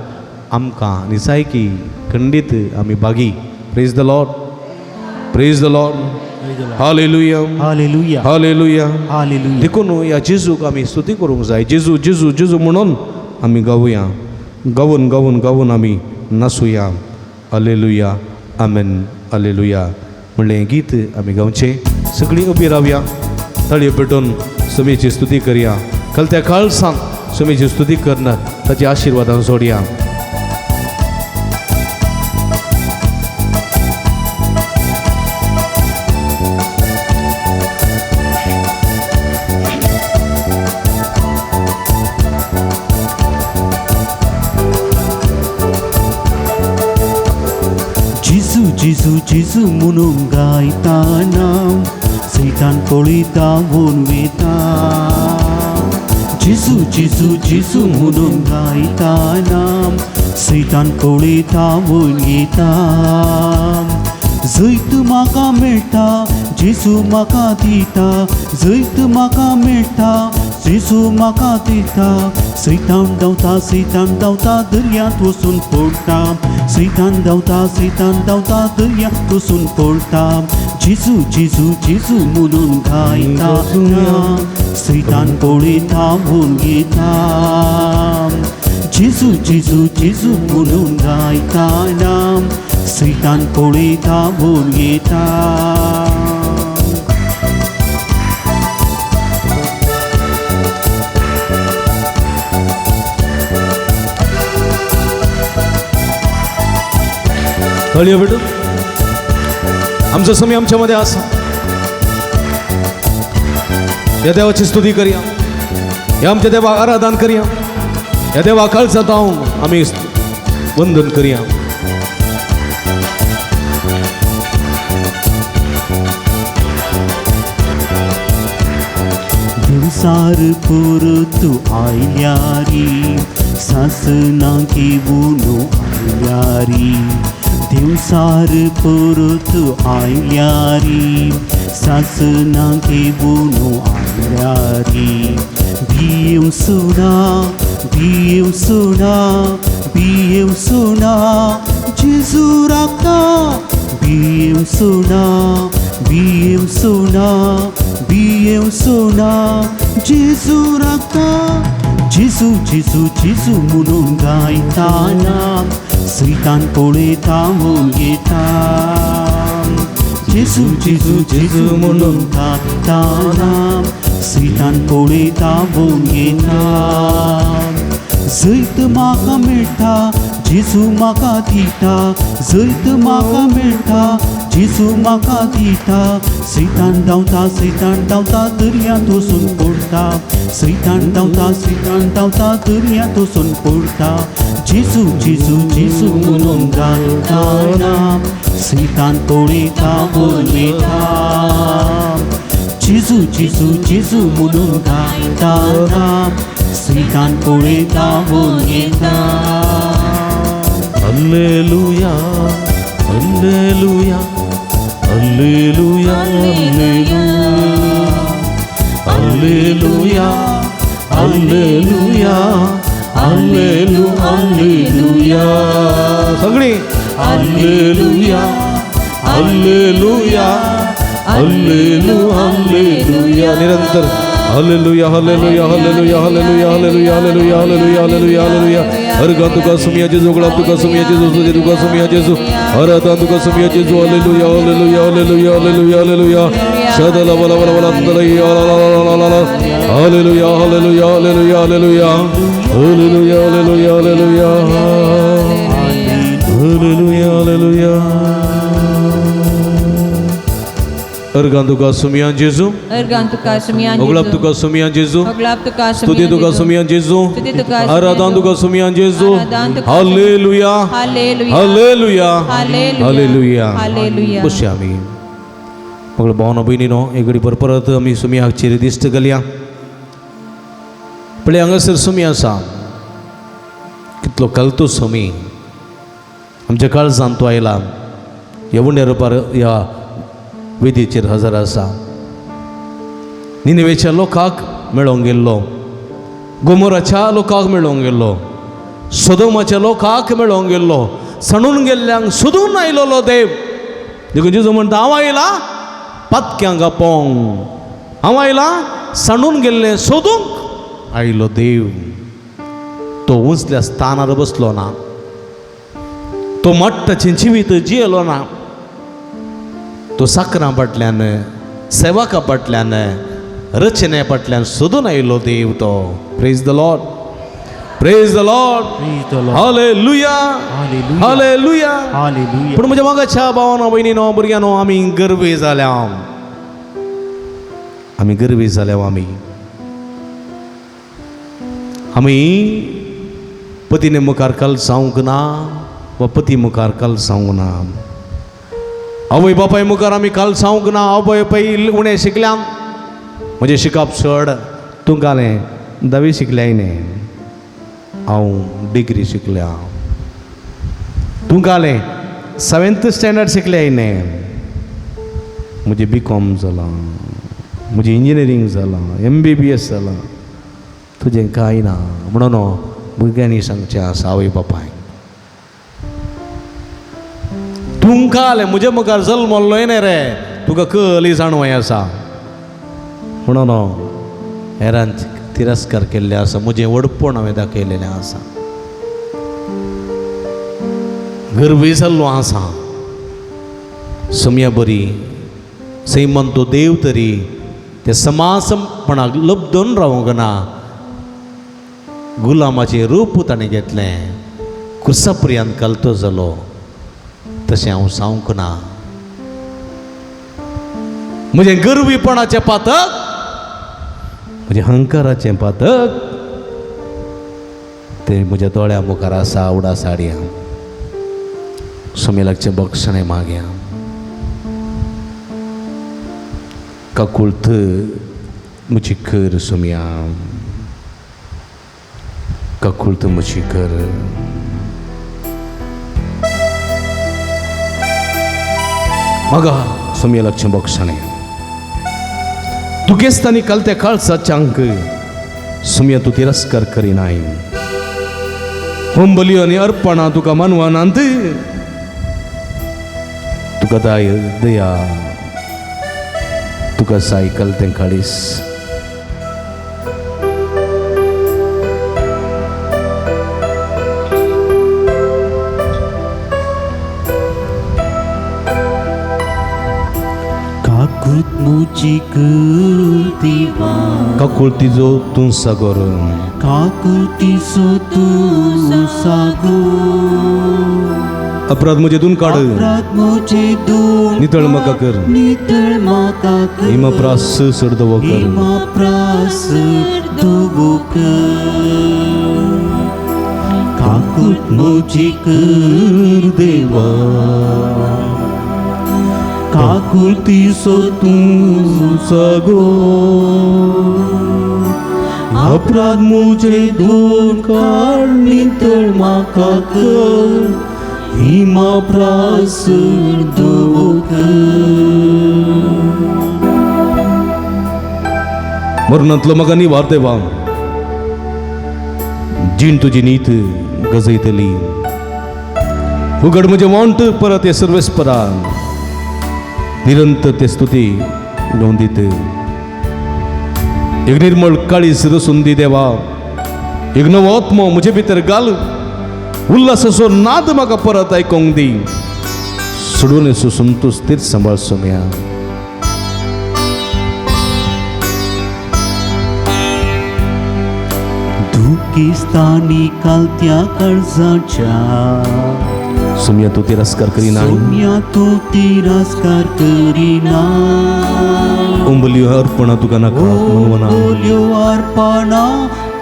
Speaker 5: आमकां आनी जायकी खंडीत आमी भागी. Praise the Lord, praise the Lord, hallelujah,
Speaker 1: hallelujah,
Speaker 5: hallelujah,
Speaker 1: hallelujah.
Speaker 5: देखून ह्या जेजूक आमी स्तुती करूंक जाय. जेजू जेजू जेजू म्हणून आमी गावया, गावून गावून गावून आमी नाचुया. हालेलुया, आमेन, हालेलुया म्हणलें गीत आमी गावचें. सगळीं उबी रावया, ताळयो पेटोवन समेची स्तुती करया. कलत्या काळसान समेची स्तुती करना ताच्या आशिर्वादान सोडया.
Speaker 1: जेजू जेजू जेजू म्हणून गायताना सैतान पळी धांवून वेता. जेजू जेजू जेजू म्हणून गायताना सैतान पळी धांवून येता. जैत म्हाका मेळटा जेजू म्हाका दिता, जैत म्हाका मेळटा जेजू म्हाका दिता. सैतान धांवता सैतान धांवता दर्यांत वचून पडटा, सैतान धांवता सैतान धांवता दर्यांत वचून पडटा. जेजू जेजू जेजू म्हणून गायता सैतान पळी धांवून येता. जेजू जेजू जेजू म्हणून गायताना सैतान पळी धांवून येता.
Speaker 5: ताळयो पेटून आमचो समय आमच्या मध्ये आसा. ह्या देवाची स्तुती करया, ह्या आमच्या देवाक आराधन करया, ह्या देवाक काळजांत आमी वंदन करया.
Speaker 1: दिवसार परत आयल्यारी सासना घेवन आयल्यारी, दिवसार परत आयल्यारी सासना घेवन आयल्यारी. भियेव सुना भियेव सुना भियेव सुना जेजू राखता. भियेव सुना भियेव सुना भियेव सुना जेजू राखता. जेजू जेजू जेजू म्हणून गायताना सैतान पळी धांवून येता. जेजू जेजू जेजू म्हणून गायताना सैतान पळी धांवून येता. जैत म्हाका मेळटा जेजू म्हाका दिता, जैत म्हाका मेळटा जेजू म्हाका दिता. सैतान धांवता सैतान धांवता दर्यांत वचून पडटा, सैतान धांवता सैतान धांवता दर्यांत वचून पडटा. जेजू जेजू जेजू म्हणून गायताना सैतान पळी धांवून येता. जेजू जेजू जेजू म्हणून गायताना सैतान पळी धांवून येता.
Speaker 5: Hallelujah, Hallelujah, hallelujah, hallelujah, hallelujah, hallelujah, hallelujah. सगळी हालेलुया, हालेलुया, हालेलुया, हालेलुया. निरंतर hallelujah, hallelujah, hallelujah, hallelujah, hallelujah, hallelujah, hallelujah, hallelujah, hallelujah. हर तुका सुमिया जेजू, गुलाब तुका सुमिया जेजू, सुजे तुका सुमिया जेजू, हर तुका सुमिया जेजू. Hallelujah, hallelujah, hallelujah, hallelujah, hallelujah. शदला बला बला बला ला. Hallelujah, hallelujah, hallelujah, hallelujah, hallelujah, hallelujah, hallelujah, hallelujah, hallelujah. अर्गान तुका सुमिया जेजू,
Speaker 2: अर्गान तुका सुमिया जेजू,
Speaker 5: ओगलाब तुका सुमिया जेजू,
Speaker 2: ओगलाब तुका
Speaker 5: स्तुती तुका सुमिया जेजू, आराधन तुका सुमिया जेजू. हालेलुया, हालेलुया, हालेलुया, हालेलुया. बसया आमी मग भावना भयणीनो एक घडी परत आमी सुमियाचेर दिश्ट घालया. पळय हांगासर सुमी आसा, कितलो कलतो सुमी आमच्या काळजान तो आयला. ह्या उंड्या रुपार ह्या वेदीचेर हजर आसा. निनेवेच्या लोकांक मेळोंक गेल्लो, गोमोराच्या लोकांक मेळोंक गेल्लो, सोदोमाच्या लोकांक मेळोंक गेल्लो, सणून गेल्ल्यांक सोदून आयलोलो देव. देखून जेजू म्हणटा, हांव आयला पातक्यांक आपोवंक, हांव आयला सणून गेल्लें सोदूंक आयलो देव. तो उंचल्या स्थानार बसलो ना, तो मट्टाचें जिवीत जियेलो ना, तो साकरां फाटल्यान, सेवका फाटल्यान, रचने फाटल्यान सोदून आयलो देव तो. Praise the Lord, praise the Lord, hallelujah, hallelujah. पूण म्हज्या मोगाच्या भावानो, भयणीनो, भुरग्यांनो, आमी गर्वे जाल्या, आमी गर्वे जाल्या. आमी आमी पतीने मुखार काल जावंक ना वा पती मुखार काल जावंक ना, आवय बापाय मुखार आमी काल जावंक ना. आवय बापाय उणें शिकल्या, म्हजें शिकप चड, तूं घालें धावी शिकल्याय न्ही, हांव डिग्री शिकल्या, तूं घालें सेवेंथ स्टँडर्ड शिकल्याय न्ही, म्हजें बी कॉम जालां, म्हजें इंजिनियरींग जालां, MBBS जालां, तुजें कांय ना म्हणून भुरग्यांनी सांगचें आसा आवय बापायक. तुमकां आलें म्हजे मुखार जल्मल्लोय न्ही रे, तुका कली जाणवय आसा म्हणून हेरांक तिरस्कार केल्ले आसा, म्हजें व्हडपण हांवें दाखयलेलें आसा, गर्वी जाल्लो आसा. सम्या बरी सैमान तो देव तरी ते समासपणाक लब्दून रावंक ना, गुलामाचें रूप ताणें घेतलें, कुसाप्रियान कलतो जालो. तशें हांव सांवंक ना. म्हजें गर्वीपणाचें पातक, म्हजें अहंकाराचें पातक तें म्हज्या दोळ्या मुखार आसा. आवडा साडया सुमेलाचें बक्षणें मागया, काकुळत म्हजी कर सुमया, काकुळत म्हजी कर. मागा सुमेलाचें बक्षणें दुखेस्तांनी कालत्या काळजाच्यांक सुमया तूं तिरस्कार करिनाय. होंबली आनी अर्पणां तुका मानवनांत, तुका दाय दया, तुका जाय कलतें काळीस.
Speaker 1: काकूत मुजी कर देवा,
Speaker 5: काकुळतीचो तूं सागोर,
Speaker 1: काकुळतीचो तूं सागोर,
Speaker 5: अपराध म्हजे दोन काड,
Speaker 1: अपराध म्हजे दोन
Speaker 5: नितळ म्हाका कर,
Speaker 1: नितळ म्हाका कर,
Speaker 5: हिमा प्रास चड दवो कर,
Speaker 1: हिमा प्रास दवो कर. काकूत मुजी कर देवा, काकुळतीचो तूं सागोर, अपराध मुझे दोन काड, नितळ म्हाका कर, हिमा प्रासर दोवोकर.
Speaker 4: मरणांतलो म्हाका निवार देवा, जीण तुजी नीत गजयतली. उगड म्हजें वोंट परत हे सर्वेस्परा, निरंतर ते स्तुती गावन दित. एक निर्मळ काळीज रसून दी देवा, एक नवो आत्मो म्हजे भितर घाल, उल्हासाचो नाद म्हाका परत आयकोंक दी. सोडून संतोष तीच सांबाळ सोम्या.
Speaker 1: दुखिस्तानी कालत्या कर्जाच्या
Speaker 4: सोम्या तूं तिरस्कार करिना,
Speaker 1: सोम्या तूं तिरस्कार करिना.
Speaker 4: उंबल्यो अर्पणा तुका नाका मनवना,
Speaker 1: उंबल्यो अर्पणा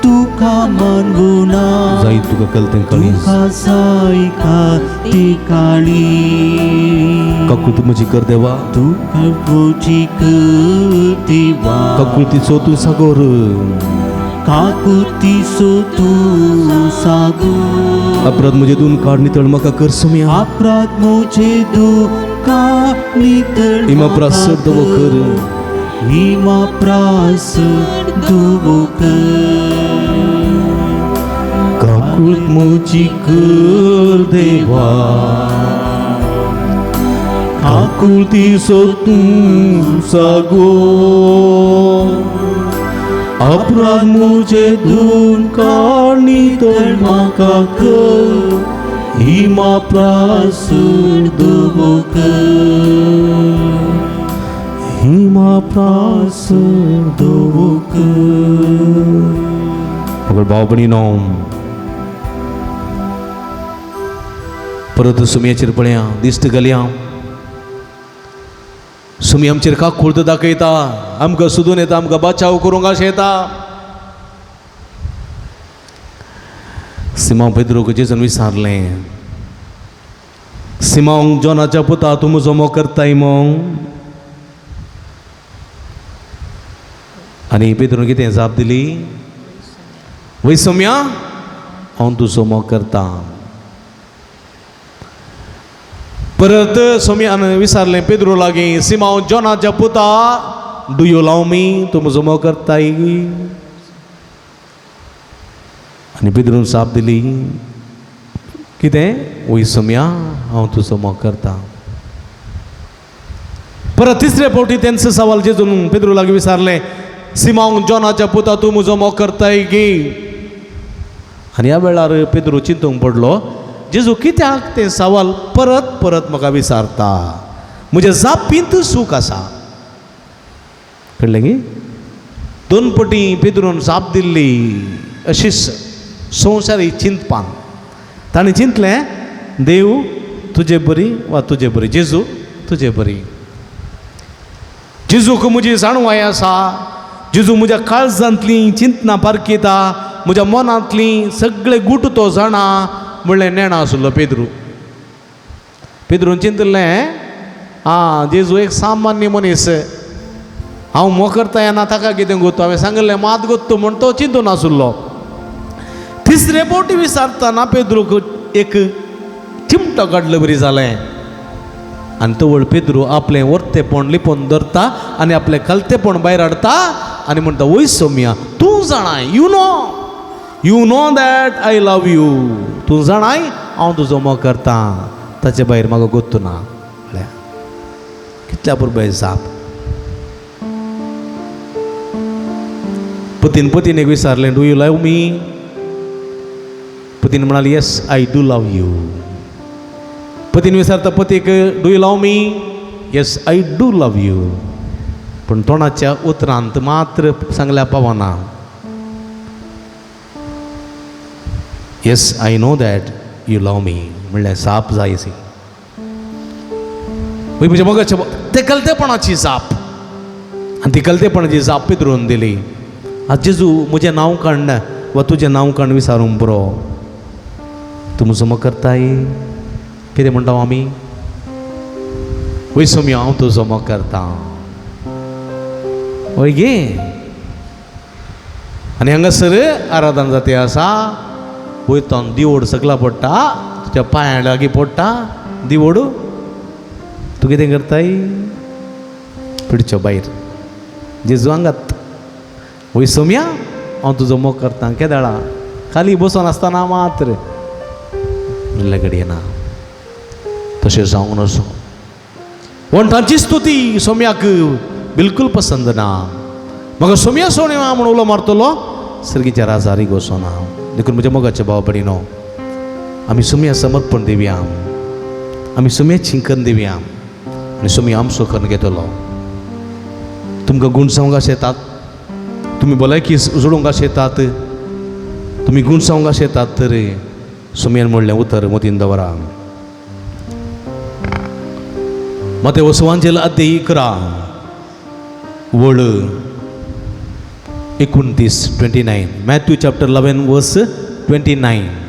Speaker 1: तुका मनवना.
Speaker 4: जाय तुका कलतें काळीज,
Speaker 1: तुका जाय ती काळी.
Speaker 4: काकूत म्हजी कर देवा,
Speaker 1: तुका म्हजी कर देवा.
Speaker 4: काकुळतीचो तूं सागोर,
Speaker 1: काकुतीचो तूं सागोर.
Speaker 4: अपराध म्हजे दोन काड नितळ म्हाका कर सोम्या,
Speaker 1: अपराध म्हजे दोन काड नितळ
Speaker 4: हिमा प्रासर दवो कर,
Speaker 1: हिमा प्रासर दवो कर.
Speaker 4: काकूत म्हजी कर देवा, काकुळतीचो तूं सागोर. अपराध म्हजे दोन काड नितळ म्हाका कर,
Speaker 1: हिमा प्रासर दवो कर.
Speaker 4: हिमा प्रासर
Speaker 1: दवो कर.
Speaker 4: मगर भाव भयणीनो, परत सुमयाचेर पळया दिश्ट घालया. सुमी आमचेर काकूळत दाखयता, आमकां सोदून येता, आमकां बचाव करूंक आशेता. सिमांव पेद्रोक जेजून विचारलें, सिमांव जॉनाच्या पुता तूं म्हजो मोग करताय मग? आनी पेद्रोन कितें जाप दिली? वय सोम्या, हांव तुजो मोग करता. परत सोम्यान विचारलें पेद्रो लागीं, सिमांव जॉनाच्या पुता do you love मी, तूं म्हजो मोग करताय? आनी पेद्रोन जाप दिली कितें? वय सोम्या, हांव तुजो मोग करता. परत तिसरे फावटी तेंचो सवाल जेजून पेद्रो लागीं विचारलें, सिमांव जॉनाच्या पुता तूं म्हजो मोग करताय गी? आनी ह्या वेळार पेद्रो चिंतूंक पडलो, जेजू कित्याक तें सवाल परत परत म्हाका विचारता? म्हज्या जापींत सूख आसा. कळ्ळें गी? दोन पटी पेद्रोन जाप दिल्ली अशीच संवसारी चिंतपान. ताणें चिंतलें, देव तुजे बरी वा तुजे बरी, जेजू तुजे बरी, जेजूक म्हजी जाणवाय आसा, जेजू म्हज्या काळजांतलीं चिंतना पारखिता, म्हज्या मनांतलीं सगळे गूट तो जाणा म्हणलें नेणा आसलो पेद्रू. पेद्रून चिंतलें, आं जेजू एक सामान्य मनीस, हांव मोग करता येना ताका कितें गोत्तो, हांवें सांगिल्लें मात गोत्तो म्हूण तो चिंतून आसलो. तिसरे फावटी विचारतना पेद्रूक एक चिमटो काडलो बरी जालें. आनी तवळ पेद्रू आपलें वर्तेपण लिपोवन धरता आनी आपलें कलतेपण भायर हाडता आनी म्हणटा, वय सोम्या तूं जाणाय, you know, you know that I love you, तूं जाणाय हांव तुजो मोग करता, ताचे भायर म्हाका गोत्तू ना. म्हळ्यार कितल्या बरोबर जाप. पतीन पतीन एक विचारलें, do you love मी? पतीन म्हणाली, yes I do love you. पतीन विचारता पतीक, do you love me? Yes I do love you. पूण तोंडाच्या उतरांत मात्र सांगल्या पावना. Yes I know that you love me म्हणल्यार जाप जाय सी. म्हणजे मोगाचे ते कलतेपणाची जाप. आनी ती कलतेपणाची जाप पेद्रून दिली. आज जेजू म्हजें नांव काडना वा तुजें नांव काडून विचारूंक पुरो, तूं म्हजो मोग करताय? कितें म्हणटा आमी? वय सोम्या हांव तुजो मोग करता. वय गे? आनी हांगासर आराधन जाती आसा, वयता दिवड सगळा पडटा,
Speaker 5: तुज्या पांयां लागीं पडटा दिवोडू, तूं कितें करताय? पिडचो भायर जेजू आंगात वय सोम्या हांव तुजो मोग करता केदळा खाली बसून आसतना मात्र म्हणल्यार घडये ना. तशें जावंक नजो. वण्टांची स्तुती सोम्याक बिलकूल पसंद ना. म्हाका सोम्या सोण्या म्हूण उलो मारतलो सर्गीच्या राजारी गोसोना. देखून म्हज्या मोगाच्या भाव भयणीनो, आमी सोम्या समर्पण दिवया, आमी सोम्या चिंकन दिवया आनी सोम्या आमचो करून घेतलो. तुमकां गूण सांगूंक येतात, तुमी भलायकी जोडूंक येतात, तुमी गूण सांगूंक येतात, तर सोम्यान म्हणलें उतर मतीन दवरा. माते वसवांचेल अध्याय 11 वळ 29 29, मॅथ्यू चॅप्टर 11 वर्स 29.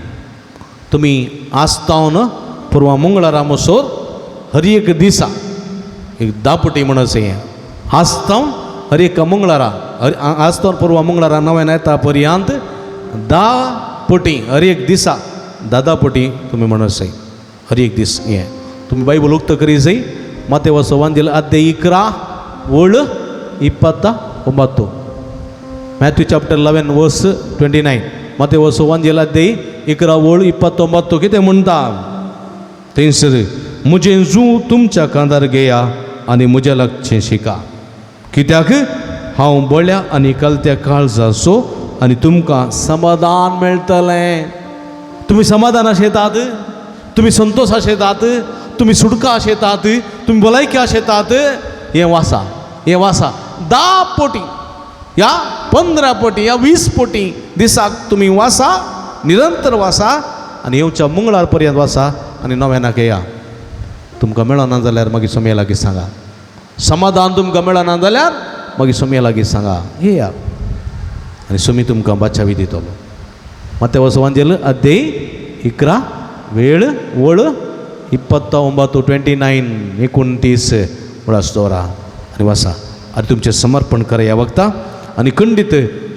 Speaker 5: तुमी आसतावन पुर्वा मंगळारा मोसोर हर एक दिसा एक दापटी म्हण अशें आसतावन हर एक मंगळारा आसतावन पुर्वा मंगळारा नव्यान येता पर्यंत 10 पटी हर एक दिसा 10 पटी तुमी म्हण अशें हर एक दीस हें तुमी बायबल उक्तो करी जाय. माते वसवांजेल अध्याय 11 वळ 29, मॅथ्यू चॅप्टर 11 वर्स 29. माते वसवांजेल अध्याय 11 वळ 29 कितें म्हणटा थंयसर, म्हजें जू तुमच्या कांदार घेया आनी म्हज्या लागचें शिका, कित्याक हांव बळ्या आनी कलत्या काळजाचो आनी तुमकां समाधान मेळटलें. तुमी समाधान आशेतात, तुमी संतोश आशेतात, तुमी सुटका आशेतात, तुमी भलायकी आशेतात. हें वासा, हें वासा 10 पटी या 15 पटी या 20 पटी दिसाक तुमी वासा, निरंतर वासा आनी येवच्या मंगळार पर्यंत वासा आनी नव्यानाक येया. तुमकां मेळना जाल्यार मागीर सोम्या लागीं सांगा, समाधान तुमकां मेळना जाल्यार मागीर सोम्या लागीं सांगा, येया आनी सोमी तुमकां बाचावी दितलो. माते वसवांजेल अध्याय 11 वेळ वळ 29 29 29 वळास दवरा आनी वासा आनी तुमचें समर्पण करा ह्या वखता आनी खंडीत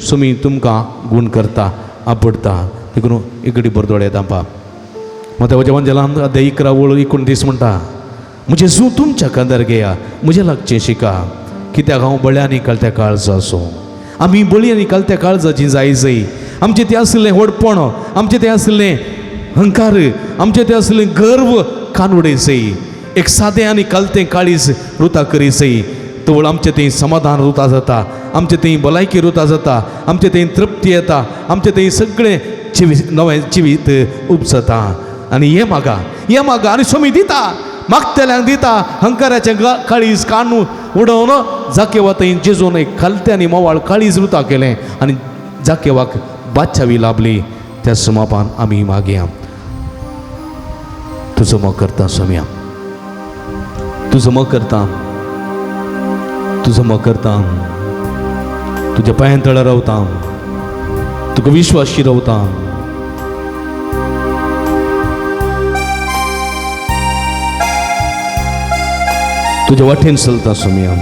Speaker 5: सोमी तुमकां गूण करता आपडता. देखून इकडी बरदोळे दांपा. माते वजेवांजेलान अध्याय 11 वळ 29 म्हणटा, म्हजें जू तुमच्या कांदार घेया, म्हजें लागचें शिका, कित्याक हांव बळ्यांनी कलत्या काळजाचो. आमी बळयांनी कलत्या काळजाची जाय जाय. आमचें तें आसलें व्हडपण, आमचें तें आसलें अहंकार, आमचें तें आसलें गर्व कान उडयसय, एक सादें आनी कलतें काळीज रुता करीसय, तवळ आमचें थंय समाधान रुता जाता, आमचें थंय भलायकी रुता जाता, आमचें थंय तृप्ती येता, आमचें थंय सगळें जिवीत नवें जिवीत उपजता. आनी हें मागा, हें मागा आनी सोमी दिता, मागतल्यांक दिता. हंकाराचें काळीज काडून उडोवन जाकेवा थंय जेजून एक खालतें आनी मोवाळ काळीज रुता केलें आनी जाकेवाक बादशावी लाभली. त्या समापान आमी मागया, तुजो मोग करता सोम्या, तुजो मोग करता, तुजो मोग करता, तुज्या पांयां तळा रावता, तुका विश्वाशी रावता. तुज्या वाटेन चलता सोम्या,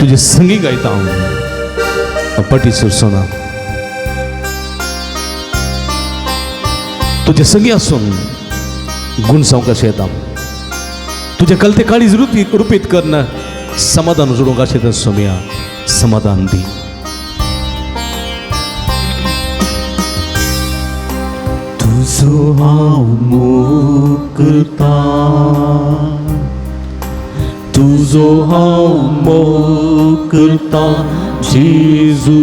Speaker 5: तुजे संगी गायता हांव, पटी सरसोना तुजे संगी आसून गुण सावंक अशें येता, तुजे कलते काळीज रुपीत करून समाधान जोडूंक अशें येता सोम्या, समाधान दी.
Speaker 1: तुजो हांव मोग करता, तुजो हांव मोग करता जेजू,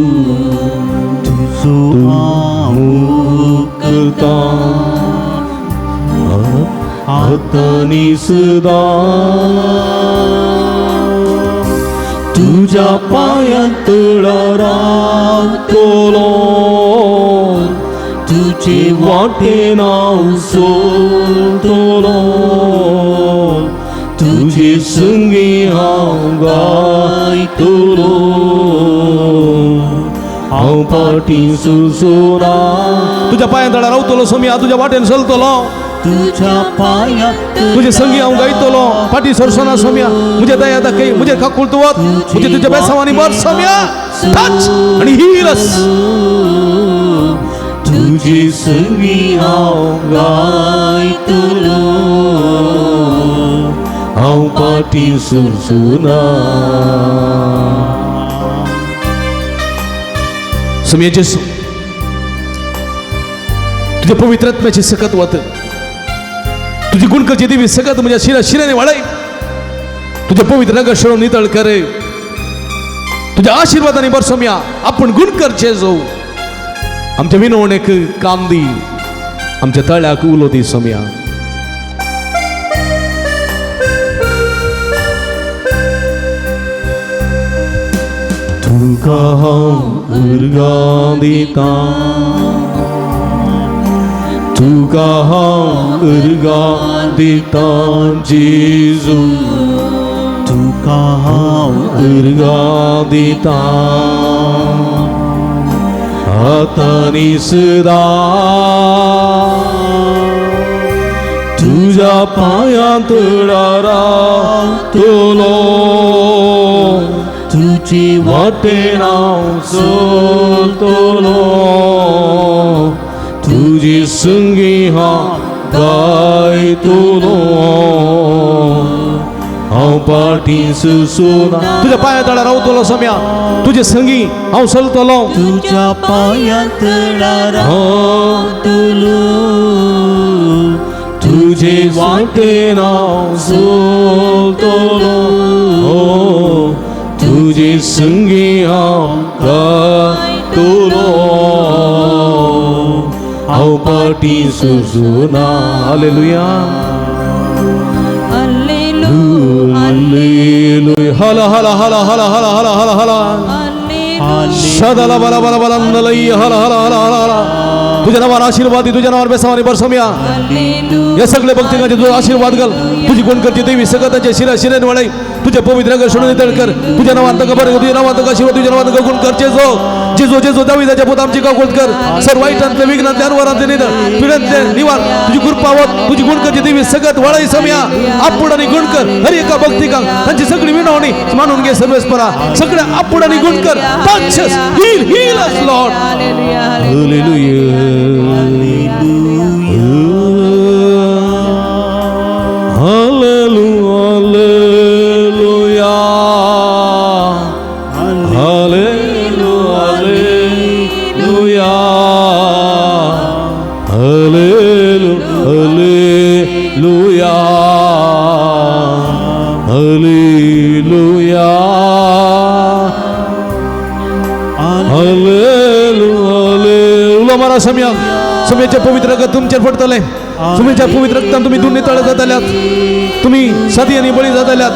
Speaker 1: तुजो हांव मोग करता आतां सदां, तुज्या पांयां तळा रावतलो, तुजे वाटेन हांव चलतलो, तुजे संगी हांव गायतलो, हांव फाटीं सरसोना.
Speaker 4: तुज्या पांयां तळा रावतलो सोम्या, तुज्या वाटेन चलतलो,
Speaker 1: तुज्या पांयां
Speaker 4: तुजे संगी हांव गायतलो, फाटीं सरसोना सोम्या, म्हजे दया दाखय, म्हजे काकूळ तुवत, म्हजे तुज्या बेसांवांनी भर सोम्या, टच आनी हील अस.
Speaker 1: तुजी सुवी हांव गायतलो
Speaker 4: हांव पाटी सुरसुना. सुमये जेसू, तुझ्या पवित्र आत्म्याची सकत वात, तुझी गुणकरची देवी सकत म्हज्या शिरा शिऱ्याने वाडय. तुझ्या पवित्र रंगा शोडून नितळ करे. तुझ्या आशीर्वादाने बर सोम्या आपण गुणकर जेजू. आमच्या विनवणेक काम दी, आमच्या तळ्याक उलो दी सोम्या.
Speaker 1: तुका हांव उर्गां दिता, तुका हांव उर्गां दिता जेजू, तुका हांव उर्गां दिता आतां नी सदां. तुज्या पांयांत रावतलो, तुजी वाटेन हांव चलतलो, तुजी संगी हांव गायतलो, हांव पाटी सुसुना.
Speaker 4: तुझ्या पांया तळा रावतलो सोम्या, तुझे संगी हांव चलतलो.
Speaker 1: तुज्या पांया तळा रावतलो, तुजे वाटेन हांव चलतलो, तुजे संगी हांव गायतलो, हांव पाटी सुसुना.
Speaker 4: Hallelujah,
Speaker 1: hallelujah.
Speaker 4: हाला हाला हाला हाला हाला हाला हाला हाला सदाला बला बला बला नलई हाला हाला हाला हाला हाला. तुझ्या नावावर आशीर्वाद, तुझ्या नावावर बेसावानी बरसम्या. या सगळे भक्तिकांचे तुझा आशीर्वाद घाल. तुझी गुणकरची देवी सगळ्यांच्या शिरा शिरेन वळाई. तुझ्या पवित्र रंग सोडून नितळ कर. तुझ्या नावात बरं, तुझ्या नावात आशीर्वाद, तुझ्या नावात गुण कर जेजो जेजो जेजो. दाविदाच्या पोत आमची काकुळत कर. सर वाईटांतले विघ्नांतले अनवरांतले निधन पिढ्यांतले निवार तुझी कृपा होत. तुझी गुणकरची देवी सगळ्यात वळाई सम्या. आपुड आणि गुणकर हर एका भक्तिकांक त्यांची सगळी विनवणी मानून घे सर्वेस्परा. सगळ्या आपुड आणि गुणकर. Touch us, heal, heal us, Lord.
Speaker 1: Hallelujah, hallelujah, hallelujah, hallelujah, hallelujah,
Speaker 4: hallelujah. उलो मारा सम्या. सम्याच्या पवित्र रगात तुमचेर पडतले. सुमीच्या पवित्र रक्तान तुमी दोन्ही तळे जाताल्यात, तुमी सादी आनी बळी जाताल्यात.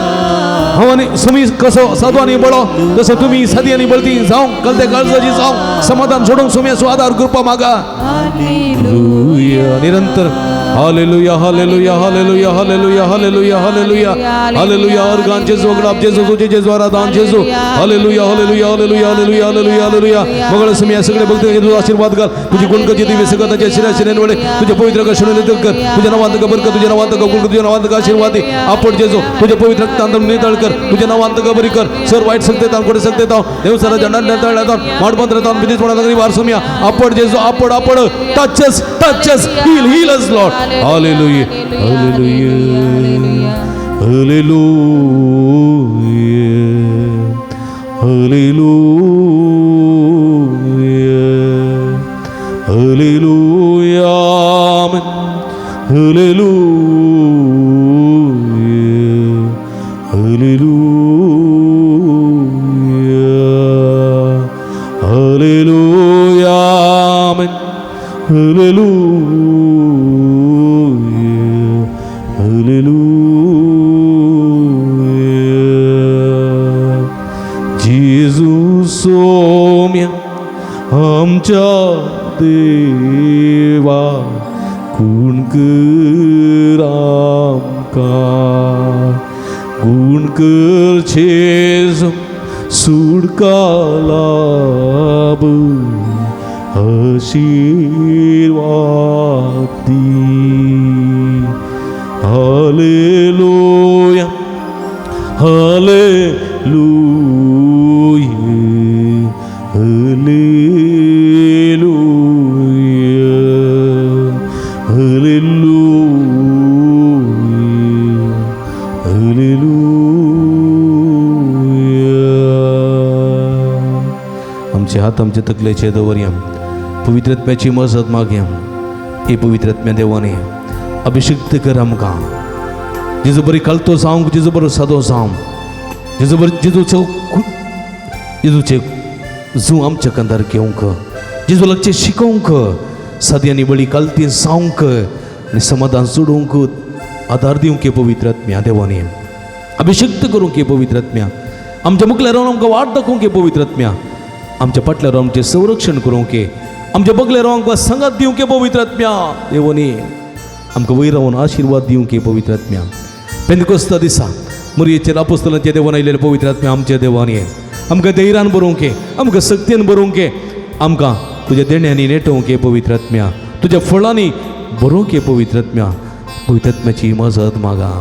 Speaker 4: हांव आनी सुमी कसो साधू आनी बळो तसो तुमी सादी आनी बळती जावं कलते काळजाची जावं समाधान सोडूंक सुम्याचो आदार कृपा मागा. हालेलुया. निरंतर hallelujah, hallelujah, hallelujah, hallelujah, hallelujah, hallelujah, hallelujah. Organ जेजू अगडाप जेजू तुझे जेजू आराधान जेजू. Hallelujah, hallelujah, hallelujah, hallelujah, hallelujah, hallelujah. मगळ सुम्या सगळे भक्ती तुझा आशीर्वाद घाल. तुझी गुणकची दिव्य सगळ्याच्या शिरा शिरेन वडे. तुझ्या पवित्र कशुने नितळ कर. तुझ्या नावांत बरकत, तुझ्या नावांत गुण, तुझ्या नावांत आशीर्वाद आपण जेजू. तुझ्या पवित्र रक्तांत नितळ कर. तुझ्या नावांत बरी कर. सर वाईट सकते ताव कोठे सकते ताव देवसरा जंडा तळ्यात माडपंत्र ताव विदेश वार सुम्या आपण जेजू. आपण आपण touch us, touch us, heal, heal us, Lord.
Speaker 1: Hallelujah, hallelujah, hallelujah, hallelujah, hallelujah, hallelujah, hallelujah, hallelujah, hallelujah, hallelujah. जेजू सोम्या आमच्या देवा गुण कर आमकां, गुण कर जेजू सुटका लाभ आशीर्वाद दी. हालेलुया, हालेलुया, हालेलुया.
Speaker 5: आमचे हात आमचे तकलेचे दवरया, पवित्र आत्म्याची मजत मागया. हे पवित्र आत्म्या देवाने अभिषिक्त कर आमकां. जेजू बरी कालतो जावंक, जेजू बरो सादो जावं, जेजू बरी जेजूचो जेजूचे जू आमच्या कंदार घेवंक, जेजू लागचें शिकोवंक, सादी आनी बळी कालती जावंक आनी समाधान सोडूंक आदार दिवंक हे पवित्र आत्म्या देवाने. अभिषिक्त करूंक हे पवित्र आत्म्या. आमच्या मुखल्या रावन आमकां वाट दाखोवंक हे पवित्र आत्म्या. आमच्या फाटल्या रावन आमचें संरक्षण करूंक हे, आमच्या बगल्या रावन आमकां सांगात दिवंक हे पवित्र आत्म्या देवानी. आमकां वयर रावन आशिर्वाद दिवंक हे पवित्र आत्म्या. पेंतकोस्ता दिसा मुरयेचेर आपोस्तलांच्या देवान आयिल्ले पवित्र आत्म्या आमच्या देवानी आमकां धैर्यान बरोवंक हे, आमकां सक्तीन बरोवंक हे, आमकां तुज्या देण्यांनी नेटोवंक हे पवित्र आत्म्या, तुज्या फळांनी बरोवंक हे पवित्र आत्म्या. पवित्र आत्म्याची मजत मागा.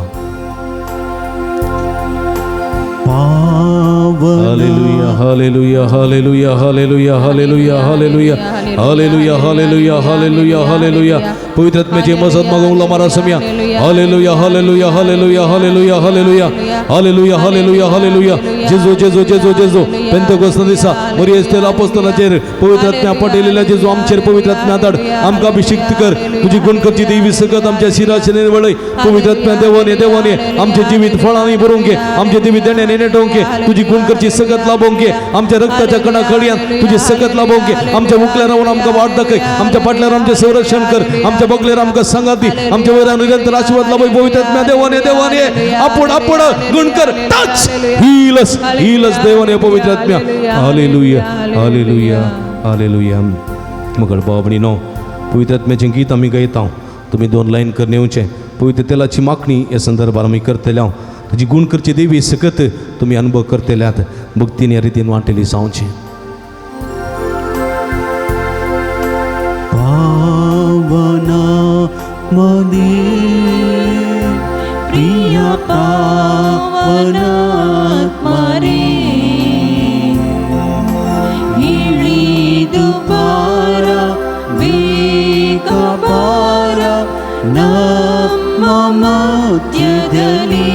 Speaker 5: Hallelujah, hallelujah, hallelujah, hallelujah, hallelujah, hallelujah, hallelujah, hallelujah, hallelujah, hallelujah. पवित्र आत्म्याची मजत मागूंक मारा समया. Hallelujah, hallelujah, hallelujah, hallelujah, hallelujah, hallelujah, hallelujah, hallelujah. जेजू जेजू जेजू जेजू. पेंतकोस्त दिसा मरियेस्तेल आपोस्तलाचेर पवित्र आत्म्या पडलेल्या जेजू आमचेर पवित्र आत्म्या धाड. आमकां अभिषिक्त कर. तुजी गुण करची देवी सकत आमच्या शिराचेर वळय. पवित्र आत्म्या देवाने देवाने आमचे जिवीत फळांनी भरूंक घे, आमचे जिवीत देण्याने नेटोवंक घे, तुजी गुण करची सकत लाभोवंक घे. आमच्या रक्ताच्या कणा खडयान तुजी सकत लाभोवंक घे. आमच्या मुखल्या रावन आमकां वाट दाखय, आमच्या फाटल्यार आमचें संरक्षण कर, आमच्या बगलेर आमकां सांगात दी, आमच्या वयल्यान निरंतर आशीर्वाद लाभय. पवित्र आत्म्या देवाने देवाने आपूण आपूण गुण कर. टच हीलस हीलस देवाने पवित्र आत्म्या. हालेलुया, हालेलुया, हालेलुया. मगळ बाबणी नो पवित्र आत्म्याचें गीत आमी गायता. तुमी दोन लायन कर नेवचें. पवित्र तेलाची मागणी ह्या संदर्भार आमी करतले. हांव तुजी गुण करची देवी सकत तुमी अनुभव करतल्यात. भक्तीन ह्या रितीन वांटेली जावची.
Speaker 1: पावना मने प्रिय पावना मरे इळिदु बार ಬೇಗ ಬಾರ ನಮ್ಮ ಮಧ್ಯದಲ್ಲಿ,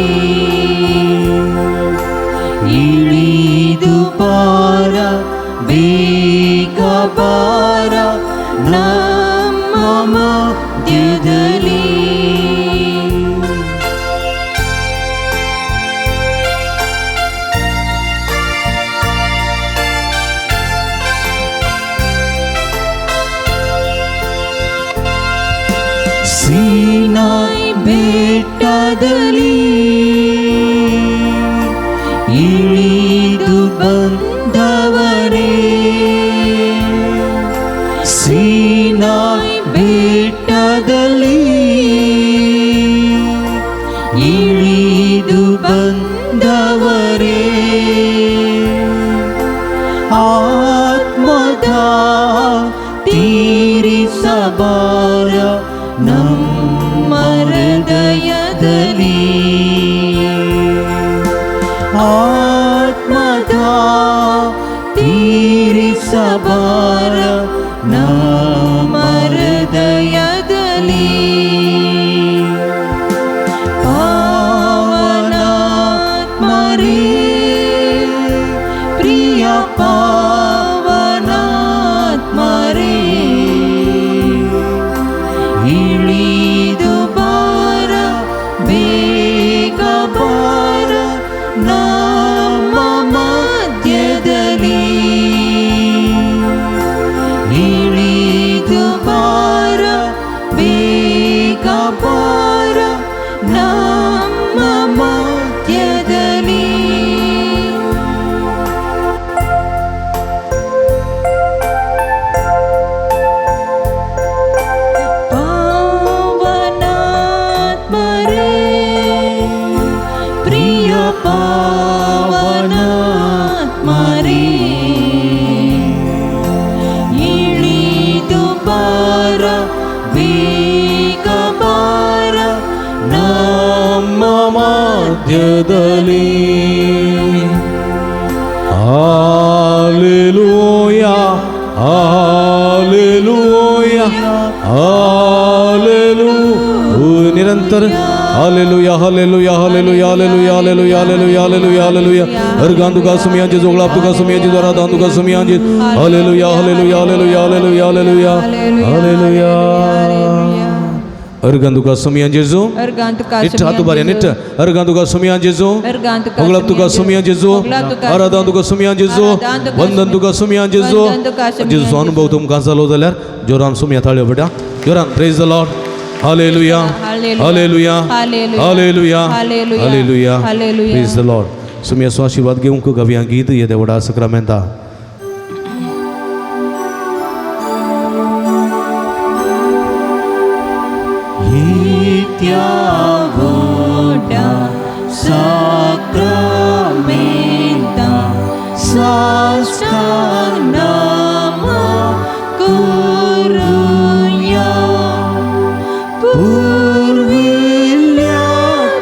Speaker 1: ಇಳಿದು ಬಾರ ಬೇಗ ಬಾರ ನಮ್ಮ ಮಧ್ಯದಲ್ಲಿ. ಸೀನಾಯ್ ಬೆಟ್ಟದಲ್ಲಿ ಇಳಿದು ಬಂದವರೇ, ಸೀನಾಯ್ ಬೆಟ್ಟದಲ್ಲಿ ಇಳಿದು ಬಂದವರೇ, ಆತ್ಮದ ತೀರಿಸಬಾರ ನಮ್ಮ ಹೃದಯದಲ್ಲಿ, ಆತ್ಮದ ತೀರಿಸಬಾರ ನಮ್ಮ ಹೃದಯದಲ್ಲಿ. ಪಾವನಾತ್ಮರೇ ಪ್ರಿಯ ಪಾವನಾತ್ಮರೇ ಇಳಿದು ಬಾರ ಬೇಗ ಬಾರ ನಮ್ಮ ಮಧ್ಯದಲ್ಲಿ, ಇಳಿದು ಬಾರ ಬೇಗ ಬಾರ ನಮ್ಮ ಮಧ್ಯದಲ್ಲಿ. ಪಾವನಾತ್ಮರೇ ಪ್ರಿಯ ಪಾವನಾತ್ಮರೇ ಇಳಿದು ಬಾರ ಬೇಗ ಬಾರ
Speaker 4: ನಮ್ಮ ಮಧ್ಯದಲ್ಲಿ. Hallelujah, hallelujah, hallelujah. ನಿರಂತರ Hallelujah hallelujah hallelujah hallelujah hallelujah hallelujah hallelujah hallelujah. अर्गान तुका सुमया जेजू, गुलाब तुका सुमया जेजू, आराधन तुका सुमया जेजू। Hallelujah hallelujah hallelujah hallelujah hallelujah hallelujah. अर्गान तुका सुमया जेजू, निट्ट हात उबार निट्ट। अर्गान तुका सुमया जेजू, मोगलाब तुका सुमया जेजू, आराधन तुका सुमया जेजू, वंदन तुका सुमया जेजू। जेजूचो अनुभव तुमकां जालो जाल्यार जोरान सुमया ताळयो बेटा, जोरान। Praise the Lord. Hallelujah hallelujah hallelujah hallelujah. Praise the Lord. सुमयाचो आशिर्वाद घेवंक गावया गीत येदे व्हडा सक्रामेंता।
Speaker 1: त्या व्हडा साक्रामेंता साश्टांग नमो करुया, पुर्विल्ल्या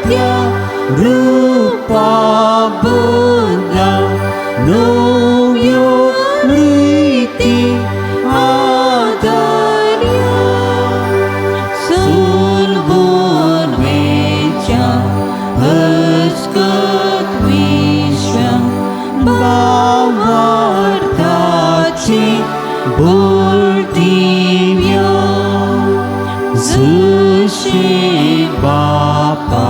Speaker 1: त्या रुपा बदला नव्यो रिती आदारया, सुलभुर्वेच्या हस्कत विश्व भावार्थाची बोल दिव्या, जशे बापा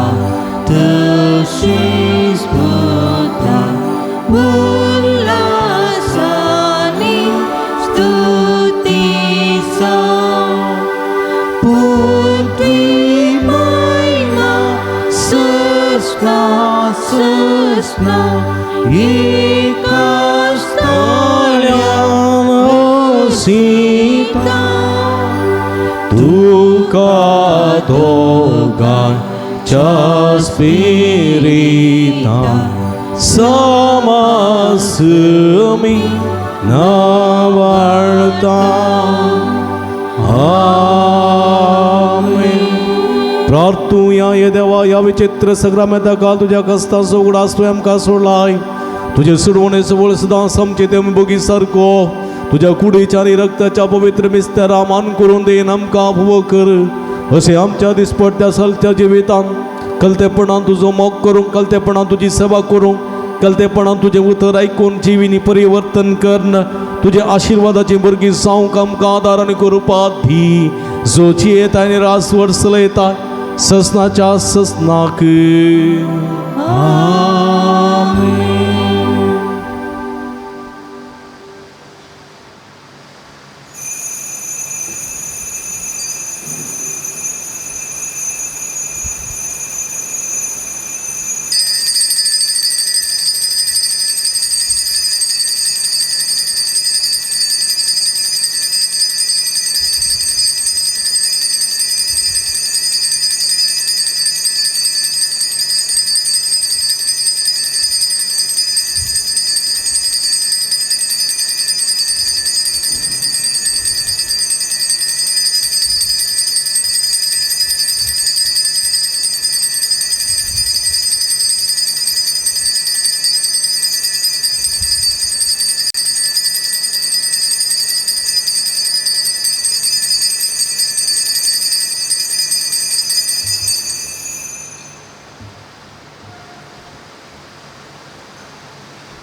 Speaker 1: तशेच पुता उल्हासानी स्तुती जावं, पुत्री महिमा सस्ना सस्ना एका
Speaker 4: सीता तुका दोगांच्या स्पिरिता समासमी नावाळता। आमेन। प्रार्थुया हे देवा, ह्या विचित्र सग्रामेंता काल तुज्या कस्तांचो उगडास तुवें आमकां सोडलाय। तुजे सुडवणेचो वळ सदां आमचे ते बोगी सारको तुज्या कुडीच्या आनी रक्ताच्या पवित्र मिस्तेरा मान करून देन आमकां फुवो कर। अशें आमच्या दिसपट्ट्या सलत्या जिवितान कलतेपणान तुजो मोग करूंक, कलतेपणान तुजी सेवा करूंक, कलतेपणान तुजें उतर आयकून जिविनी परिवर्तन करून तुज्या आशिर्वादाची भुरगीं जावंक आमकां आदार आनी कृपा दी, जो जियेता आनी रास वर्सलयता ससनाच्या ससनाक। आमेन।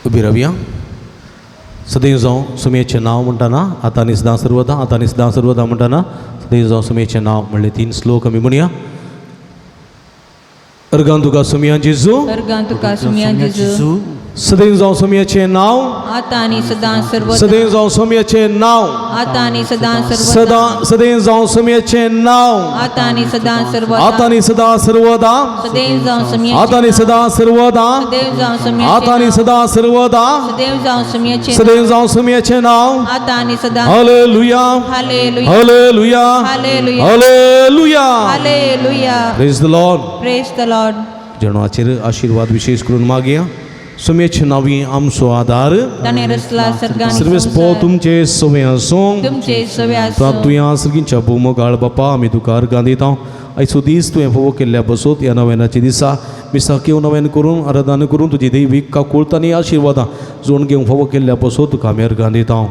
Speaker 5: उबी रावया। सदैव जावं सुमयेचें नांव म्हणटना आतां आनी सदां सर्वदा, आतां आनी सदां सर्वदा म्हणटना सदैव जावं सुमयेचें नांव म्हणलें 3 श्लोक आमी म्हणया। अर्गान तुका सुमया जेजू,
Speaker 2: अर्गान तुका सुमया जेजू,
Speaker 4: सदैव जावं सुमयेचें नांव
Speaker 2: आतां आनी सदां सर्वदा,
Speaker 4: सदैव जावं सुमयेचें नांव
Speaker 2: आतां आनी सदां सर्वदा,
Speaker 4: सदां सदैव जावं सुमयेचें नांव
Speaker 2: आतां आनी सदां सर्वदा,
Speaker 4: आतां आनी सदां सर्वदा,
Speaker 2: सदैव जावं सुमयेचें
Speaker 4: आतां आनी सदां सर्वदा,
Speaker 2: सदैव जावं सुमयेचें
Speaker 4: आतां आनी सदां सर्वदा,
Speaker 2: सदैव जावं सुमयेचें
Speaker 4: सदैव जावं सुमयेचें नांव
Speaker 2: आतां आनी सदां।
Speaker 4: Hallelujah
Speaker 2: hallelujah
Speaker 4: hallelujah
Speaker 2: hallelujah
Speaker 4: hallelujah.
Speaker 2: Hallelujah.
Speaker 4: Praise the Lord.
Speaker 2: Praise the Lord.
Speaker 5: जेणवाचेर आशिर्वाद विशेष करून मागया। सुमयेचे नांवी आमचो आदार,
Speaker 2: ताणें रचला सर्गांनी
Speaker 5: सर्वेस पो तुमचे सवे आसूं,
Speaker 2: तुमचे सवे आसूं।
Speaker 5: प्राप्तुया सर्गींच्या भूमगाळ बापा, आमी तुका अर्गां दिता। आयचो दीस तुवें फोवो केल्ल्या बसोत ह्या नव्यानाच्या दिसा मिसाक येवन नव्यान करून आराधना करून तुजी दैवीक काकुळत आनी आशिर्वादां जोड घेवंक फावो केल्ल्या बसोत तुका आमी अर्गां दिता।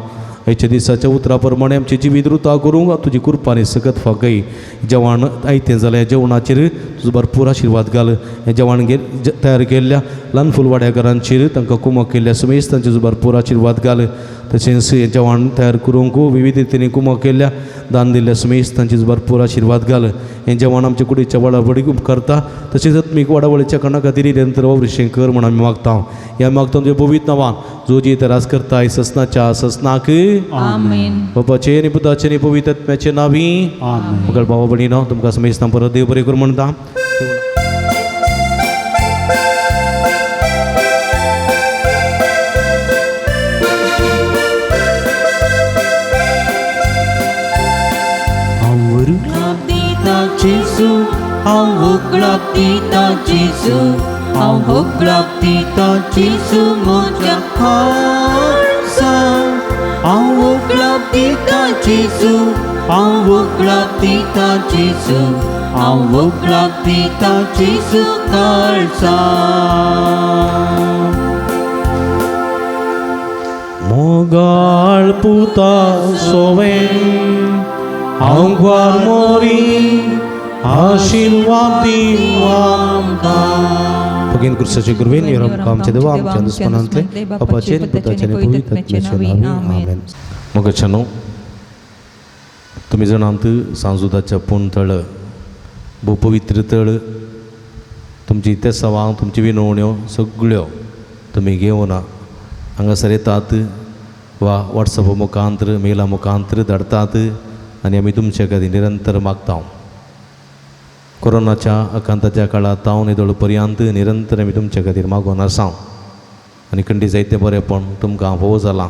Speaker 5: आयच्या दिसाच्या उतरा प्रमाणे आमची जिवीत रुता करूंक तुजी कृपा आनी सकत फागय। जेवण आयतें जाल्यार जेवणाचेर
Speaker 6: तुजो भरपूर आशिर्वाद घाल. हें जेवण तयार केल्ल्या ल्हान फुलवाड्याकारांचेर तांकां कुमक केल्ल्या समेस्तांचेर तुजो भरपूर आशिर्वाद घाल. तशेंच हें जेवण तयार करूंक विविध रितींनी कुमक केल्ल्या दान दिल्ल्या समेस्तांचेर तुजो भरपूर आशिर्वाद घाल. हें जेवण आमच्या कुडीच्या वाडावळीक उपकारता तशेंच आत्मीक वाडावळीच्या कारणा खातीर निरंतर वावरिशें कर म्हूण आमी मागता. ह्या मागता तुज्या पवित्र नांवान जो जी रास करता ससनाच्या ससनाक
Speaker 2: आमेन.
Speaker 6: बापाचे आनी पुताचे आनी पवित्र आत्म्याचे नांवी.
Speaker 3: आमेन.
Speaker 6: बाबा भयणीनो तुमकां समेस्तां परत देव बरें करूं म्हणटा.
Speaker 1: हांव उगडाप दिता जेजू, हांव उगडाप दिता जेजू, हांव उगडाप दिता जेजू म्हज्या खासा. हांव उगडाप दिता जेजू, हांव उगडाप दिता जेजू, हांव उगडाप दिता जेजू काळजा.
Speaker 6: मोगाळ पुता सोवें हांव ग्वार मोरी आशिर्वाद आमकां. भगीन क्रिस्ताचे कृपेन ह्यो आमकां आमच्या देवा आमच्या दुस्मानांतले बापाचे आनी पुताचे आनी पवित्र आत्म्याचे नांवी. आमेन.
Speaker 5: मोगाच्यानो तुमी जाणात सांजुदाच्या पूण तळ भोव पवित्र तळ तुमची तेसावां तुमची विनवण्यो सगळ्यो तुमी घेवन हांगासर येतात वा वॉट्सॅपा मुखांत्र मेला मुखांत्र धाडटात आनी आमी तुमचे खातीर निरंतर मागता. कोरोनाच्या आकांताच्या काळांत हांव येदोळ पर्यंत निरंतर आमी तुमचे खातीर मागून आसा आनी खंडी जायतें बरेंपण तुमकां भोव जालां.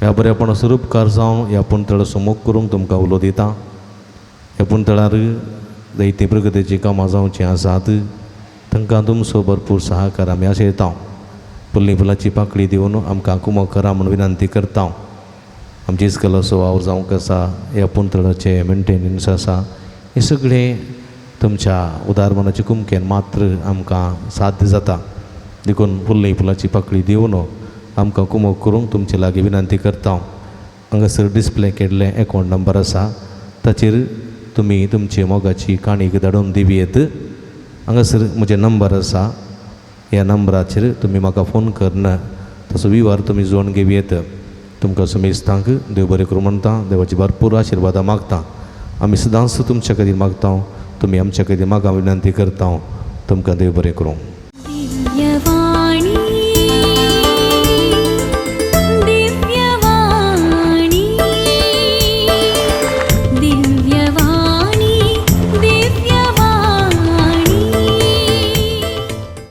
Speaker 5: ह्या बरेपणाचो उपकार जावन ह्या पुणतळाचो मोग करूंक तुमकां उलो दिता. ह्या पुणतळार जायतीं प्रगतीचीं कामां जावचीं आसात तांकां तुमचो भरपूर सहकार आमी आशयता. फुल्ली फुलाची पाकळी दिवन आमकां कुमक करा म्हूण विनंती करता. आमची इस्कलाचो वावर जावंक आसा, ह्या पुणतळाचें मेंटेनन्स आसा, हें सगळें तुमच्या उदार मनाचे कुमकेन मात्र आमकां साध्य जाता. देखून फुल्ली फुलाची पाकळी दिवन आमकां कुमक करूंक तुमचे लागीं विनंती करता. हांगासर डिस्प्ले केल्लें एकावंट नंबर आसा ताचेर तुमी तुमची मोगाची काणीक धाडून दिवयेत. हांगासर म्हजें नंबर आसा, ह्या नंबराचेर तुमी म्हाका फोन करून तसो विवार तुमी जोडून घेवयेत. तुमकां समेस्तांक देव बरें करूं म्हणटा, देवाची भरपूर आशिर्वादां मागता. आमी सदांच तुमच्या खातीर मागता, तुमी आमच्या खातीर मागा विनंती करता. तुमकां देव बरें करूं.